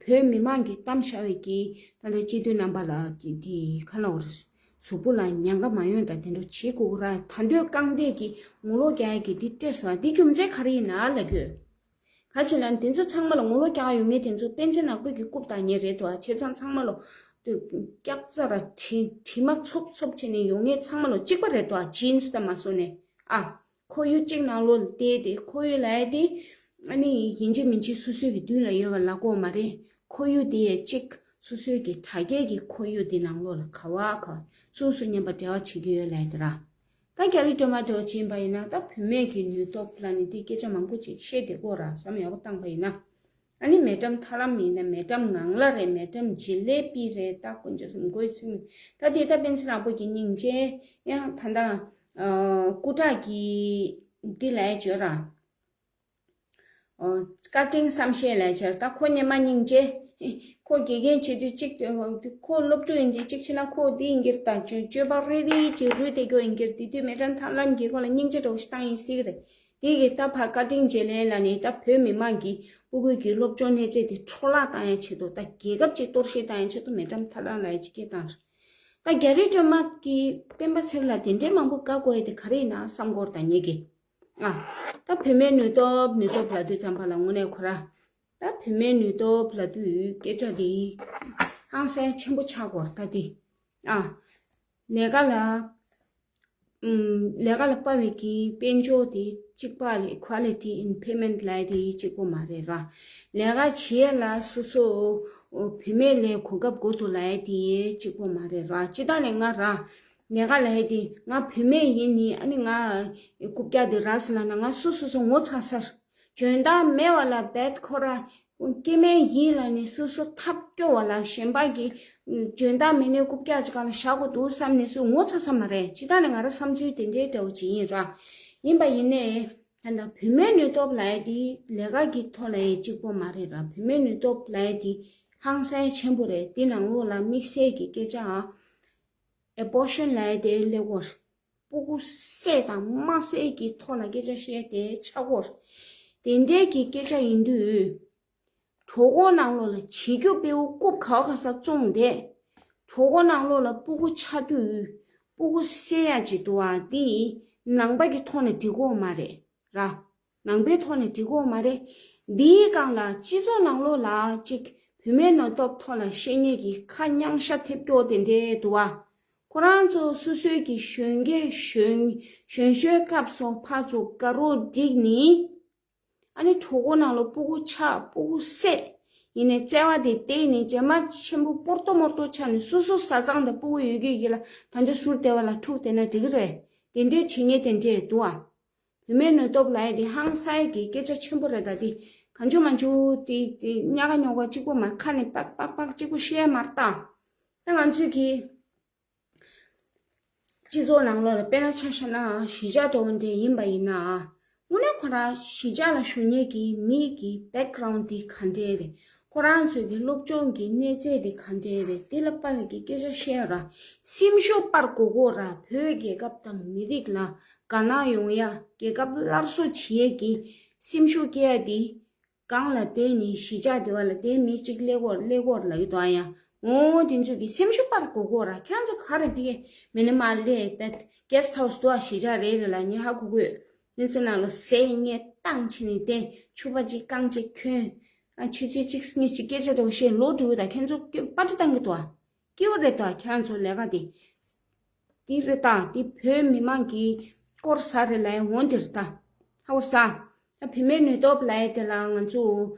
བོད་མི་མང་གིས་བདམས་བཞག་པའི་གི་ད་ལྟ་སྤྱི་འཐུས་རྣམ་པ་ལ་ཀྱི་དེ་ག་ལབ་དགོས་རེད། གཟུགས་པོ་ལ་ཉེན་ཁ་མ་ཡོང་ད་དེ་འདྲ་བྱེད་དགོས་ར། ད་དུང་རྐང་སྟེགས་ཀྱི་ངོ་ལོག་རྒྱག་ཡ་གི་དེ་སྤྲད་སོང་། དེ་རྒྱུ་མཚན་ག་རེ་ཡིན་ན་ལབ་དགོས། ག་ཅི་ལབ་ན་དེ་ཚོ་ཚང་མ་ལ་ངོ་ལོག་རྒྱག་ཡ་ཡོད་མཁན་དེ་ཚོ་པེན་ཚི་ནག་པོ་གི་རྐུབ་བཏགས་མཁན་རེད་དོ། བྱས་ཙང་ཚང་མ་ལ་དུ་སྐྱག་རྫ་ར་དྲི་དྲི་མ་ཚོབ་ཚོབ་བྱས་ནས་ཡོང་མཁན་ཚང་མ་ལ་གཅིག་པ་རེད་དོ། ཇིན་སི་དང་མ་སོང་ནས། ཨ། ཁོར་ཡུག་གཅིག་ནང་ལོགས་ལ་བསྡད་དེ། ཁོར་ཡུག་ལབ་ཡ་དེ་ ཨ་ནི་ཡིན་གཅིག་མིན་གཅིག་སོ་སོའི་གི་མདུན་ལ་ཡོད་པ་ལབ་ཀྱི་ཡོད་མ་རེད། ཁོར་ཡུག་དེ་ཡས་གཅིག་སོ་སོའི་གི་དྲ་རྒྱའི་གི་ཁོར་ཡུག་དེ་ནང་ལོགས་ལ་ག་བ་ག་སོ་སོ་མཉམ་པ་འབྲེལ་བ་བྱེད་ཀྱི་ཡོད་ལབ་དེ་ར། ད་རྒྱ་རི་སྒྲོལ་མ་འདྲ་བོ་བྱས་པ་ཡིན་ན། ད་བུད་མེད་ཀྱི་ནུས་སྟོབས་ལ་ནི་དེ་སྐད་ཆ་མང་པོ་ཅིག་བཤད་བསྡད་ཀྱི་ཡོད་ར། བསམ་ཡག་པོ་བཏང་པ་ཡིན་ན། ཨ་ནི་མེ་ཊམ་ཐར་ལམ་ཡིན་ན་མེ་ཊམ་ངང་ལག་རེད། མེ་ཊམ་བྱེད་ལས་པི་རེད། ད་དཀོན་མཆོག་གསུམ་མགོའི་ཚིག་མི་ད་དེ་ད་པཎ་ཆེན་ལྷ་པ་གི་སྙིང་རྗེ། ཡང་ད་ད་སྐུ་དྲག་གི་འདི་ལ་བརྗོད་ར། ཨོ། བཀའ་དྲིན་བསམ་ཤེས་ལས་བྱར། ད་ཁོ་སྔོན་མ་སྙིང་རྗེ། ཁོ་དགེ་རྒན་བྱེད་དུས་གཅིག་ཁོ་སློབ་ཕྲུག་ཡིན་དུས་གཅིག་བྱས་ན་ཁོ་འདི་ཡིན་གྱི་རེད། ད་སྤྱོད་སྤྱོད་པ་རིལ་རིལ་གྱི་རུལ་བསྡད་ཀྱི་ཡིན་གྱི་རེད། དེ་དུས་མེ་ཊམ་ཐར་ལམ་གྱིས་ཁོ་ལ་སྙིང་རྗེ་འདྲ་བོ་ཞིག་བཏང་ཡིན་སྲིད་ཀྱི་རེད། དེ་གིས་ད་ཕར་བཀའ་དྲིན་རྗེས་ལེན་ལ་ནི་ད་བོད་མི་མང་གི་སྤུ་གུ་གི་སློབ་སྦྱོང་གནས་ཚད་དེ་འཕྲོ་བརླག་བཏང་ཡ་ཆེད་དུ། ད་རྒྱལ་ཁབ་ཅིག་གཏོར་བཤིག་བཏང་ཡ་ཆེད་དུ་མེ་ཊམ་ཐར་ལམ་ལབ་ཡ་ཅིག་སྐད་བཏང་རེད། ད་རྒྱ་རི་སྒྲོལ་མ་གི་སྤེན་པ་ཚེ་རིང་ལ་དེ་འདྲའི་མང་པོ་དགའ་དགོས་ཡ་དེ་ག་རེ་ཡིན་ན་བསམ་ཀྱི་ཡོད་རེད། ད་ངེད་ཀྱིས། ཨ། ད་བུད་མེད་ནུས་སྟོབས་ནུས་སྟོབས་ལབ་དུས་ཙམ་པ་ལ་དངོས་གནས་ཁོ་ར། ད་བུད་མེད་ནུས་སྟོབས་ལབ་དུས་སྐད་ཆ་དེ་ཧང་སང་ཆེན་པོ་ཆགས་ཀྱི་ཡོད་རེད། ད་དེ། ཨ། ལས་ཀ་ལ། ཨུམ། ལས་ཀ་ལ་དཔའ་བའི་གི་དཔལ་འབྱོར་དེ་གཅིག་པ་ལས་equality in payment ལབ་ཡ་དེ་གཅིག་པོ་མ་རེད་ར། ལས་ཀ་བྱེད་ཡ་ལ་སོ་སོ་བུད་མེད་ལས་གོ་སྐབས་དགོས་འདུག་ལབ་ཡ་དེ་གཅིག་པོ་མ་རེད་ར། སྤྱིར་བཏང་ནས་ང་ར། ལས་ཀ་ལབ་ཡ་དེ་ང་བུད་མེད་ཡིན་ནི། ཨ་ནི་ང་རྐུབ་བཀྱག་དེ་རག་སོང་ལབ་ན་ང་སོ་སོ་སོ་ངོ་ཚ་ས་རེད། འཇོན་ཐང་མེད་པ་ལ་བེད་ཁོ་ར་སྐྱེ་དམན་ཡིན་ལབ་ནས་སོ་སོ་ཐབས་སྐྱོ་བ་ལ་གཞན་པ་གི་འཇོན་ཐང་མེད་ནས་རྐུབ་བཀྱག་ཅིག་སྒང་ལ་བཞག་དགོས་འདུག་བསམ་ནས་སུ་ངོ་ཚ་ས་མ་རེད། སྤྱིར་བཏང་ནས་ང་ར་བསམ་ཚུལ་དེ་འདྲའི་འདྲ་བོ་ཅིག་ཡིན་ར། ཡིན་པ་ཡིན་ནའི་ད་ལྟ་བུད་མེད་ནུས་སྟོབས་ལབ་ཡ་དེ་ལས་ཀ་གི་ཐོག་ལ་ཡ་གཅིག་པོ་མ་རེད་ར། བུད་མེད་ནུས་སྟོབས་ལབ་ཡ་དེ་ཧང་སང་ཆེན་པོ་རེད། དེ་ནང་ལོགས་ལ་དམིགས་བསལ་གྱི་སྐད་ཆ། ཨ། abortion ལབ་ཡ་དེ་སླེབས་ཀྱི་ཡོད་རེད། སྤུ་གུ་བསད་དང་མ་བསད་ཀྱི་ཐོག་ལ་སྐད་ཆ་བཤད་དེ་ཆགས་ཀྱི་ཡོད་རེད། དེ་འདྲའི་གི་སྐད་ཆ་ཡིན་དུས། གྲོད་ཁོག་ནང་ལོགས་ལ་བྱེད་རྒྱུ་དཔེ་བོ་རྐུབ་ག་བ་ག་ས་བཙོངས་ཏེ། གྲོད་ཁོག་ནང་ལོགས་ལ་སྤུ་གུ་ཆགས་དུས་སྤུ་གུ་བསད་ཡ་ཅིག་འདུག་པ། འདི་ནང་པ་གི་ཐོག་ནས་འགྲིག་གི་ཡོད་མ་རེད་ར། ནང་པའི་ཐོག་ནས་འགྲིག་གི་ཡོད་མ་རེད། འདིའི་སྒང་ལ་སྤྱི་ཚོགས་ནང་ལོགས་ལ་ཅིག་བུད་མེད་ནུས་སྟོབས་ཐོག་ལ་བཤད་མཁན་གྱི་ཁ་རྙིང་ཤ་འཐེབ་སྐྱོ་དེ་འདྲའི་འདུག་པ། ཁོ་རང་ཚོ་སོ་སོའི་གི་གཞོན་སྐྱེས་གཞོན་གཞོན་གཞོན་སྐབས་སུ་ཕར་ཚུར་དགའ་རོགས་བསྒྲིགས་ནས། ཨ་ནི་གྲོད་ཁོག་ནང་ལ་སྤུ་གུ་ཆགས། སྤུ་གུ་བསད། ཡིན་ནའི་བརྩེ་བ་དེ་བརྟས་ནས་རྗེས་མ་ཆེན་པོ་སྤོར་ཏོ་མོར་ཏོ་ཆགས་ནས་སོ་སོ་བཟའ་ཚང་དང་སྤུ་གུ་ཡོད་རྒྱུ་ཡིན་ལ་ད་འདི་ཟུར་བསྡད་པ་ལ་འཁྲུག་བསྡད་ན་འགྲིག་གི་རེད། དེ་འདྲའི་བྱེད་མཁན་དེ་འདྲས་འདུག་པ། བུད་མེད་ནུས་སྟོབས་ལབ་ཡ་དེ་ཧང་སང་གི་སྐད་ཆ་ཆེན་པོ་རེད། ད་དེ་གང་བྱུང་མང་བྱུང་དེ་དེ་ཉག་ག་ཉོག་ག་གཅིག་པོ་མ་ཁ་ནས་པག་པག་པག་གཅིག་པོ་བཤད་ཡ་མ་རེད་ད། ད་ང་ཚོས་གི་སྤྱི་ཚོགས་ནང་ལོགས་ལ་དཔེར་ན་ཆ་བཞག་ན་གཞིས་ཆགས་འདྲ་བོ་འདྲ་ཡིན་པ་ཡིན་ན། དངོས་གནས་ཁོ་རང་གཞིས་ཆགས་ལ་བཞུགས་མཁན་གྱི་མི་གི་background དེ་ག་འདྲས་རེད། ཁོ་རང་ཚོའི་གི་སློབ་སྦྱོང་གི་གནས་ཚད་དེ་ག་འདྲས་རེད། དེ་ལ་དཔག་པའི་གི་སྐད་ཆ་བཤད་ཡ་ར། སེམས་ཤུགས་སྤར་དགོས་ཀྱི་ཡོད་ར། བོད་རྒྱལ་ཁབ་དང་མི་རིགས་ལ་དགའ་སྣང་ཡོང་ཡ། རྒྱལ་ཁབ་སླར་གསོ་བྱེད་ཡས་ཀྱི་སེམས་ཤུགས་སྐྱེ་ཡ་དེ། སྒང་ལ་བསྡད་ནས་གཞིས་ཆགས་དེ་བ་ལ་བསྡད་མི་གཅིག་སླེབས་ཀྱི་ཡོད་སླེབས་ཀྱི་ཡོད་ལབ་ཀྱི་འདུག་ཨ། ཡ། འོ་དེ་ཚོས་གི་སེམས་ཤུགས་སྤར་དགོས་ཀྱི་ཡོད་ར། ཁྱེད་རང་ཚོ་ག་རེ་ཕ་གི་མི་ནི་མ་སླེབས་པས་guest house འདུག་ཨ། གཞིས་ཆགས་རེ་རེ་ལ་ངས་ཧ་གོ་གི་ཡོད། དེ་ཚོའི་ནང་ལ་ཟས་ངས་བཏང་བྱས་ནས་བསྡད། ཕྱུ་པ་གཅིག་རྐང་གཅིག་གྱོན། ཨ། ཆུ་ཚོད་གཅིག་གཉིས་ཅིག་སྐད་ཆ་འདྲ་བོ་བཤད་ལོག་འགྲོ་གི་ད། ཁྱེད་ཚོ་པར་ཊི་བཏང་གི་འདུག་ཨ། སྐྱིད་པོ་རེད་དོ། ཁྱེད་རང་ཚོ་ལས་ཀ་དེ། དེ་རེད་ད། དེ་བོད་མི་མང་གི་དཀོར་ཟ་རེད་ལབ་ཡ་འོ་དེ་རེད་ད། ཧ་གོ་ས། ད་བུད་མེད་ནུས་སྟོབས་ལབ་ཡ་དེ་ལ་ང་ཚོ་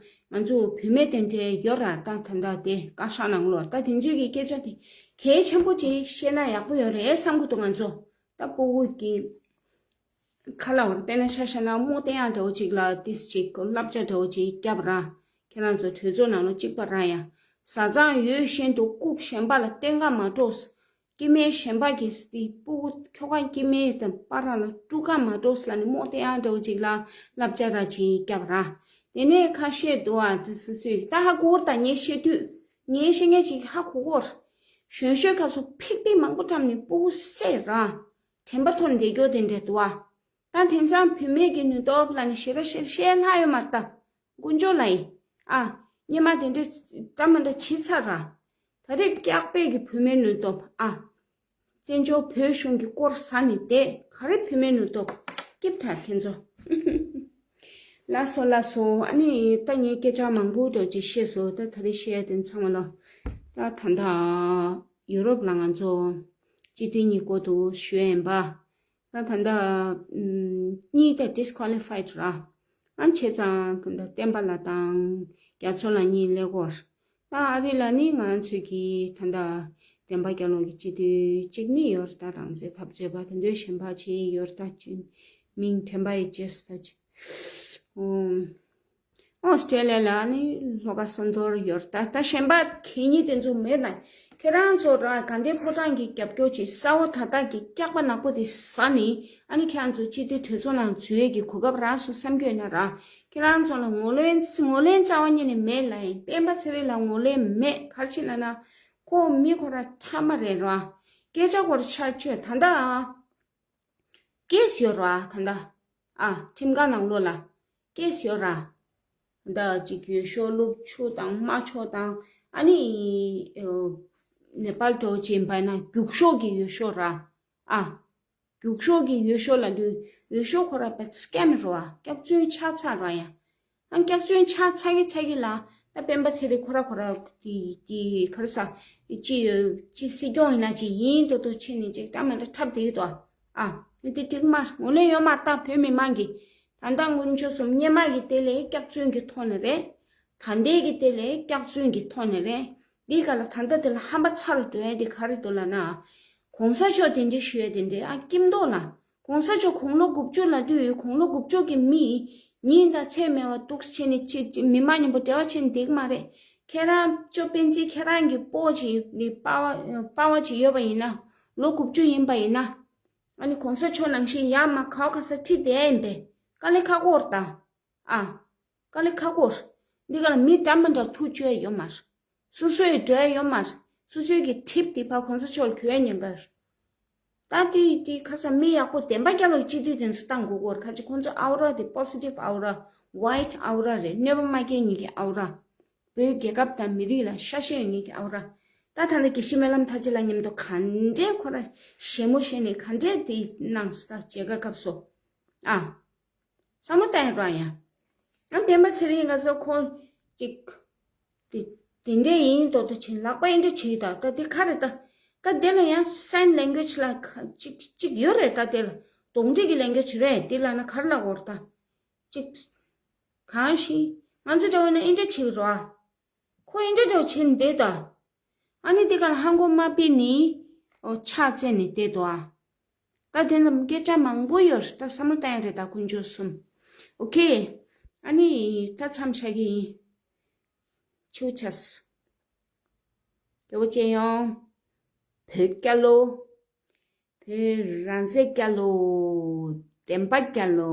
ང་ཚོ་བུད་མེད་དེ་འདྲས་ཡོད་ར། ད་ད་ལྟ་དེ་བཀའ་ཤག་ནང་ལོགས། ད་དེ་ཚོའི་གི་སྐད་ཆ་དེ་གལ་ཆེན་པོ་ཅིག་བཤད་ན་ཡག་པོ་ཡོད་རེད་བསམ་གི་འདུག་ང་ཚོ། ད་སྤུ་གུ་གི་ཁ་ལ་བར་དཔེར་ན་ཆ་བཞག་ན་རྨོངས་དད་ཡག་འདྲ་བོ་ཅིག་ལ་ཏིས་ཅིག་བསླབ་བྱ་འདྲ་བོ་ཅིག་བརྒྱབ་ར། ཁྱེད་རང་ཚོ་གྲོས་ཚོགས་ནང་ལ་གཅིག་པ་ར་ཡ། བཟའ་ཚང་ཡོད་བཞིན་དུ་རྐུབ་གཞན་པ་ལ་བསྟན་ག་མ་འགྲོ། སྐྱེ་དམན་གཞན་པ་གི་སི་སྤུ་གུ་ཁྱོ་ག་སྐྱེ་དམན་དང་པ་ར་ལ་དཀྲུག་ག་མ་འགྲོ་ཟེར་ལབ་ནས་རྨོངས་དད་ཡག་འདྲ་བོ་ཅིག་ལ་བསླབ་བྱ་ར་ཅིག་བརྒྱབ་ར། དེ་ནས་ཁ་ཤས་འདུག་ཨ། ཙི་སི་སི་ད་ཧ་གོ་ད། ངས་བཤད་དུས་ངས་བཤད་མཁན་ཅིག་ཧ་གོ་གོ། གཞོན་གཞོན་ཁ་སོ་ཕིག་ཕིག་མང་པོ་བཀྲམ་ནས་སྤུ་གུ་བསད་ར། དྲན་པ་ཐོར་འདེད་རྒྱུ་དེ་འདྲས་འདུག་ཨ། ད་དེང་སང་བུད་མེད་ཀྱི་ནུས་སྟོབས་ལ་ནི་ཞེ་དྲག་ཞེ་བཤད་ལྷག་ཡོད་མ་རེད་ད། དཀོན་མཆོག་ལ་ཡིན། ཨ། སྔོན་མ་དེ་འདྲས་འདྲ་མ་འདྲ་བྱས་ཚར་ར། ད་རེས་སྐྱག་པས་ཀྱི་བུད་མེད་ནུས་སྟོབས་ཨ། བཙན་བྱོལ་བོད་གཞུང་གི་སྐོར་ཟ་ནས་བསྡད། ག་རེ་བུད་མེད་ནུས་སྟོབས། སྐྱིད་དྲགས་ཁྱེད་ཚོ། ལགས་སོ་ལགས་སོ། ཨ་ནི་ད་ངས་སྐད་ཆ་མང་པོ་འདྲ་ཅིག་བཤད་སོང་། ད་ད་རེས་བཤད་ཡ་དེ་ཚང་མ་ལ། ད་ད་ལྟ་ཡུ་རོབ་ལ་ང་ཚོ་སྤྱི་འཐུས་གཉིས་སྐོར་དུ་ཞུ་ཡ་ཡིན་པ། ད་ད་ལྟ་ཨམ། གཉིས་ད་disqualified ར། ཨ་བྱས་ཙང་ད་ལྟ་བསྟན་པ་ལགས་དང་རྒྱ་མཚོ་ལགས་གཉིས་སླེབས་སྐོར། ད་ཨ་རི་ལ་ནི་ང་ཚོས་ཀྱི་ད་ལྟ་བསྟན་པ་རྒྱ་ལོ་གི་སྤྱི་འཐུས་གཅིག་ནི་ཡོད་རེད། ད་རང་བཙན་འཐབ་རྩོད་པ་དེ་འདྲའི་གཞན་པ་ཅིག་ཡོད་རེད། ད་ཅིག་མིང་དྲན་པ་ཡི་རྗེས་ད་ཅིག་ཨོ་སི་ཀྲེ་ལི་ཡ་ལ་ནི་ལྷོ་ཁ་བསམ་མདོ་ཡོད་རེད། ད་ད་གཞན་པ་གད་སྙིགས་དེ་ཚོ་མེད་ན། ཁྱེད་རང་ཚོ་ར་དགའ་ལྡན་ཕོ་བྲང་གི་རྒྱབ་སྐྱོར་ཅིག་གསལ་བོ་ད་ལྟ་གི་སྐྱག་པ་ནག་པོ་དེ་ཟ་ནི། ཨ་ནི་ཁྱེད་རང་ཚོ་སྤྱི་འཐུས་གྲོས་ཚོགས་ནང་འཛུལ་ཡས་ཀྱི་གོ་སྐབས་རག་སོང་བསམ་གྱི་ཡོད་ན་ར། ཁྱེད་རང་ཚོ་ལ་ངོས་ལེན་ངོས་ལེན་རྩ་བ་ཉིད་ནས་མེད་ལ་ཡིན། སྤེན་པ་ཚེ་རིང་ལ་ངོས་ལེན་མེད། ག་རེ་བྱས་ལབ་ན། ཁོ་མི་ཁོ་ར་ཕྲ་མ་རེད་ར། སྐད་ཆ་ཁོ་ར་ཆ་ཆོད་ད་ལྟ། ཀེས་ཡོད་ར་ད་ལྟ། ཨ་ཁྲིམས་ཁང་ནང་ལོགས་ལ་ཀེས་ཡོད་ར། ད་ཅིག་ཡུལ་ཤུལ་ལུག་ཆུ་དང་རྨ་ཆུ་དང་ཨ་ནི་ཨོ་ནེ་པཱལ་འགྲོ་བྱེད་པ་ན་རྒྱུག་ཤོག་གི་ཡུལ་ཤུལ་ར། ཨ་རྒྱུག་ཤོག་གི་ཡུལ་ཤུལ་ལ་འདུག་ཡུལ་ཤུལ་ཁོ་ར་པ་སི་ཀེམ་ར་བ་སྐྱག་རྫུན་ཆགས་ཚར་ར་ཡ། ཨ་སྐྱག་རྫུན་ཆགས་ཚར་གི་ཚར་གི་ལ། ད་སྤེན་པ་ཚེ་རིང་ཁོ་ར་ཁོ་ར་དེ་དེ་ག་རེ་ཟ། ཅི་ཅི་སྲིད་སྐྱོང་ཡིན་ན་ཅི་ཡིན་མདོག་མདོག་བྱས་ནས་ཅིག་ད་མ་འདྲ་འཁྲབ་བསྡད་ཀྱི་འདུག་ཨ་ནི་དེ་འགྲིག་མ་རེད། ངོས་ལེན་ཡོད་མ་རེད། ད་བོད་མི་མང་གི་ད་ལྟ་དཀོན་མཆོག་གསུམ་སྔོན་མ་གི་དེ་ལས་སྐྱག་རྫུན་གྱི་ཐོག་ནས་རེད། ད་ལྟའི་གི་དེ་ལས་སྐྱག་རྫུན་གྱི་ཐོག་ནས་རེད། འདི་ག་ལ་ད་ལྟ་དེ་ལ་ཧམ་པ་ཚ་རུ་འགྲོ་ཡ་དེ་ག་རེ་འདུག་ལབ་ན། གོང་ས་མཆོག་དེ་འདྲ་ཞུ་ཡ་དེ་འདྲ་ཨ་སྐྱིད་མདོག་ལ། གོང་ས་མཆོག་དགུང་ལོ་དགུ་བཅུ་ལ་དུས་དགུང་ལོ་དགུ་བཅུ་གི་མི་ཉིན་དང་མཚན་མེད་པ་འདུག་བྱས་ནས་ཅི་ཅི་མི་མང་མཉམ་པོ་འབྲེལ་བ་བྱས་ནས་བསྡད་ཀྱི་མ་རེད། ཁྱེད་རང་ཅོ་སྤེན་ཚེ་ཁྱེད་རང་གི་སྤོ་ཅིག་ནི་པ་བ་པ་བ་ཅིག་ཡོད་པ་ཡིན་ན། ལོ་དགུ་བཅུ་ཡིན་པ་ཡིན་ན། ཨ་ནི་གོང་ས་མཆོག་ནང་བཞིན་ཡར་མར་ག་བ་ག་ས་ཁྲིད་བསྡད་ཡིན་པས་དཀའ་ལས་ཁག་པོ་རེད་ད། ཨ། དཀའ་ལས་ཁག་པོ་རེད། འདི་ག་ལ་མི་འདྲ་མི་འདྲ་ཐུག་བཅུག་ཡ་ཡོད་མ་རེད། སོ་སོའི་འགྲོ་ཡ་ཡོད་མ་རེད། སོ་སོའི་གི་ཊིབ་དེ་ཕར་གོང་ས་མཆོག་ལ་གྱོན་ཡ་ཉེན་ཁ་རེད། ད་དེ་དེ་ཁ་སང་མི་ཡག་པོ་བདེན་པ་རྒྱལ་ལོ་སྤྱི་འཐུས་དེ་ཚོ་བཏང་དགོས་སྐོར་ཁ་ཅིག་ཁོང་ཚོ་ཨའོ་ར་དེ་པོ་སི་ཊིབ་ཨའོ་ར། ཝའིཊ་ཨའོ་ར་རེད། གནོད་པ་མ་སྐྱེལ་མཁན་གྱི་ཨའོ་ར། བོད་རྒྱལ་ཁབ་དང་མི་རིགས་ལ་ཤ་ཞེན་ཡོད་མཁན་གྱི་ཨའོ་ར། ད་ད་ལྟ་དགེ་བཤེས་སྨོན་ལམ་ཐར་རྒྱས་ལགས་མཉམ་དུ་ག་འདྲས་ཁོ་ར་ཞེ་མོ་ཞེ་ནས་ག་འདྲས་དེ་གནང་ས་ད་མཇལ་ཁ་སྐབས་སུ། ཨ། བསམ་བློ་བཏང་ཡ་རོགས་ཡ། ཨ་སྤེན་པ་ཚེ་རིང་ང་ཚོ་ཁོང་ཅིག་དེ་དེ་འདྲས་ཡིན་མདོག་མདོག་བྱས་ལག་པ་ཨེ་འདྲ་བྱེད་ད། ད་དེ་ག་རེད་ད། ད་དེ་ལ་ཡང་སའིན་ལེང་གུ་ཨེཇ་ལ་ཁ་ཅིག་ཅིག་ཡོད་རེད། ད་དེ་ལ་གདོང་འདྲེ་གི་ལེང་གུ་ཨེཇ་རེད། དེ་ལ་ན་ག་རེ་ལབ་དགོས་རེད་ད། ཅིག་གང་ཞིག་ང་ཚོ་འདྲ་བོ་ན་ཨེ་འདྲ་བྱེད་རོགས་ཨ། ཁོ་ཨེ་འདྲ་འདྲ་བོ་བྱེད་ནས་བསྡད་ད། ཨ་ནི་དེ་ག་ལ་ཧ་གོ་མ་པི་ནི་ཨོ་ཕྱག་བཙལ་ནས་བསྡད་དོ་ཨ། ད་དེ་ལ་སྐད་ཆ་མང་པོ་ཡོད་རེད། ད་བསམ་བློ་བཏང་ཡ་རེད། ད་དཀོན་མཆོག་གསུམ། ཨོ་ཁེ། ཨ་ནི་ད་མཚམས་བཞག་གི་ཡིན། ཆུ་ཆས། སྐྱོ་བོ་ཅན་ཡོང་། བོད་རྒྱལ་ལོ། བོད་རང་བཙན་རྒྱལ་ལོ། བདེན་པ་རྒྱལ་ལོ།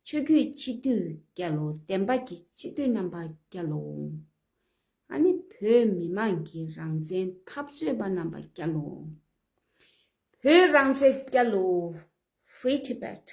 ཆོས་བརྒྱུད་སྤྱི་འཐུས་རྒྱལ་ལོ། བདེན་པ་གི་སྤྱི་འཐུས་རྣམ་པ་རྒྱལ་ལོ། ཨ་ནི་བོད་མི་མང་གི་རང་བཙན་འཐབ་རྩོད་པ་རྣམ་པ་རྒྱལ་ལོ། བོད་རང་བཙན་རྒྱལ་ལོ། Free Tibet།